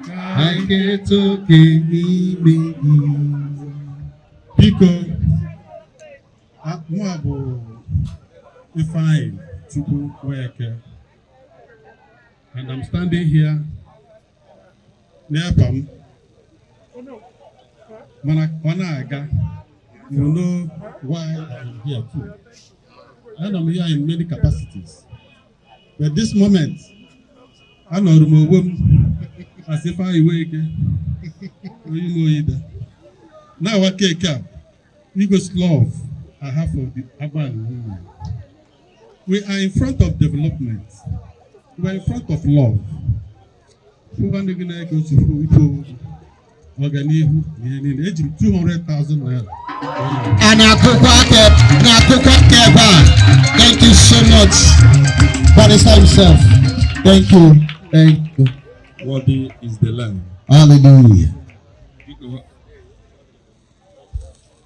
ka anyị keta oke n'ime gị. Biko, mụa bụ Ifeanyi Chukwu Nweke, and I'm standing here n'ebe m, mana ọ na-aga, you know why I'm here too. Anọ m here in many capacities, but this moment, anọrọ m onwe m as Ifeanyi Nweke, onye ime oyida na-awa cake a igosi love I have for the Agbani women. We are in front of development. We are in front of love. Fụba ndị gị na-egosi ife ọganihu na ihe niile. Eji m 200,000 naira. A na-akụkọ aka, na-akụkọ aka ebe a. Thank you so much, Barrister himself. Thank you, thank you. Worthy is the Lamb. Hallelujah. Biko,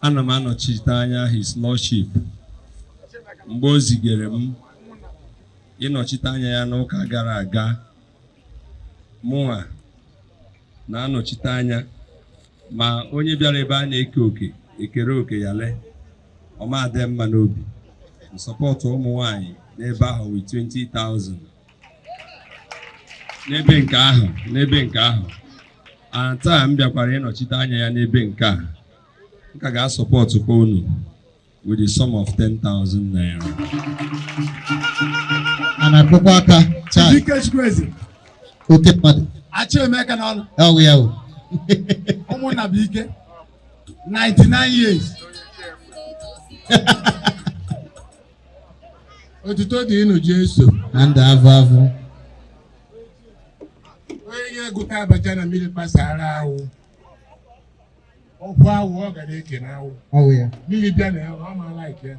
ana m anọchite anya His Lordship mgbe o zigere m ịnọchite anya ya n'ụka gara aga. Mụnwa na-anọchite anya ma onye bịara ebe a na-eke oke ekere oke ya lee ọma dị mma n'obi support ụmụ nwanyị n'ebe ahụ with 20,000 n'ebe nke ahụ, n'ebe nke ahụ. And taa m bịakwara ịnọchite anya ya n'ebe nke a, m ka ga-asupportkwa unu with the sum of 10,000 naira. A na-akụkọ aka chai. Ike Chukwueze. Oke mmadụ. Achị Emeka n'ọnụ. Ọwụ ya o. Ụmụnna bụ ike. 99 years. Otuto dị ịnụ Jesu. Na ndụ avụ avụ. Onye ga-egute abacha na mmiri kpasara awụ. Ọkwụ awụ ọ gara eke na awụ. Ọwụ ya. Mmiri bịa na ya, ọ ma like ya.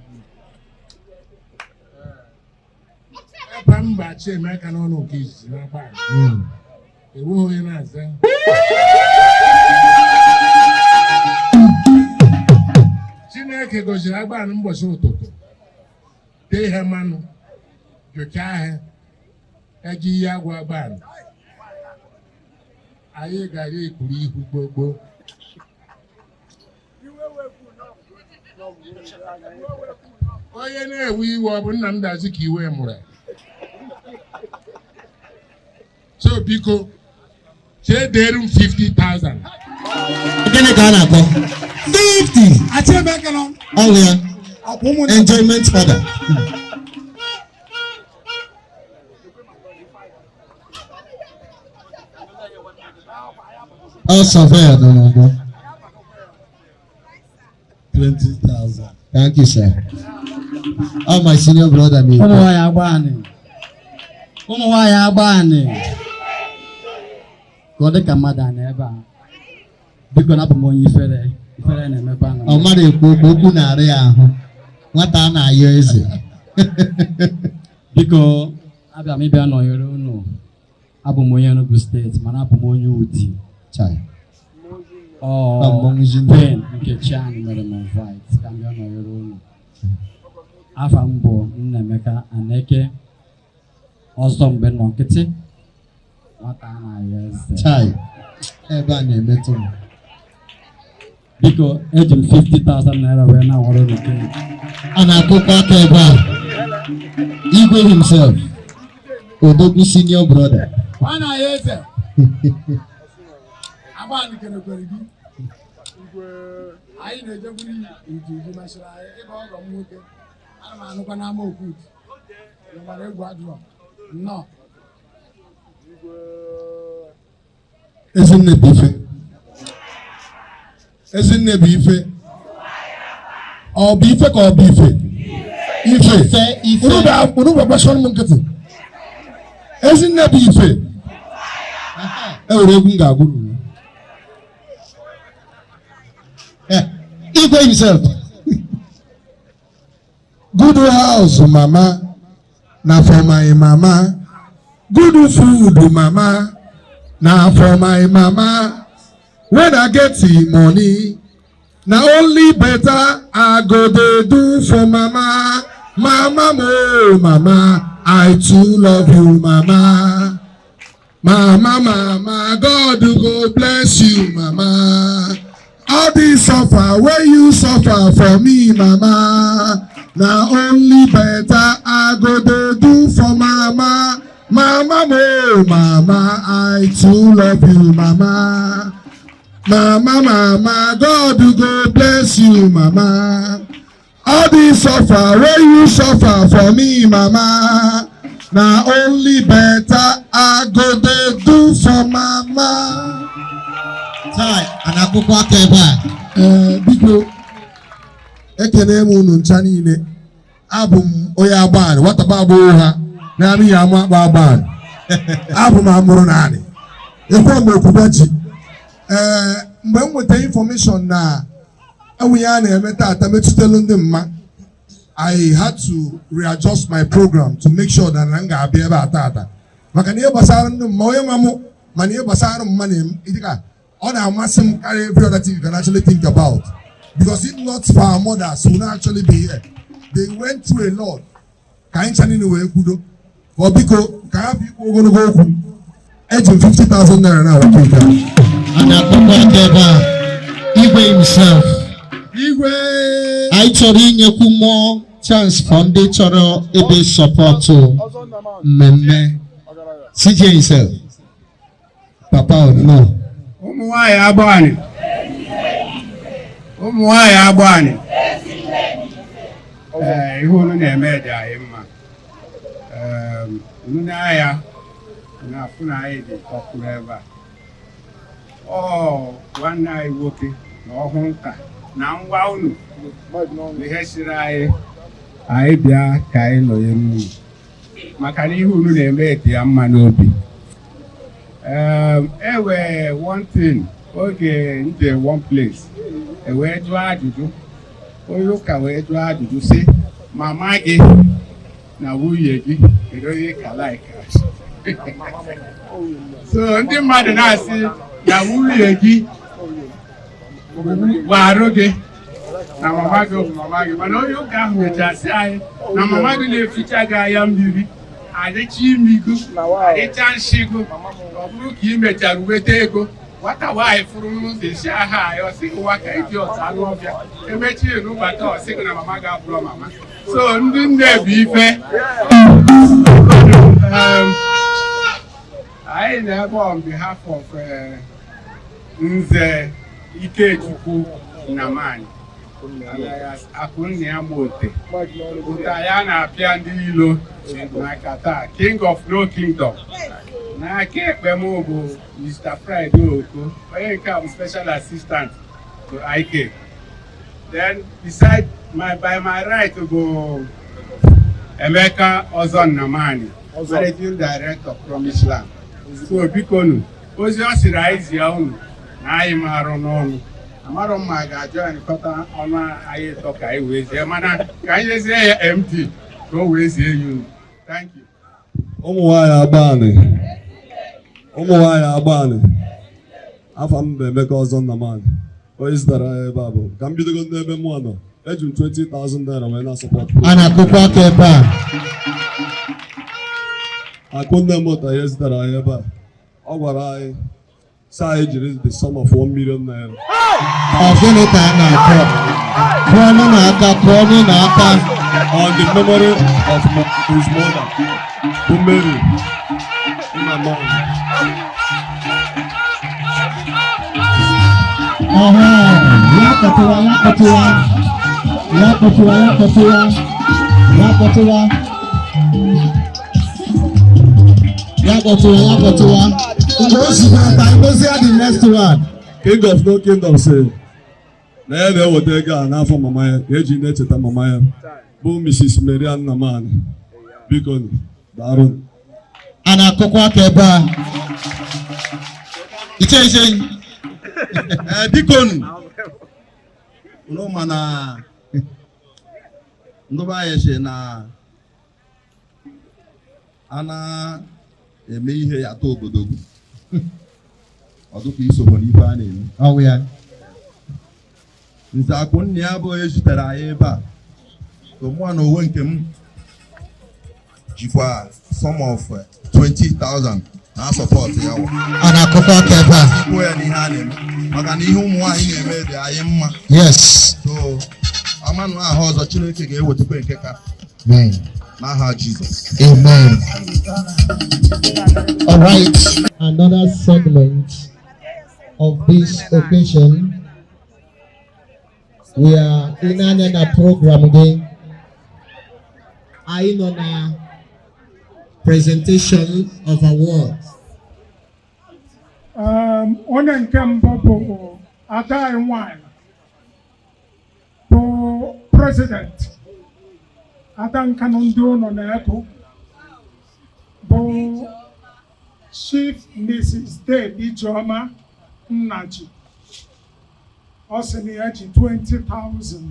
Ebe mba Achị Emeka n'ọnụ nke izizi n'agba. Enweghị onye na-aza. Chineke gọziri Agbani mbọchị ụtụtụ, tee ha mmanụ, jụchaa ha, eji ihe agwụ Agbani. Anyị gara ekpuru ihu gbogbo. Onye na-ewe iwe ọ bụ nna m dazi ka iwe mụrụ ya. So biko, chee dere m 50,000. Gịnị ka a na-akpọ? 50. Achị Emeka nọ. Ọwụ ya. Enjoyment father. Ọ surveyor nọ n'ọgbọ. 20,000. Thank you, sir. Oh, my senior brother. Ụmụ nwaanyị Agbani. Ụmụ nwaanyị Agbani. Ka ọ dị ka mmadụ a ebe a. Biko na abụ m onye ifere. Ifere na-emekwa na. Ọ mmadụ ekwu okwu, okwu na-arị ya ahụ. Nwata a na-ayọ eze. Biko, abịa m ịbịa nọnyere unu. Abụ m onye Enugu steeti, mana abụ m onye Udi. Chai. Ọ Ọ mmọnwụ ji ndị. Ben Nkechi anyị mere m invite ka m bịa nọnyere unu. Afa m bụ Nnaemeka Aneke. Ọzọ mgbe nọ nkịtị, nwata a na-ayọ eze. Chai. Ebe a na-emetụ m. Biko, eji m 50,000 naira wee na-awara unu cake. A na-akụkọ aka ebe a. Igwe himself. Odogwu senior brother. Ọ na-ayọ eze. Agbani kenekwere gị. Anyị na-ejekwuru iji iji masịrị anyị ịba ọgọ m nwoke. Ana m anụkwa n'ama Okwut. Mana egwu adụrọ. Nnọọ. Ezinne bụ ife. Ezinne bụ ife. Ọ bụ ife ka ọ bụ ife? Ife. Ife. Unu bụ agbasịrị m nkịtị. Ezinne bụ ife. E nwere egwu m ga-agụrụ unu. Igwe himself. Good house, mama. Na for my mama. Good food, mama. Na for my mama. When I get the money, Na only better I go dey do for mama. Mama mo, mama, I too love you, mama. Mama, mama, God go bless you, mama. All this suffer wey you suffer for me, mama. Na only better I go dey do for mama. Mama mo, mama, I too love you, mama. Mama, mama, God go bless you, mama. All this suffer wey you suffer for me, mama. Na only better I go dey do for mama. Tai, a na-akụkwa aka ebe a. Ee, biko, ekene m unu ncha niile. Abụ m onye Agbani, nwataba agbụghị ha na-amị ya ama akpa Agbani. Abụ m amụrụ naanị. Ekwe m okwukwe ji. Ee, mgbe m nweta information na enwe ya na-eme tata metụtelu ndị mma, I had to readjust my program to make sure that na m ga-abịa ebe a tata. Maka na ihe gbasara ndị mma, onye nwa mụ, mana ihe gbasara mma na dịka ọ na-amasị m karịa every other thing you can actually think about. Because if not for our mothers, we would not actually be here. They went through a lot. Ka anyị ncha niile wee kwudo. Ọ biko, ka ha bụ ikwu ogologo okwu. Eji m 50,000 naira na awa cake a. A na-akụkwa aka ebe a. Igwe himself. Igwe! Anyị chọrọ inyekwu more chance for ndị chọrọ ebe support mmemme. CJ himself. Papa no. Ụmụ nwanyị Agbani, ụmụ nwanyị Agbani, ee, ihe unu na-eme dị anyị mma. Ee, unu na-aya unu afụ na anyị dị tọkwuru ebe a. Ọ nwanne anyị nwoke na ọhụ nta na ngwa unu na ihe siri anyị anyị bịa ka anyị nọnyere unu maka na ihe unu na-eme dị ya mma n'obi. Ewe one thing, oge nje one place e wee jụọ ajụjụ, onye ụka wee jụọ ajụjụ sị, mama gị na nwunye gị, kedu onye ka like? So ndị mmadụ na-asị na nwunye gị bụ arụ gị, na mama gị bụ mama gị, mana onye ụka ahụ mechara sị anyị na mama gị na-eficha gị anya mmiri, adịcha imigo, adịcha nshigo. Ọ bụrụ ka ị mechara weta ego, nwata nwaanyị fụrụ n'ụzọ esi aha anyị, ọ sị gị nwa ka ịdị ọzọ anụ ọbịa emechi n'ụbata, ọ sị gị na mama gị abụrụ mama. So ndị nne bụ ife. Anyị na-ebe on behalf of Nze Ikechukwu Nnamani alias Akunna Mote, ụta ya na-apịa ndị ilo n'aka taa, King of No Kingdom. N'aka ekpe m bụ Mr. Friday Oko, onye nke a bụ special assistant to IK. Then beside my by my right bụ Emeka Ọzọ Nnamani, managing director, Promise Land. So biko nu, ozi ọ sịrị anyị zie unu na anyị marụ n'ọnụ, amarọ m ma a ga-ajụ anyị kọta ọnụ anyị ịtọ ka anyị wee zie, mana ka anyị nyezie ya MD ka o wee zie ya unu. Thank you. Ụmụ nwanyị Agbani, ụmụ nwanyị Agbani, afa m bụ Emeka Ọzọ Nnamani. Onye zụtara ya ebe a bụ ka m bidogo n'ebe mụ nọ. Eji m 20,000 naira wee na-support. A na-akụkwa aka ebe a. Akụnne m ụta ihe zụtara anyị ebe a, ọ gwara anyị sị anyị jiri the sum of 1 million naira. Ọ gịnị ka a na-akụ? Kụọnụ n'aka, kụọnụ n'aka. On the memory of his mother, bụ Mary Nnamani. Ọhụ, ya kpọtụwa, ya kpọtụwa, ya kpọtụwa, ya kpọtụwa, ya kpọtụwa, ya kpọtụwa, ya kpọtụwa. Mgbe o si ka anyị the next one. King of No Kingdom sị na ya na-eweta ego a n'afọ mama ya ka eji na-echeta mama ya bụ Mrs. Mary Nnamani. Biko daalụ. A na-akụkwa aka ebe a. Iche iche. Ee, biko nu, unu ma na ndị be anyị sị na a na-eme ihe ya atọ obodo gị, ọ dịka isokwa n'ife a na-eme. Ọwụ ya. Nze Akụnna ya bụ onye zutere anyị ebe a. So mụa na onwe nke m jikwa sum of 20,000 na support ya wa. A na-akụkọ aka ebe a. Kwuo ya n'ihe a na-eme maka na ihe ụmụ nwaanyị na-eme dị anyị mma. Yes. So amanụ aha ọzọ Chineke ga-ewetakwa nke ka Amen. n'aha Jizọs. Amen. All right. Another segment of this occasion. We are in another program again. I know na presentation of awards. Onye nke mbụ bụ ada anyị nwanyị bụ president ada Nkanụ ndị ụlọ na-ego bụ Chief Mrs. Dave Ijeọma Nnaji. Ọ sị na ya ji 20,000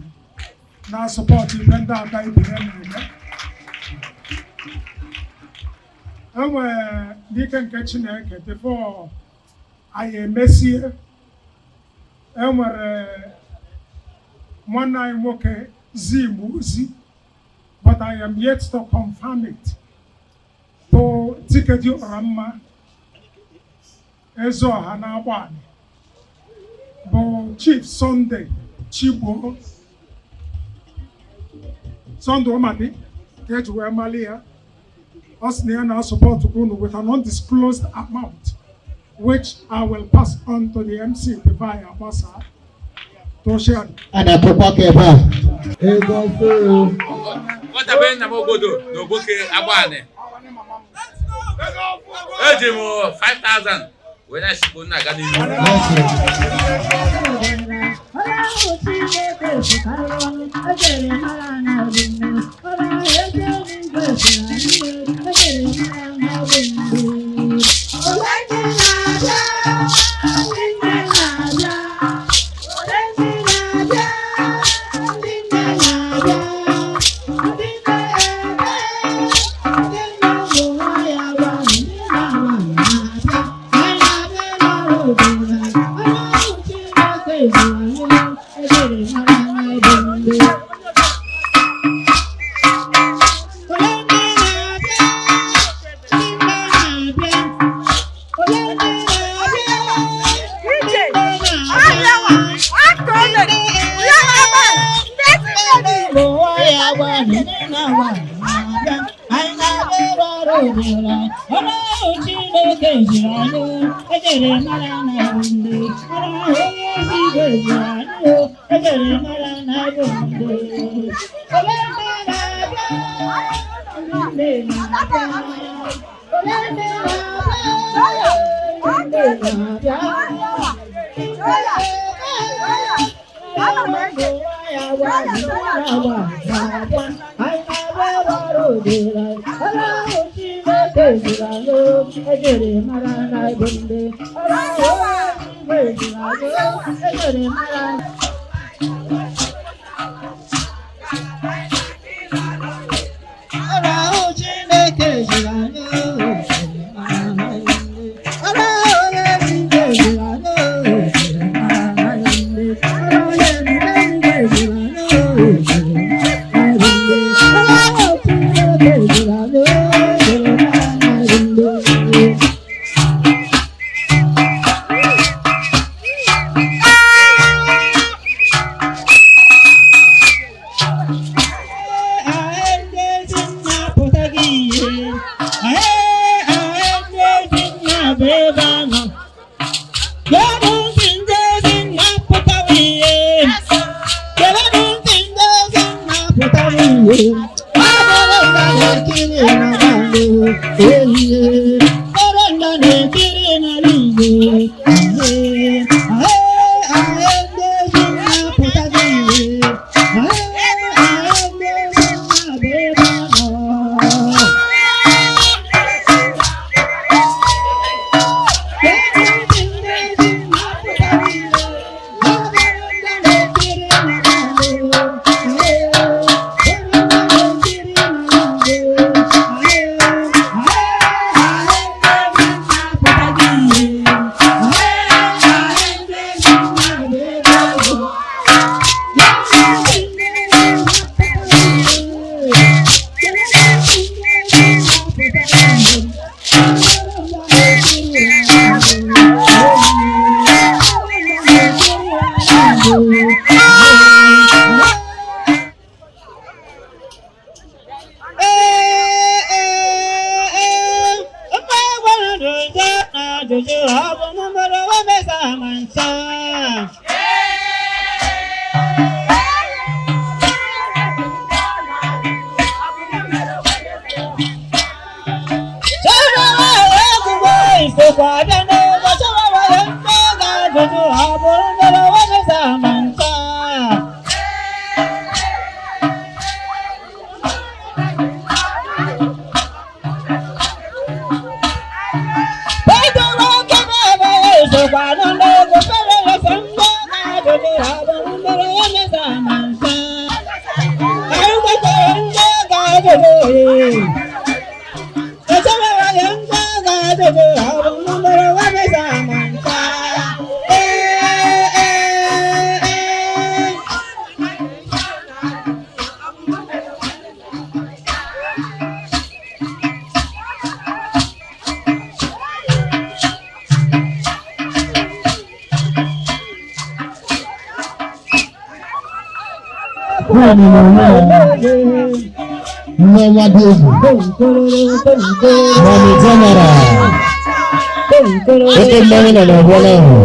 na support ife ndị ada ibe ya na-eme. Enwere n'ike nke Chineke, before anyị emesie, enwere nwanne anyị nwoke zi m ozi, but I am yet to confirm it, bụ Dike dị ọra mma eze ọha na-agba anị bụ Chief Sunday Chigbo Sunday Ụmadi ka eji wee mali ya. Ọ sị na ya na-support unu with an undisclosed amount, which I will pass on to the MC before I agbasa to share. A na-akụkọ aka ebe a. Ego ọfụrụ. Nwata be nna m obodo na Oboke Agbani. Eji m 5000 wee na-achịkpo nna aga n'ihu. Nneọma dị egwu. Mami General. Oke mmanwụ nọ n'ọgbọ ahụ.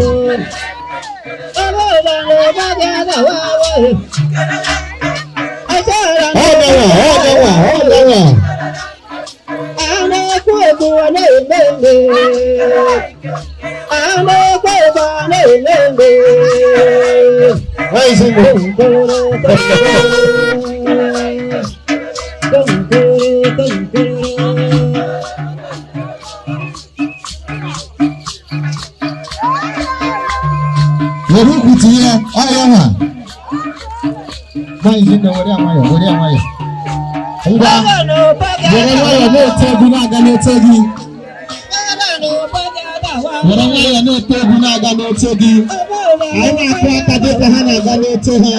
Ọ gawa, ọ gawa, ọ gawa. Nwanyị Were ukwu tinye ya, ọhịa ha. Nwanyị nne were ya nwayọ, were ya nwayọ. Ngwa, were nwayọ na-ete egwu na-aga n'oche gị. Were nwayọ na-ete egwu na-aga n'oche gị. Anyị na-akụ aka dịka ha na-aga n'oche ha.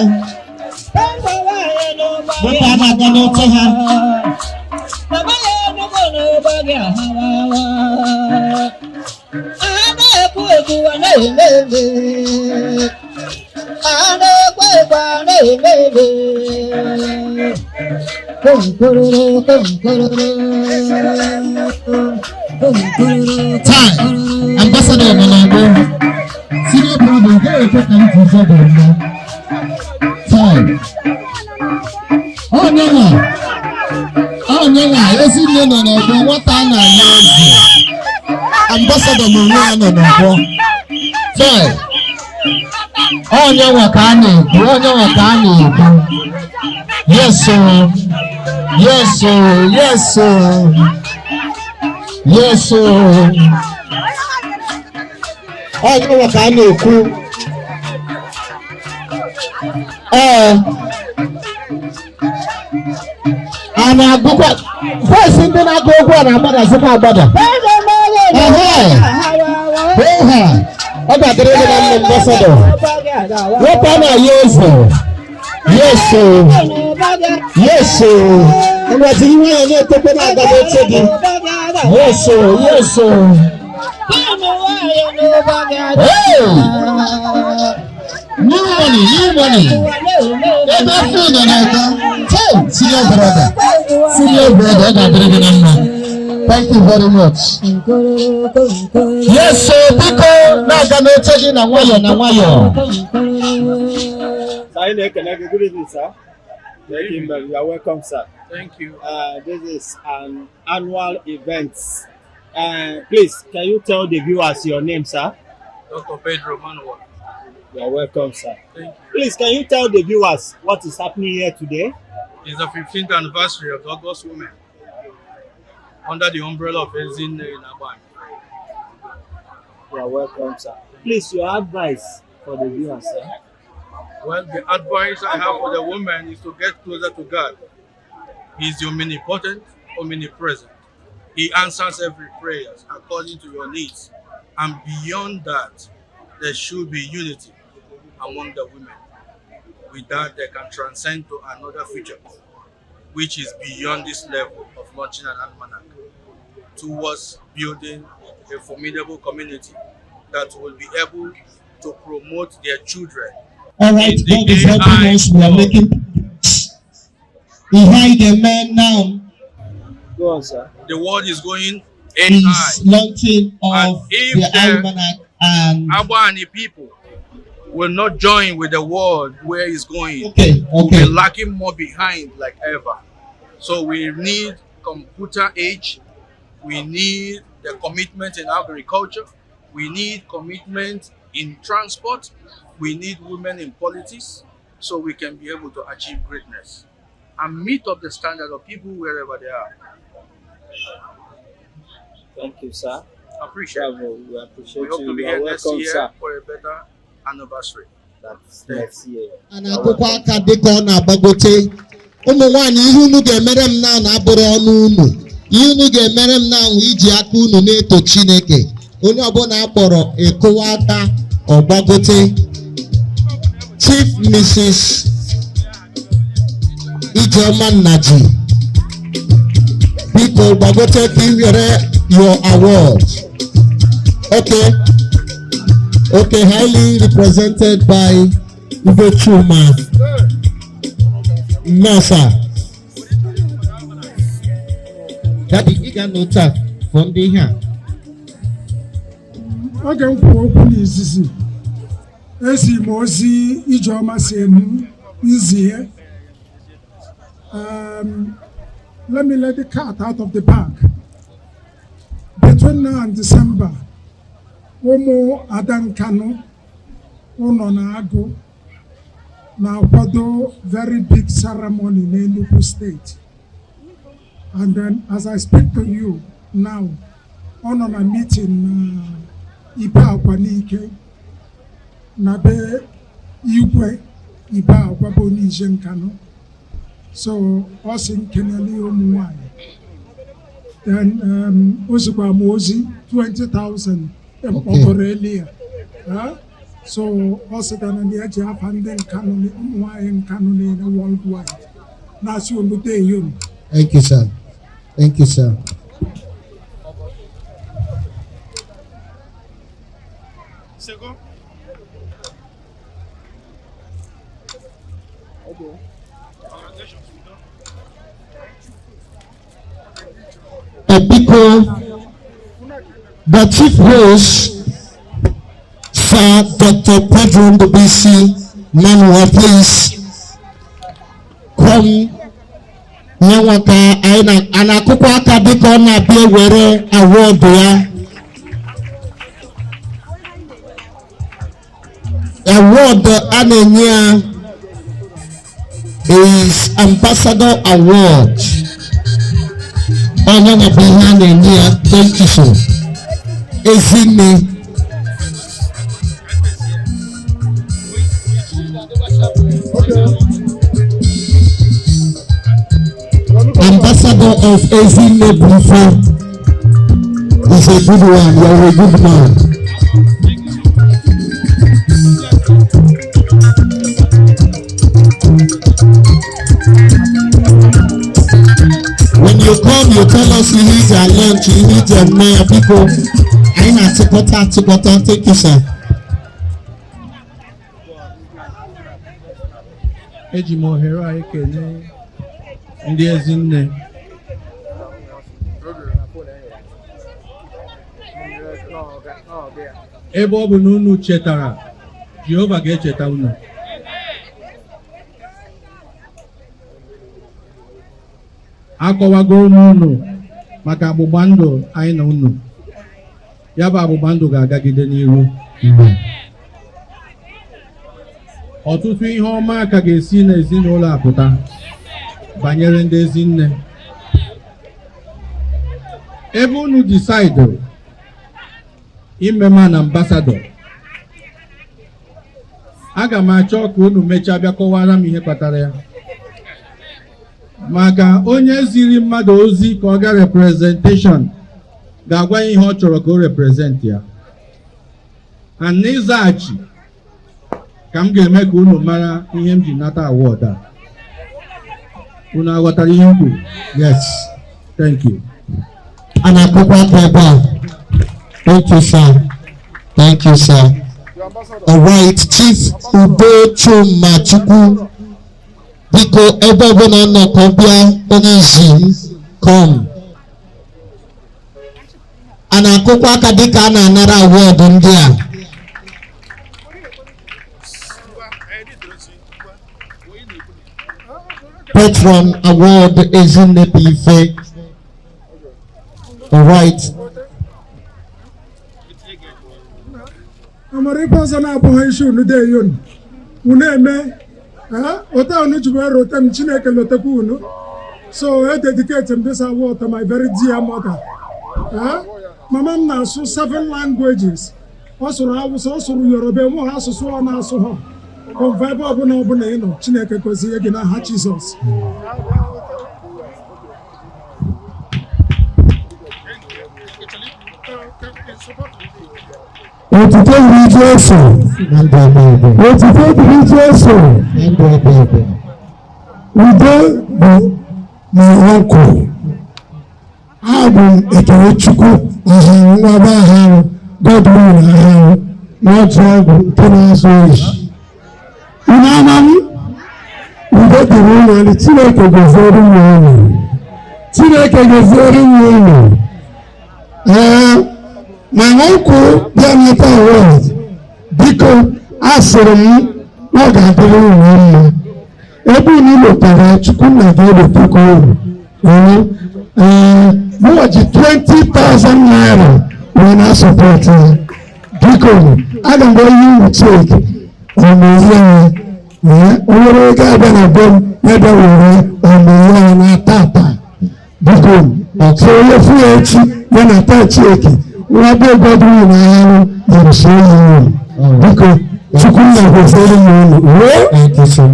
Dịka ha na-aga n'oche ha. Time. Ambassador nọ n'ọgbọ. Senior brother, gaghị ekwe ka m ji zọbọ mbọ. Time. Onye nwa, ezi nne nọ n'ọgbọ, nwata a na-anya eze. Ambassador n'onwe ya nọ n'ọgbọ. Time. Onye nwa ka a na-ekwu, onye nwa ka a na-ekwu. Yes, sir. Yes, sir. Yes, sir. Yes, sir. Onye nwa ka a na-ekwu. Ee. A na-agụkwa voice ndị na-agụ egwu a na-agbadazikwa agbada. Ehe. Ehe. Ọ ga-adịrị gị na mma ambassador. Wepụ a na-ayọ eze. Yes, sir. Yes, sir. Ngwa jiri nwayọọ na-etekwe na-aga n'oche gị. Yes, sir. Yes, sir. Hey! New money, new money. Ebe afọ nọ n'aka. Hey, senior brother. Senior brother, ọ ga-adịrị gị na mma. Thank you very much. Yes, sir. Biko na-aga n'oche gị na nwayọọ na nwayọọ. Good evening, sir. Thank you, you are welcome, sir. Thank you. This is an annual event. Please, can you tell the viewers your name, sir? Dr. Pedro Manuel. You are welcome, sir. Thank you. Please, can you tell the viewers what is happening here today? It's the 15th anniversary of the August Women under the umbrella of Ezinne in Agbani. You are welcome, sir. Please, your advice for the viewers, sir. Well, the advice I have for the women is to get closer to God. He is the omnipotent, omnipresent. He answers every prayer according to your needs. And beyond that, there should be unity among the women. With that, they can transcend to another future, which is beyond this level of launching an almanac, towards building a formidable community that will be able to promote their children. All right, God is helping us. We are making ihe anyị ga-eme now Go on, sir. The world is going AI. Is launching of If the the almanac and Agbani people will not join with the world where it's going, we'll be lacking more behind like ever. So we need computer age. We need the commitment in agriculture. We need commitment in transport. We need women in politics so we can be able to achieve greatness and meet up the standard of people wherever they are. Thank you, sir. Appreciate it. Bravo. We appreciate We hope you. to be You are here next welcome, year sir. For a better anniversary. That's next year. A na-akụkọ aka dịka ọ na-agbagote. Ụmụ nwanyị, ihe unu ga-emere m na na-abụrụ ọnụ unu, ihe unu ga-emere m na ahụ iji aka unu na-eto Chineke. Onye ọbụla akpọrọ ịkụwa aka ọgbagote. Chief Mrs. Ijeọma Nnaji, biko gbagote ka ị were your award. Okay, highly represented by Ugo Chuma Nasa. Daddy, ị ga-anọ taa for ndị ihe a. Oge m kwuo okwu n'izizi, ezi m ozi Ijeọma si m nzie. Let me let the cat out of the bag. Between now and December, ụmụ Ada Nkanụ ụnọ na-agụ na-akwado very big ceremony n'Enugu State. And then as I speak to you now, ọ nọ na meeting na Ibe Akwa n'ike na be Igwe Ibe Akwa bụ onye Ije Nkanụ. So ọ sị nkenele ụmụ nwanyị. Then o zikwa m ozi 20,000 mkpọkọrọ elu ya. Ah, so ọ sịtara na ya ji afa ndị Nkanụ, ụmụ nwanyị Nkanụ niile worldwide na-asị unu dee unu. Thank you, sir. Thank you, sir. Sego. Okay. Congratulations. Biko, the chief host, Sir Dr. Pedro Ndubisi Manuel, please come. Nyanwa ka anyị na a na-akụkwa aka dịka ọ na-abịa were award ya. Award a na-enye ya is Ambassador Award. Onye na bụ ihe a na-enye ya. Thank you, sir. Ezinne. Ambassador of Ezinne Bufo is a good one. You are a good man. When you come, you tell us you need your lunch, you need your mayor, people. Anyị na-achịkọta achịkọta. Thank you, sir. Eji m ohere a ekele ndị ezinne. Ebe ọ bụ na unu chetara, Jehova ga-echeta unu. Akọwago unu maka agbụgba ndụ anyị na unu. Ya bụ agbụgba ndụ ga-agagide n'iru. Ọtụtụ ihe ọma ka ga-esi n'ezinụlọ a pụta banyere ndị ezinne. Ebe unu decide ime m na ambassador, aga m achọ ka unu mechaa bịa kọwara m ihe kpatara ya, maka onye ziri mmadụ ozi ka ọ ga representation ga-agwa ya ihe ọ chọrọ ka o represent ya. And n'ịzaghachi ka m ga-eme ka unu mara ihe m ji nata award a. Unu aghọtara ihe m kwuru? Yes. Thank you. A na-akụkwa aka ebe a. Thank you, sir. Thank you, sir. Alright, Chief Udochumachukwu, biko ebe ọbụla ọ nọ ka ọ bịa onye isi m, come. A na-akụkwa aka dịka a na-anara award ndị a. Patron Award Ezinne bụ ife. Alright. Amara ife ọzọ na-abụghị isi unu dị unu unu eme ote unu ji wee rote m, Chineke lotekwa unu. So e dedicate m this award to my very dear mother. Mama m na-asụ seven languages. Ọ sụrụ Awụsa, ọ sụrụ Yoruba, enwe ha asụsụ ọ na-asụ ha. Kọmfa ebe ọbụla ọbụla ị nọ, Chineke gọzie gị n'aha Jizọs. Otuto dịrị Jesu. Otuto dịrị Jesu. Udo bụ my uncle. Abụ m Ekerechukwu Aharụ, nwa be Aharụ, Godwin Aharụ, n'otu ọgwụ nke na-azụ ohi. Unu ama m? Udo dịrị unu anyị. Chineke goziere unu unu. Chineke goziere unu unu. Ee, my uncle bịa nata award, biko asịrị m na ọ ga-adịrị unu mma. Ebe unu lotara, Chukwu nna ga-elotekwa unu. Ee, mụnwa ji 20,000 naira wee na-asupport ya. Biko, aga m enye unu cheque ọmụnye ya. Ee, o nwere ego abịa na be m, ya bịa were ọmụnye ya na tata. Biko, so onye fụ ya echi ya na taa cheque nwa be Godwin Aharụ nyere so ya unu. Biko, Chukwu nna goziere m unu. Wee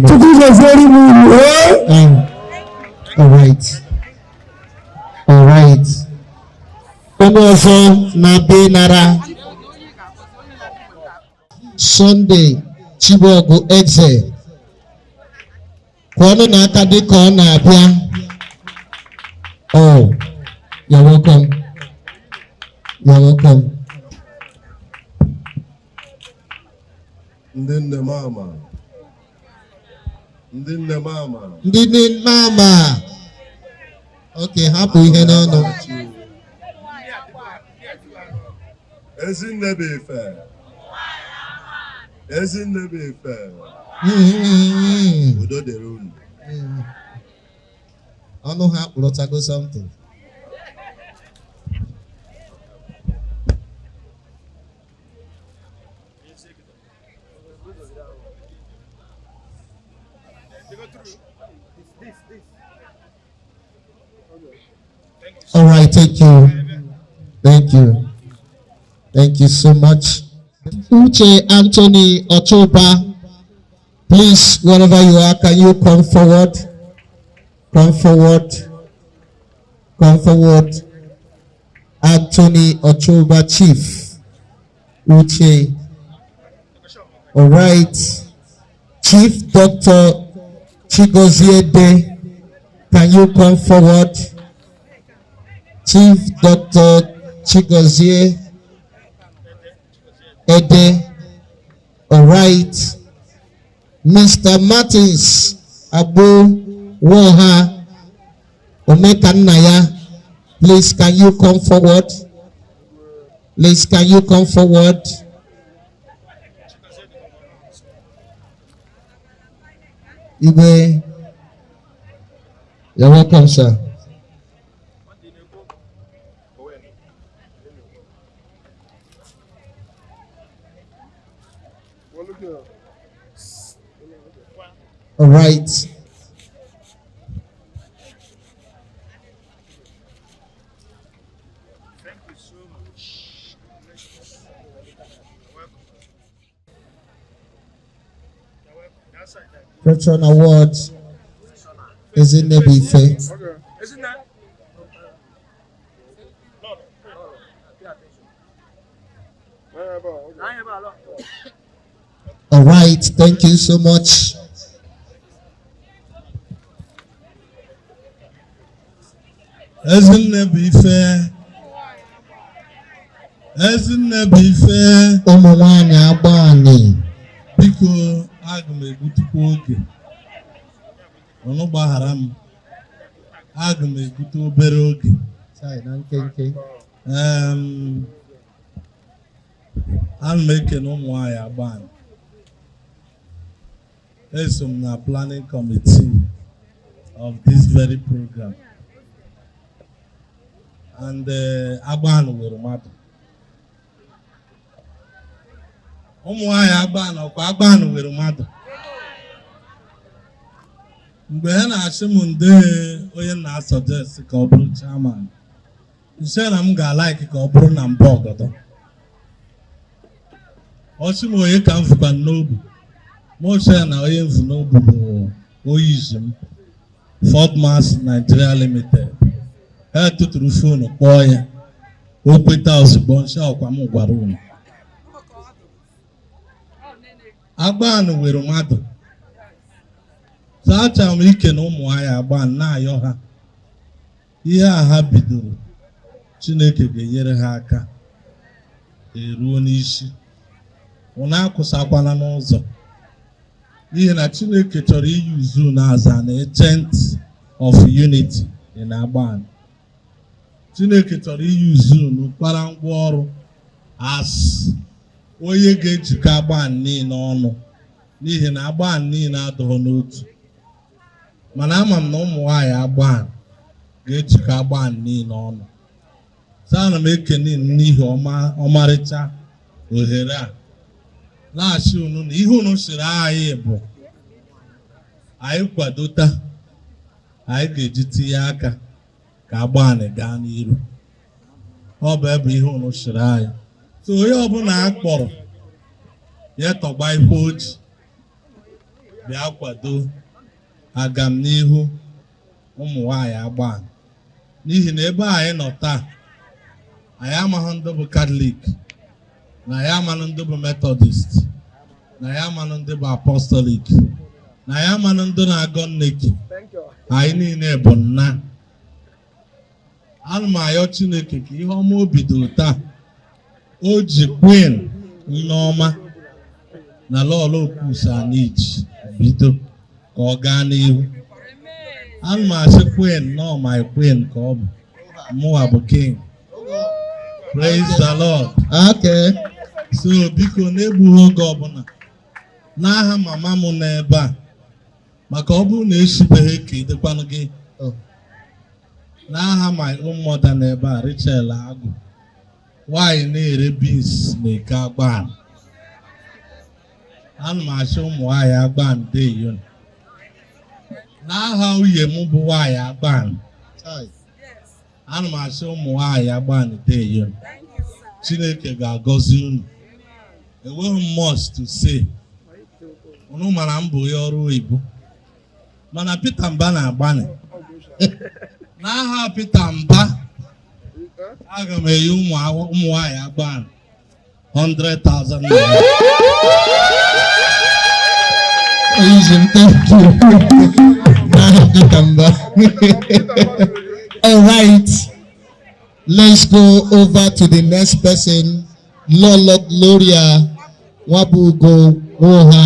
Chukwu goziere m unu. Wee. Alright. Alright. Onye ọzọ na-abịa ịnara Sunday Chibuogu Eze. Kwọnụ n'aka dịka ọ na-abịa. Oh, you're welcome. You're welcome. Ndị nne m ama. Ndị nne m ama. Ndị nne mama. Okay, hapụ ihe n'ọnụ. Ezinne bụ ife. Ezinne bụ ife. Udo dịrị unu. Ọnụ ha kpụrụtago something. All right, thank you. Thank you. Thank you so much. Uche Anthony Ochoba, please, wherever you are, can you come forward? Come forward. Come forward. Anthony Ochoba, Chief. Uche. All right. Chief Dr. Chigozie, can you come forward? Chief Dr. Chigozie Ede. All right. Mr. Martins Abu Woha Omekannaya, please can you come forward? Please can you come forward? Igwe, you're welcome, sir. All right. Thank you so much. You're welcome. You're welcome. That's it. Patron Award Ezinne bụ ife. Isn't that? No, no. Pay attention. All right, thank you so much. Ezinne bụ ife. Ezinne bụ ife. Ụmụ nwanyị Agbani. Biko, aga m egbutukwa oge. Unu gbaghara m. Aga m egbute obere oge. Chai, na nkenke. Ana m ekene ụmụ nwanyị Agbani. Eso m na planning committee of this very program. And Agbani nwere mmadụ. Ụmụ nwanyị Agbani, ọkwa Agbani nwere mmadụ. Mgbe ha na-achị m nde onye na-asuggest ka ọ bụrụ chairman, nse na m ga-alike ka ọ bụrụ na mba ọgọdọ. Ọchị m onye ka m fụkwa n'obu. M ochie na onye mfu n'obu bụ onye izi m, Ford Mass Nigeria Limited. Ha tụtụrụ phone kpọọ ya, o kweta ozugbo. Nse ọkwa m gwara unu. Agbani nwere mmadụ. So achọrọ m ikene ụmụ nwanyị Agbani, na-ayọ ha ihe a ha bidoro, Chineke ga-enyere ha aka eruo n'isi. Unu akwụsakwana n'ụzọ, n'ihi na Chineke chọrọ iyuzu unu as an agent of unity in Agbani. Chineke chọrọ iyuzu unu kwara ngwa ọrụ as onye ga-ejikọ Agbani niile ọnụ, n'ihi na Agbani niile adịghị n'otu. Mana ama m na ụmụ nwanyị Agbani ga-ejikọ Agbani niile ọnụ. So ana m ekene n'ihi ọmarịcha ohere a, na-asị unu na ihe unu siri anyị bụ anyị kwadota, anyị ga-eji tinye aka ka Agbani gaa n'iru. Ọ bụ ebe ihe unu siri anyị. So onye ọbụla a kpọrọ ya tọgba ife oji bịa kwado agamnihu ụmụ nwanyị Agbani, n'ihi na ebe anyị nọ taa, anyị amaghị ndị bụ Katọlik, na anyị amaghị ndị bụ Methodist, na anyị amaghị ndị bụ Apostolic, na anyị amaghị ndị na-agọ nneki. Anyị niile bụ nna. Ana m ayọ Chineke ka ihe ọma o bidoro taa, o ji Queen Nneọma na Lọlọ Okwusa Anich bido, ka ọ gaa n'ihu. Ana m asị Queen nọ, my queen ka ọ bụ, mụwa bụ king. Praise the Lord. Okay. So biko, na-egbughị oge ọbụla, n'aha mama m n'ebe a, maka ọ bụrụ na esibeghị ka edekwanụ gị, n'aha my own mother n'ebe a, Rachel Agụ, nwaanyị na-ere beans na Eke Agbani, ana m achọ ụmụ nwaanyị Agbani deyon. N'aha nwunye m bụ nwaanyị Agbani, ana m achọ ụmụ nwaanyị Agbani deyon. Chineke ga-agọzi unu. Enweghị m much to say. Unu mara m bụ onye ọrụ oyibo, mana Peter Mba na-agbani. N'aha Peter Mba, aga m enye ụmụ nwaanyị Agbani 100,000 naira. Easy, thank you. N'aha Peter Mba. All right. Let's go over to the next person. Lolo Gloria Nwabugo Nwoha.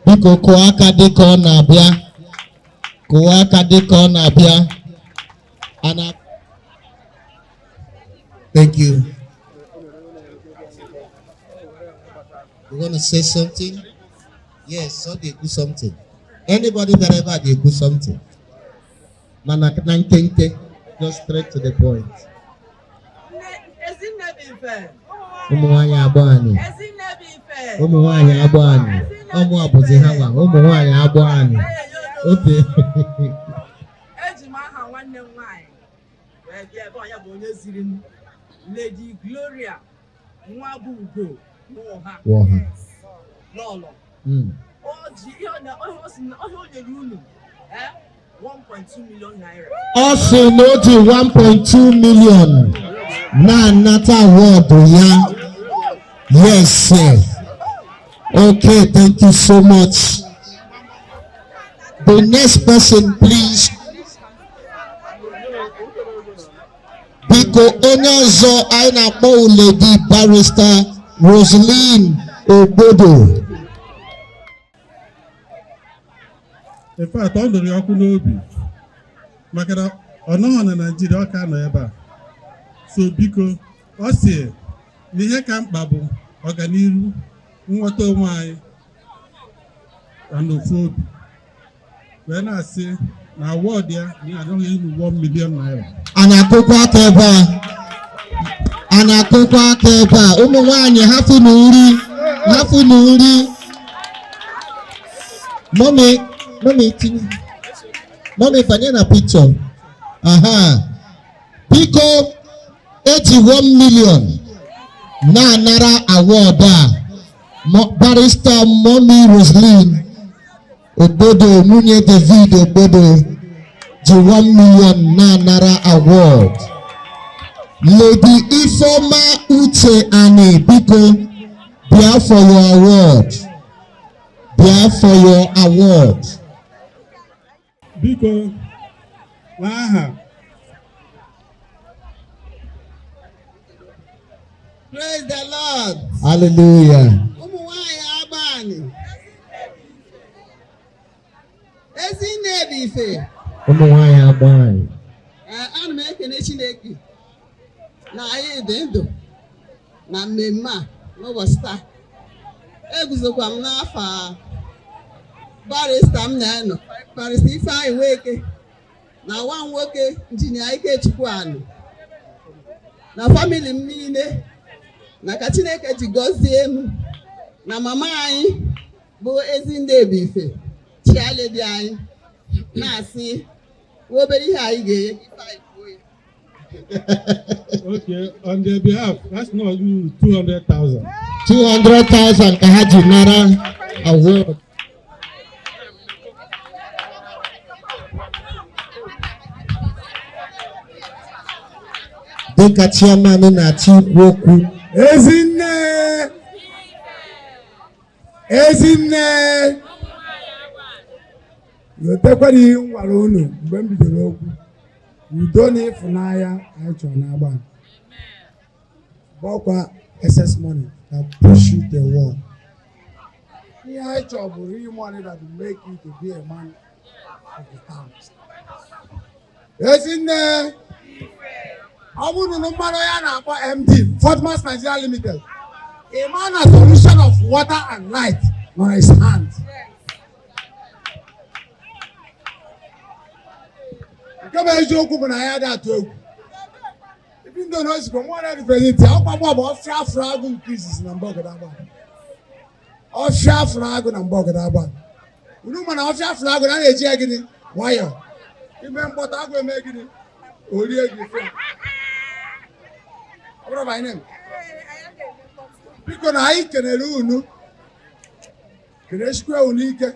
Biko, kụọ aka dịka ọ na-abịa. Kụọ aka dịka ọ na-abịa. Ana. Thank you. You want to say something? Yes, ọ ga-ekwu something. Anybody that ever ga-ekwu something. Mana na nkenke, just straight to the point. Ezinne bụ ife. Ụmụ nwanyị Agbani. Ezinne bụ ife. Ụmụ nwanyị Agbani. Ọmụ abụzi ha nwa. Ụmụ nwanyị Agbani. Okay. Eji m aha nwanne m nwaanyị wee bịa ebe ọ. Ya bụ onye ziri m, Lady Gloria Nwabugo Nwoha. Nwoha. Lọlọ. O ji ihe ọ na ihe o si na ihe o nyere unu 1.2 million naira. Ọ sị na o ji 1.2 million na-anata award ya. Yes, sir. Okay, thank you so much. The next person, please. Biko, onye ọzọ anyị na-akpọ Lady Barrister Roseline Ogbodo. In fact, ọ nụrụ ya ọkụ n'obi maka na ọ nọghọ na Naịjirịa, ọ ka nọ ebe a. So biko, ọ sị na ihe ka mkpa bụ ọganiru, nghọta onwe anyị na n'ofu obi, wee na-asị na award ya na anaghị elu 1 million naira. A na-akụkwa aka ebe a, a na-akụkwa aka ebe a. Ụmụ nwanyị, hafụnụ nri, hafụnụ nri. Mummy, mummy, tinye mummy, banye na picture. Aha, biko, eji 1 million na-anara award a. Barrister Mummy Roseline Ogbodo, nwunye David Ogbodo, ji 1 million na-anara award. Lady Ifeoma Uche Ani, biko, bịa for your award, bịa for your award. Biko, n'aha Praise the Lord. Hallelujah. Ụmụ nwanyị Agbani. Ezinne bụ ife. Ụmụ nwanyị Agbani. Ee, ana m ekene Chineke na anyị dị ndụ na mmemme a n'ụbọchị taa. Eguzokwa m n'afọ barrister m na-enọ, Barrister Ifeanyị Nweke, na nwa m nwoke, Injinia Ikechukwu Ani, na family m niile, na ka Chineke ji gọzie m na mama anyị bụ Ezinne bụ ife chialedi anyị, na-asị nwa obere ihe anyị ga-enye ka Ifeanyị kwuo ya. Okay, on their behalf, that's not 200,000. 200,000 ka ha ji nara award. Dịka chairman na-achọ ikwu okwu. Ezinne, Ezinne, lotekwara ihe m gwara unu mgbe m bidoro okwu. Udo na ịfụnanya anyị chọrọ n'agba bọkwa excess money can push you the wall. Ihe anyị chọrọ bụ real money that will make you to be a man of the town. Ezinne, ọ bụrụ na mmanụ ya na-akpọ MD Fortmas Nigeria Limited, a man na solution of water and light nọ na his hand. Nke bụ eziokwu bụ na ya adị atụ egwu ibi ndị na ozugbo nwa na represent ya. Ọkwa mụ bụ ọfịa afụrụ agụ nke izizi na mba ọgọdọ agba, ọfịa afụrụ agụ na mba ọgọdọ agba. Unu ma na ọfịa afụrụ agụ na a na-eji ya gịnị nwayọọ ime mkpọtụ, agụ eme gịnị, orie gị fe. Ọ bụrụ by name. Biko, na anyị kenere unu, kenesikwa unu ike.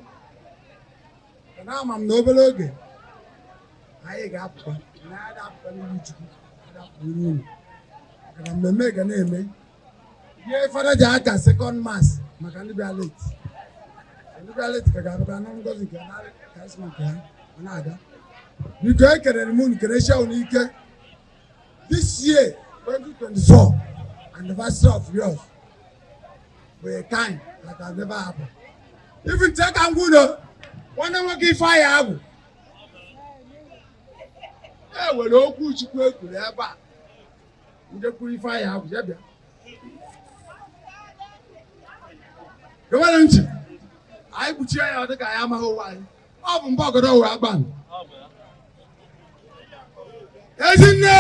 Na ama m na obere oge anyị ga-apụkwa na anyị ga-apụkwa n'ihu Chukwu, anyị ga-apụ n'ihu unu, maka na mmemme ga na-eme. Ihe fada ji aka second mass maka ndị bịa late, ndị bịa late ka ga-abịakwa na ngozi nke ha, charisma nke ha, ọ na-aga. Biko, ekelere m unu, kenesia unu ike. This year, 2024 anniversary of yours bụ a kind that has never happened. Even take ka ngwuno nwanne m nwoke Ifeanyị Agwụ e were okwu Chukwu ekwuru ebe a, ndị kwuru Ifeanyị Agwụ ya bịa gewere ntị. Anyị kpuchie ya, ọ dịka anyị amaghị ụwa anyị. Ọ bụ mba ọgọdọ wee agba. Ezinne,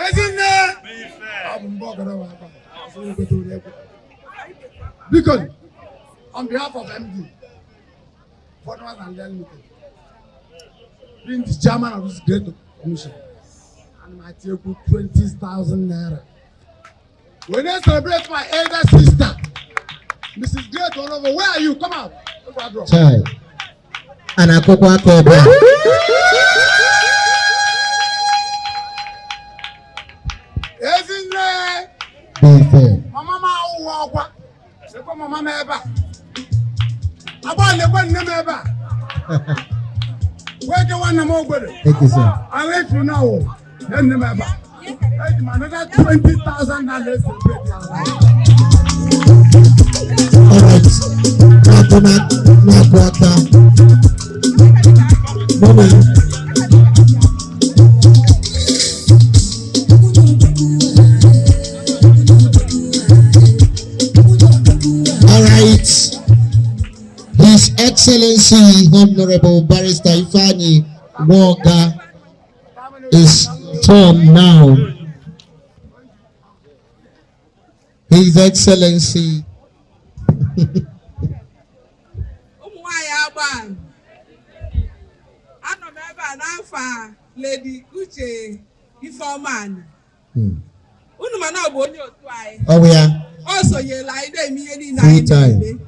Ezinne, ọ bụ mba ọgọdọ wee agba. Biko, on behalf of MD Fortmas and Limited, being the chairman of this great commission, and my take 20,000 naira. When I celebrate my elder sister, Mrs. Great Onovo, where are you? Come out. Chai. A na-akụkwa aka ebe a. Ezinne, Bụ ife. Mama m awụwa ọkwa. Lekwa mama m ebe a. Agba lekwa nne m ebe a. Wee ke nwanne m ogbede. Thank you, sir. I let you know. Nne m ebe a. Eji m another 20,000 naira celebrate ya life. All right. Na-akụ na-akụ aka. Mommy. All right. His Excellency Honorable Barrister Ifeanyi Nwoga is turn now. His Excellency. Ụmụ nwanyị Agbani, anọ m ebe a n'afọ a, Lady Uche Ifeọma Ani. Unu ma na ọ bụ onye otu anyị. Ọ bụ ya. O sonyela anyị na-eme ihe niile anyị Full time. na-eme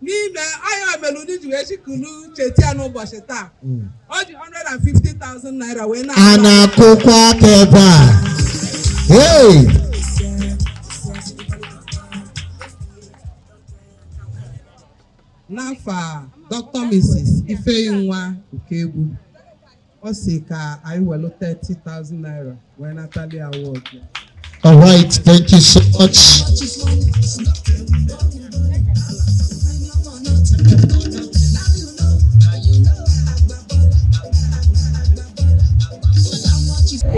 n'ime anyị omelu unu ji wee chikulu cheta ya n'ụbọchị taa. O ji 150,000 naira wee na A na-akụkwa aka ebe a. Hey! N'afọ a, Dr. Mrs. Ifeyinwa Ukegbu, ọ sị ka anyị welu 30,000 naira wee natali award ya. All right, thank you so much.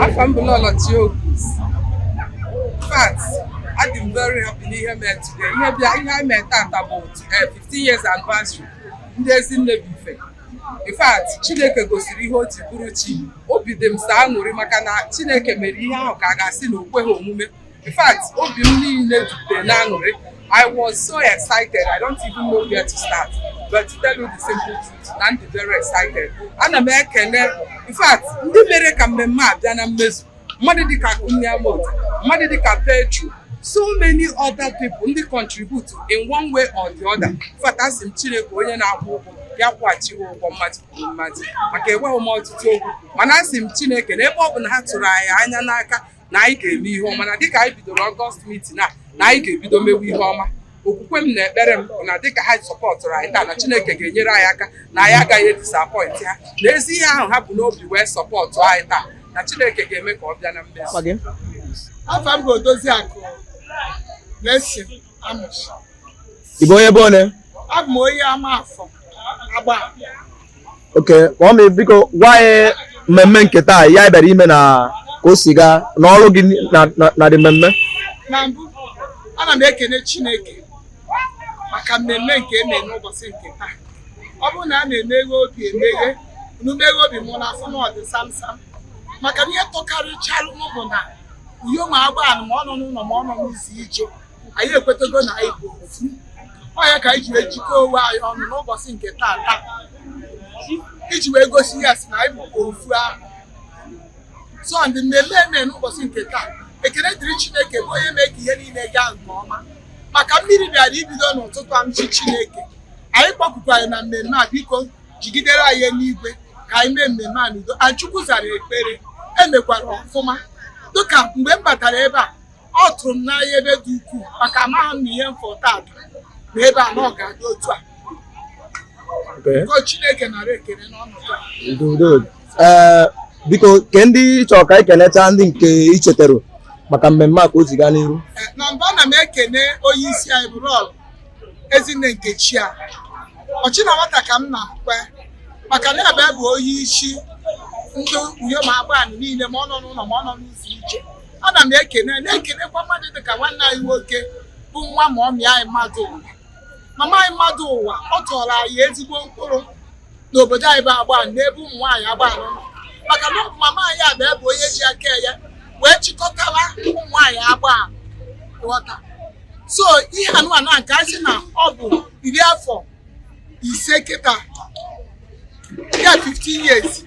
Afọ m bụ Lọlọ Chiokus. In fact, adị m very happy n'ihe mere today. Ihe bịa ihe anyị mere tata bụ 15 years anniversary ndị Ezinne bụ ife. In fact, Chineke gosiri ihe o ji bụrụ chi. Obi dị m sọ aṅụrị maka na Chineke mere ihe ahụ ka a ga-asị na o kweghị omume. In fact, obi m niile jupụtara na aṅụrị. I was so excited. I don't even know where to start. But to tell you the simple truth, na m dị very excited. Ana m ekele, in fact, ndị mere ka mmemme a bịa na mmezu. Mmadụ dịka Kunyamoto, mmadụ dịka Petro, so many other people ndị contribute in one way or the other. In fact, asị m Chineke onye na-akwụ ụgwọ ya kwụghachi ha ụgwọ mmadụ kwuru mmadụ, maka enweghị m ọtụtụ okwu, mana asị m Chineke na ebe ọ bụ na ha tụrụ anyị anya n'aka na anyị ga-eme ihe ọma, na dịka anyị bidoro August meeting a, na anyị ga-ebido mewe ihe ọma. Okwukwe m na ekpere m bụ na dịka ha sọpọtụrụ anyị taa, na Chineke ga-enyere anyị aka na anyị agaghị edisapọịntị ha, na ezi ihe ahụ ha bụ n'obi wee sọpọtụ anyị taa, na Chineke ga-eme ka ọ bịa na mmezu. Afa m bụ Odoziakụ Blessing Amushi. Ị bụ onye ebe ole? Abụ m onye Amafọ Agba. Ok, kpọọ m biko, gwa anyị mmemme nke taa ya bịara ime na ka o si gaa na ọrụ gị na dị mmemme. Na mbụ, ana m ekene Chineke maka mmemme nke eme n'ụbọchị nke taa. Ọ bụrụ na a na-emeghe obi emeghe, unu meghe obi mụ na afọ na ọ dị sam sam. Maka na ihe tọkarịchalụ m bụ na uyo ma Agbani ma ọ nọ n'ụlọ ma ọ nọ n'ụzọ ije, anyị ekwetago na anyị bụ ofu. Ọ ya ka anyị ji wee jikọọ onwe anyị ọnụ n'ụbọchị nke taa taa, iji wee gosi ya sị na anyị bụ ofu ahụ. So ndị mmemme eme n'ụbọchị nke taa, ekele dịrị Chineke bụ onye mee ka ihe niile gaa nke ọma. Maka mmiri bịara ibido n'ụtụtụ amchi Chineke, anyị kpọkukwara na mmemme a, biko jigidere anyị n'igwe ka anyị mee mmemme a n'udo. And Chukwu zara ekpere, emekwara ọfụma. Dịka mgbe m batara ebe a, ọ tụrụ m n'anya ebe dị ukwuu, maka amaghị m na ihe m fọ taata na ebe a na ọ ga-adị otu a. Biko Chineke nara ekele n'ọnọdụ a. Udo. Ee, biko ke ndị ị chọrọ ka anyị kenecha ndị nke ị chetara maka mmemme a ka o si gaa n'iru. Na mbụ, ana m ekene onye isi anyị bụ Rọl Ezinne Nkechi a ọchị na nwata ka m na-akpe, maka na ebe bụ onye isi ndị Uyom Agbani niile, ma ọ nọ n'ụlọ ma ọ nọ n'ụzọ ije. Ana m ekene na-ekenekwa mmadụ dịka nwanne anyị nwoke bụ nwa ma ọmị anyị mmadụ ụwa, mama anyị mmadụ ụwa. Ọ tọrọ anyị ezigbo mkpụrụ n'obodo anyị bụ Agbani, n'ebe ụmụ nwaanyị Agbani nọ, maka na ọ bụ mama anyị abịa bụ onye ji aka ya wee chịkọtara ụmụ nwaanyị Agbani ghọta. So ihe anụmanụ a nke a sị na ọ bụ 15 kịta ya, 15 years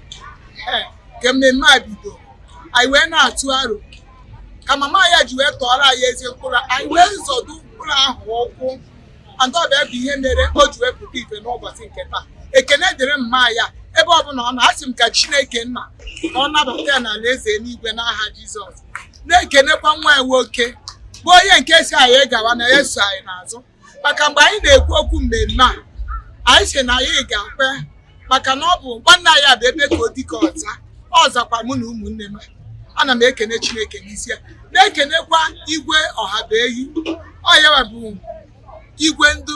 ka mmemme a bido, anyị wee na-atụ aro ka mama ya ji wee tọọrọ anyị ezi mkpụrụ, anyị wee zọdo mkpụrụ ahụ ụkwụ. Andọbịa bụ ihe mere o ji wee pụta ife n'ụbọchị nke taa. Ekene dịrị mma ya ebe ọbụla ọ nọ. Asị m ka Chineke nna ka ọ nabata ya n'ala eze eluigwe n'aha Jizọs. Na-ekenekwa nwa ya nwoke bụ onye nke si anyị gawa na ya so anyị n'azụ, maka mgbe anyị na-ekwu okwu mmemme a, anyị si na anyị ga-akpe, maka na ọ bụ nwanne anyị a bụ ebe ka o dịka ọza ọ zakwa mụ na ụmụnne m. Ana m ekene Chineke n'isi ya, na-ekenekwa Igwe Ọhabeyi. Ọ ya bụ igwe ndị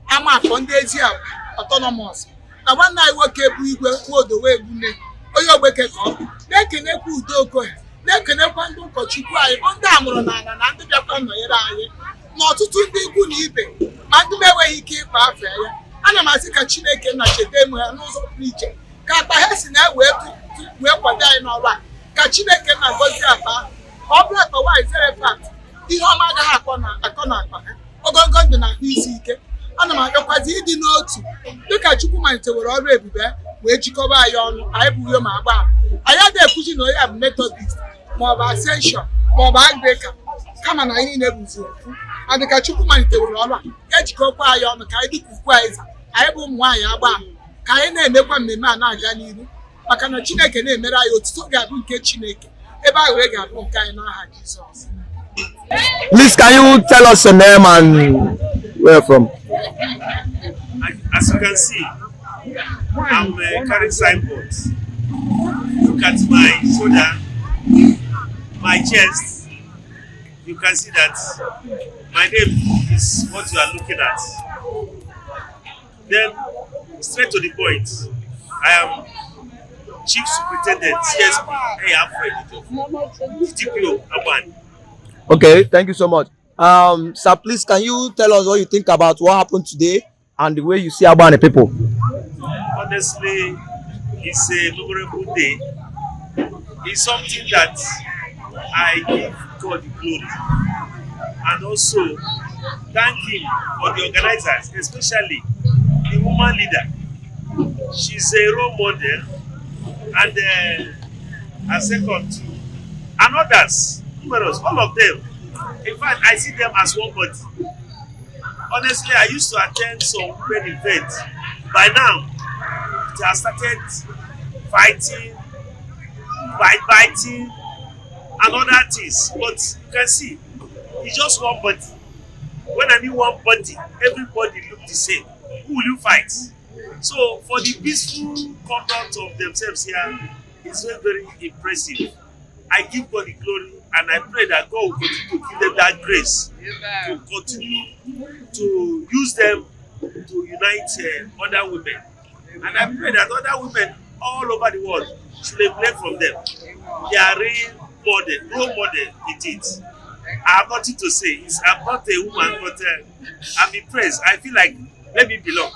Amakọ ndị Eziagwa Autonomous, na nwanne anyị nwoke bụ Igwe Nwodowe Egbune, onye Ogbeke ka ọ bụ. Na-ekenekwa Udo Okoye, na-ekenekwa ndị ụkọchukwu anyị bụ ndị a mụrụ n'ala na ndị bịakwa nọnyere anyị, na ọtụtụ ndị ikwu na ibe, ma ndị m enweghị ike ịkpa afọ ya. Ana m asị ka Chineke na cheta emu ha n'ụzọ pụrụ iche, ka akpa ha si na wee wee kwado anyị n'ọrụ a, ka Chineke na-agọzi akpa ahụ, ka ọ bụrụ akpa nwaanyị Zarefat, ihe ọma agaghị akọ na akọ na akpa ha, ogologo ndụ na ahụ isi ike. Ana m arịọkwazi ịdị n'otu, dịka Chukwu malitewere ọrụ ebube wee jikọba anyị ọnụ. Anyị bụ Uyom Agbani, anyị adịghị ekwuzi na onye a bụ Methodist maọbụ Ascension maọbụ Anglican, kama na anyị niile bụzi ofu. Adị ka Chukwu malitewere ọrụ a, ejikọkwa anyị ọnụ ka anyị dịka ukwu anyị za anyị bụ ụmụ nwaanyị Agbani, ka anyị na-emekwa mmemme a na-aga n'ihu, maka na Chineke na-emere anyị, otuto ga-abụ nke Chineke, ebe ahụ ga-abụ nke anyị, n'aha Jizọs. Please, can you tell us your name and where you're from? As you can see, I'm carrying signboards. Look at my shoulder, my chest. You can see that my name is what you are looking at. Then, straight to the point, I am Chief Superintendent CSP A. Alfred Ejiofor, DPO Agbani. Okay, thank you so much. Sir, please, can you tell us what you think about what happened today and the way you see Agbani people? Honestly, it's a memorable day. It's something that I give God the glory and also thank Him for the organizers, especially the woman leader. She's a role model and a second too, and others, numerous, all of them. In fact, I see them as one body. Honestly, I used to attend some women events. By now, they have started fighting, biting, and other things. But you can see, it's just one body. When I mean one body, everybody look the same. Who will you fight? So for the peaceful conduct of themselves here, it's very, very impressive. I give God the glory and I pray that God will continue to give them that grace to continue to use them to unite other women. And I pray that other women all over the world should learn from them. They are real model, role model indeed. I have nothing to say. I'm not a woman, but I'm impressed. I feel like let me belong.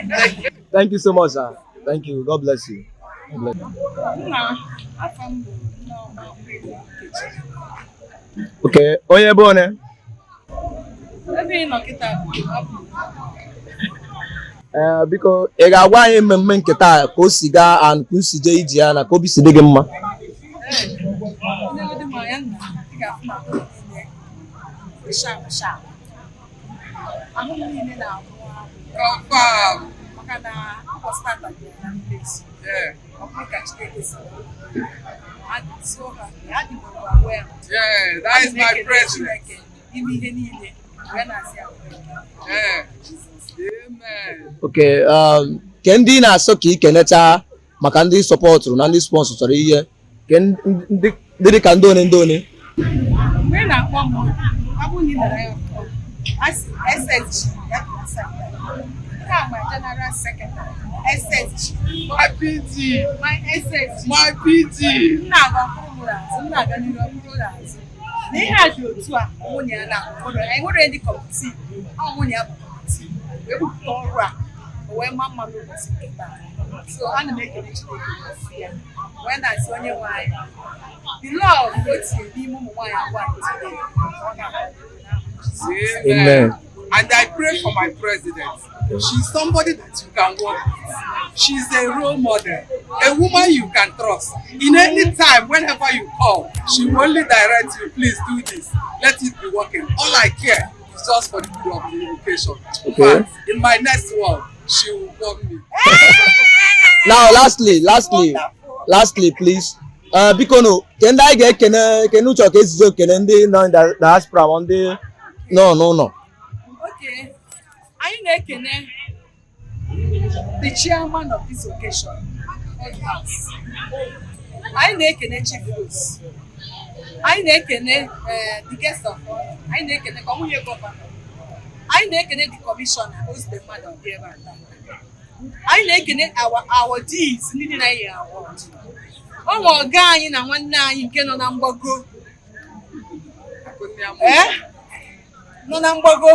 Thank you. Thank you so much, sir. Thank you. God bless you. God bless you. Nna, afọ m bụ Nneọma Nkechi. Okay, onye ebe one? Ebe ị nọ kịta bụ Abụ. Ee, biko, ị ga-agwa anyị mmemme nke taa ka o si gaa and ka o si jee ije ya na ka obi si dị gị mma? Ee, nlegide m anya nna, ị ga-afụ na ahụ m niile dị sharp sharp. Ahụ m niile na-agwụ agwụ. Confirm. Maka na ụbọchị tata bịara na mmezu. Ọ bụrụ ka Chineke si wee. I'm so happy. Adị m overwhelmed. Yeah, that is Ana m my ekele president. Chineke n'ime ihe niile wee na-asị ya Amen. Okay, ke ndị ị na-asọ ka ị kenecha maka ndị supportụrụ na ndị sponsor chọrọ ihe ke ndị dị ka ndị one ndị one? Mgbe ị na-akpọ m, ọ bụrụ na ị nara ya ọfụma, a sị SSG ya ka ị sa. Nke a, my general secretary SSG. My PG. My SSG. My PG. M na-aga ọkpụrụ mụrụ azụ, m na-aga n'iru ọkpụrụ n'azụ. Na ihe a dị otu a, nwunye ya na anyị nwere ndị committee, ọ nwunye ya bụ committee wee bupụta ọrụ a, o wee maa mma n'ụbọchị nke taa. So ana m ekele Chineke n'isi ya, wee na-asị onye nwe anyị, the love o tinye n'ime ụmụ nwaanyị Agbani today, ọ ga-abụ Amen. And I pray for my president. She's somebody that you can work with. She's a role model, a woman you can trust. In any time, whenever you call, she will only direct you, "Please do this. Let it be working." All I care is just for the good of the education. Okay. But in my next world, she will want me. Now, lastly, please, biko nụ, ke ndị anyị ga-ekene, kene uche ka ezizo kene ndị nọ na diaspora ma ndị nọ n'ụlọ. Okay. Anyị na-ekene the chairman of this occasion, Edwards. Anyị na-ekene Chief Rose. Anyị na-ekene the guest of honor. Anyị na-ekene ka nwunye gọvanọ. Anyị na-ekene the commissioner ozute mmadụ ọ dị ebe a taa. Anyị na-ekene our deeds ndị dị na anyị award. Ọ nwe ọga anyị na nwanne anyị nke nọ na mgbago, nọ na mgbago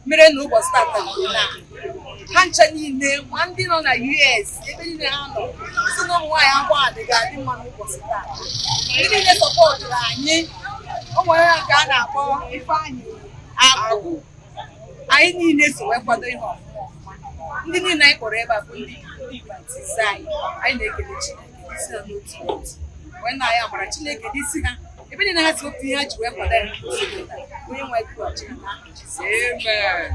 mere na ụbọchị tata bụ na ha ncha niile, ma ndị nọ na US, ebe niile ha nọ, si na ụmụ nwaanyị Agbani ga-adị mma n'ụbọchị taa. Ndị niile supportụrụ anyị, ụmụ ya nke a na-akpọ Ifeanyị Agụ, anyị niile so wee kwado ihe ọfụma ọfụma. Ndị niile anyị kpọrọ ebe a bụ ndị invitees anyị. Anyị na-ekele Chineke si na n'otu n'otu wee na anyị amara Chineke n'isi ha, ebe niile ha si wepụta ihe ha ji wee kwado ya n'ụbọchị taa. Onye nwe kwughachi ha n'aha Jizọs. Amen.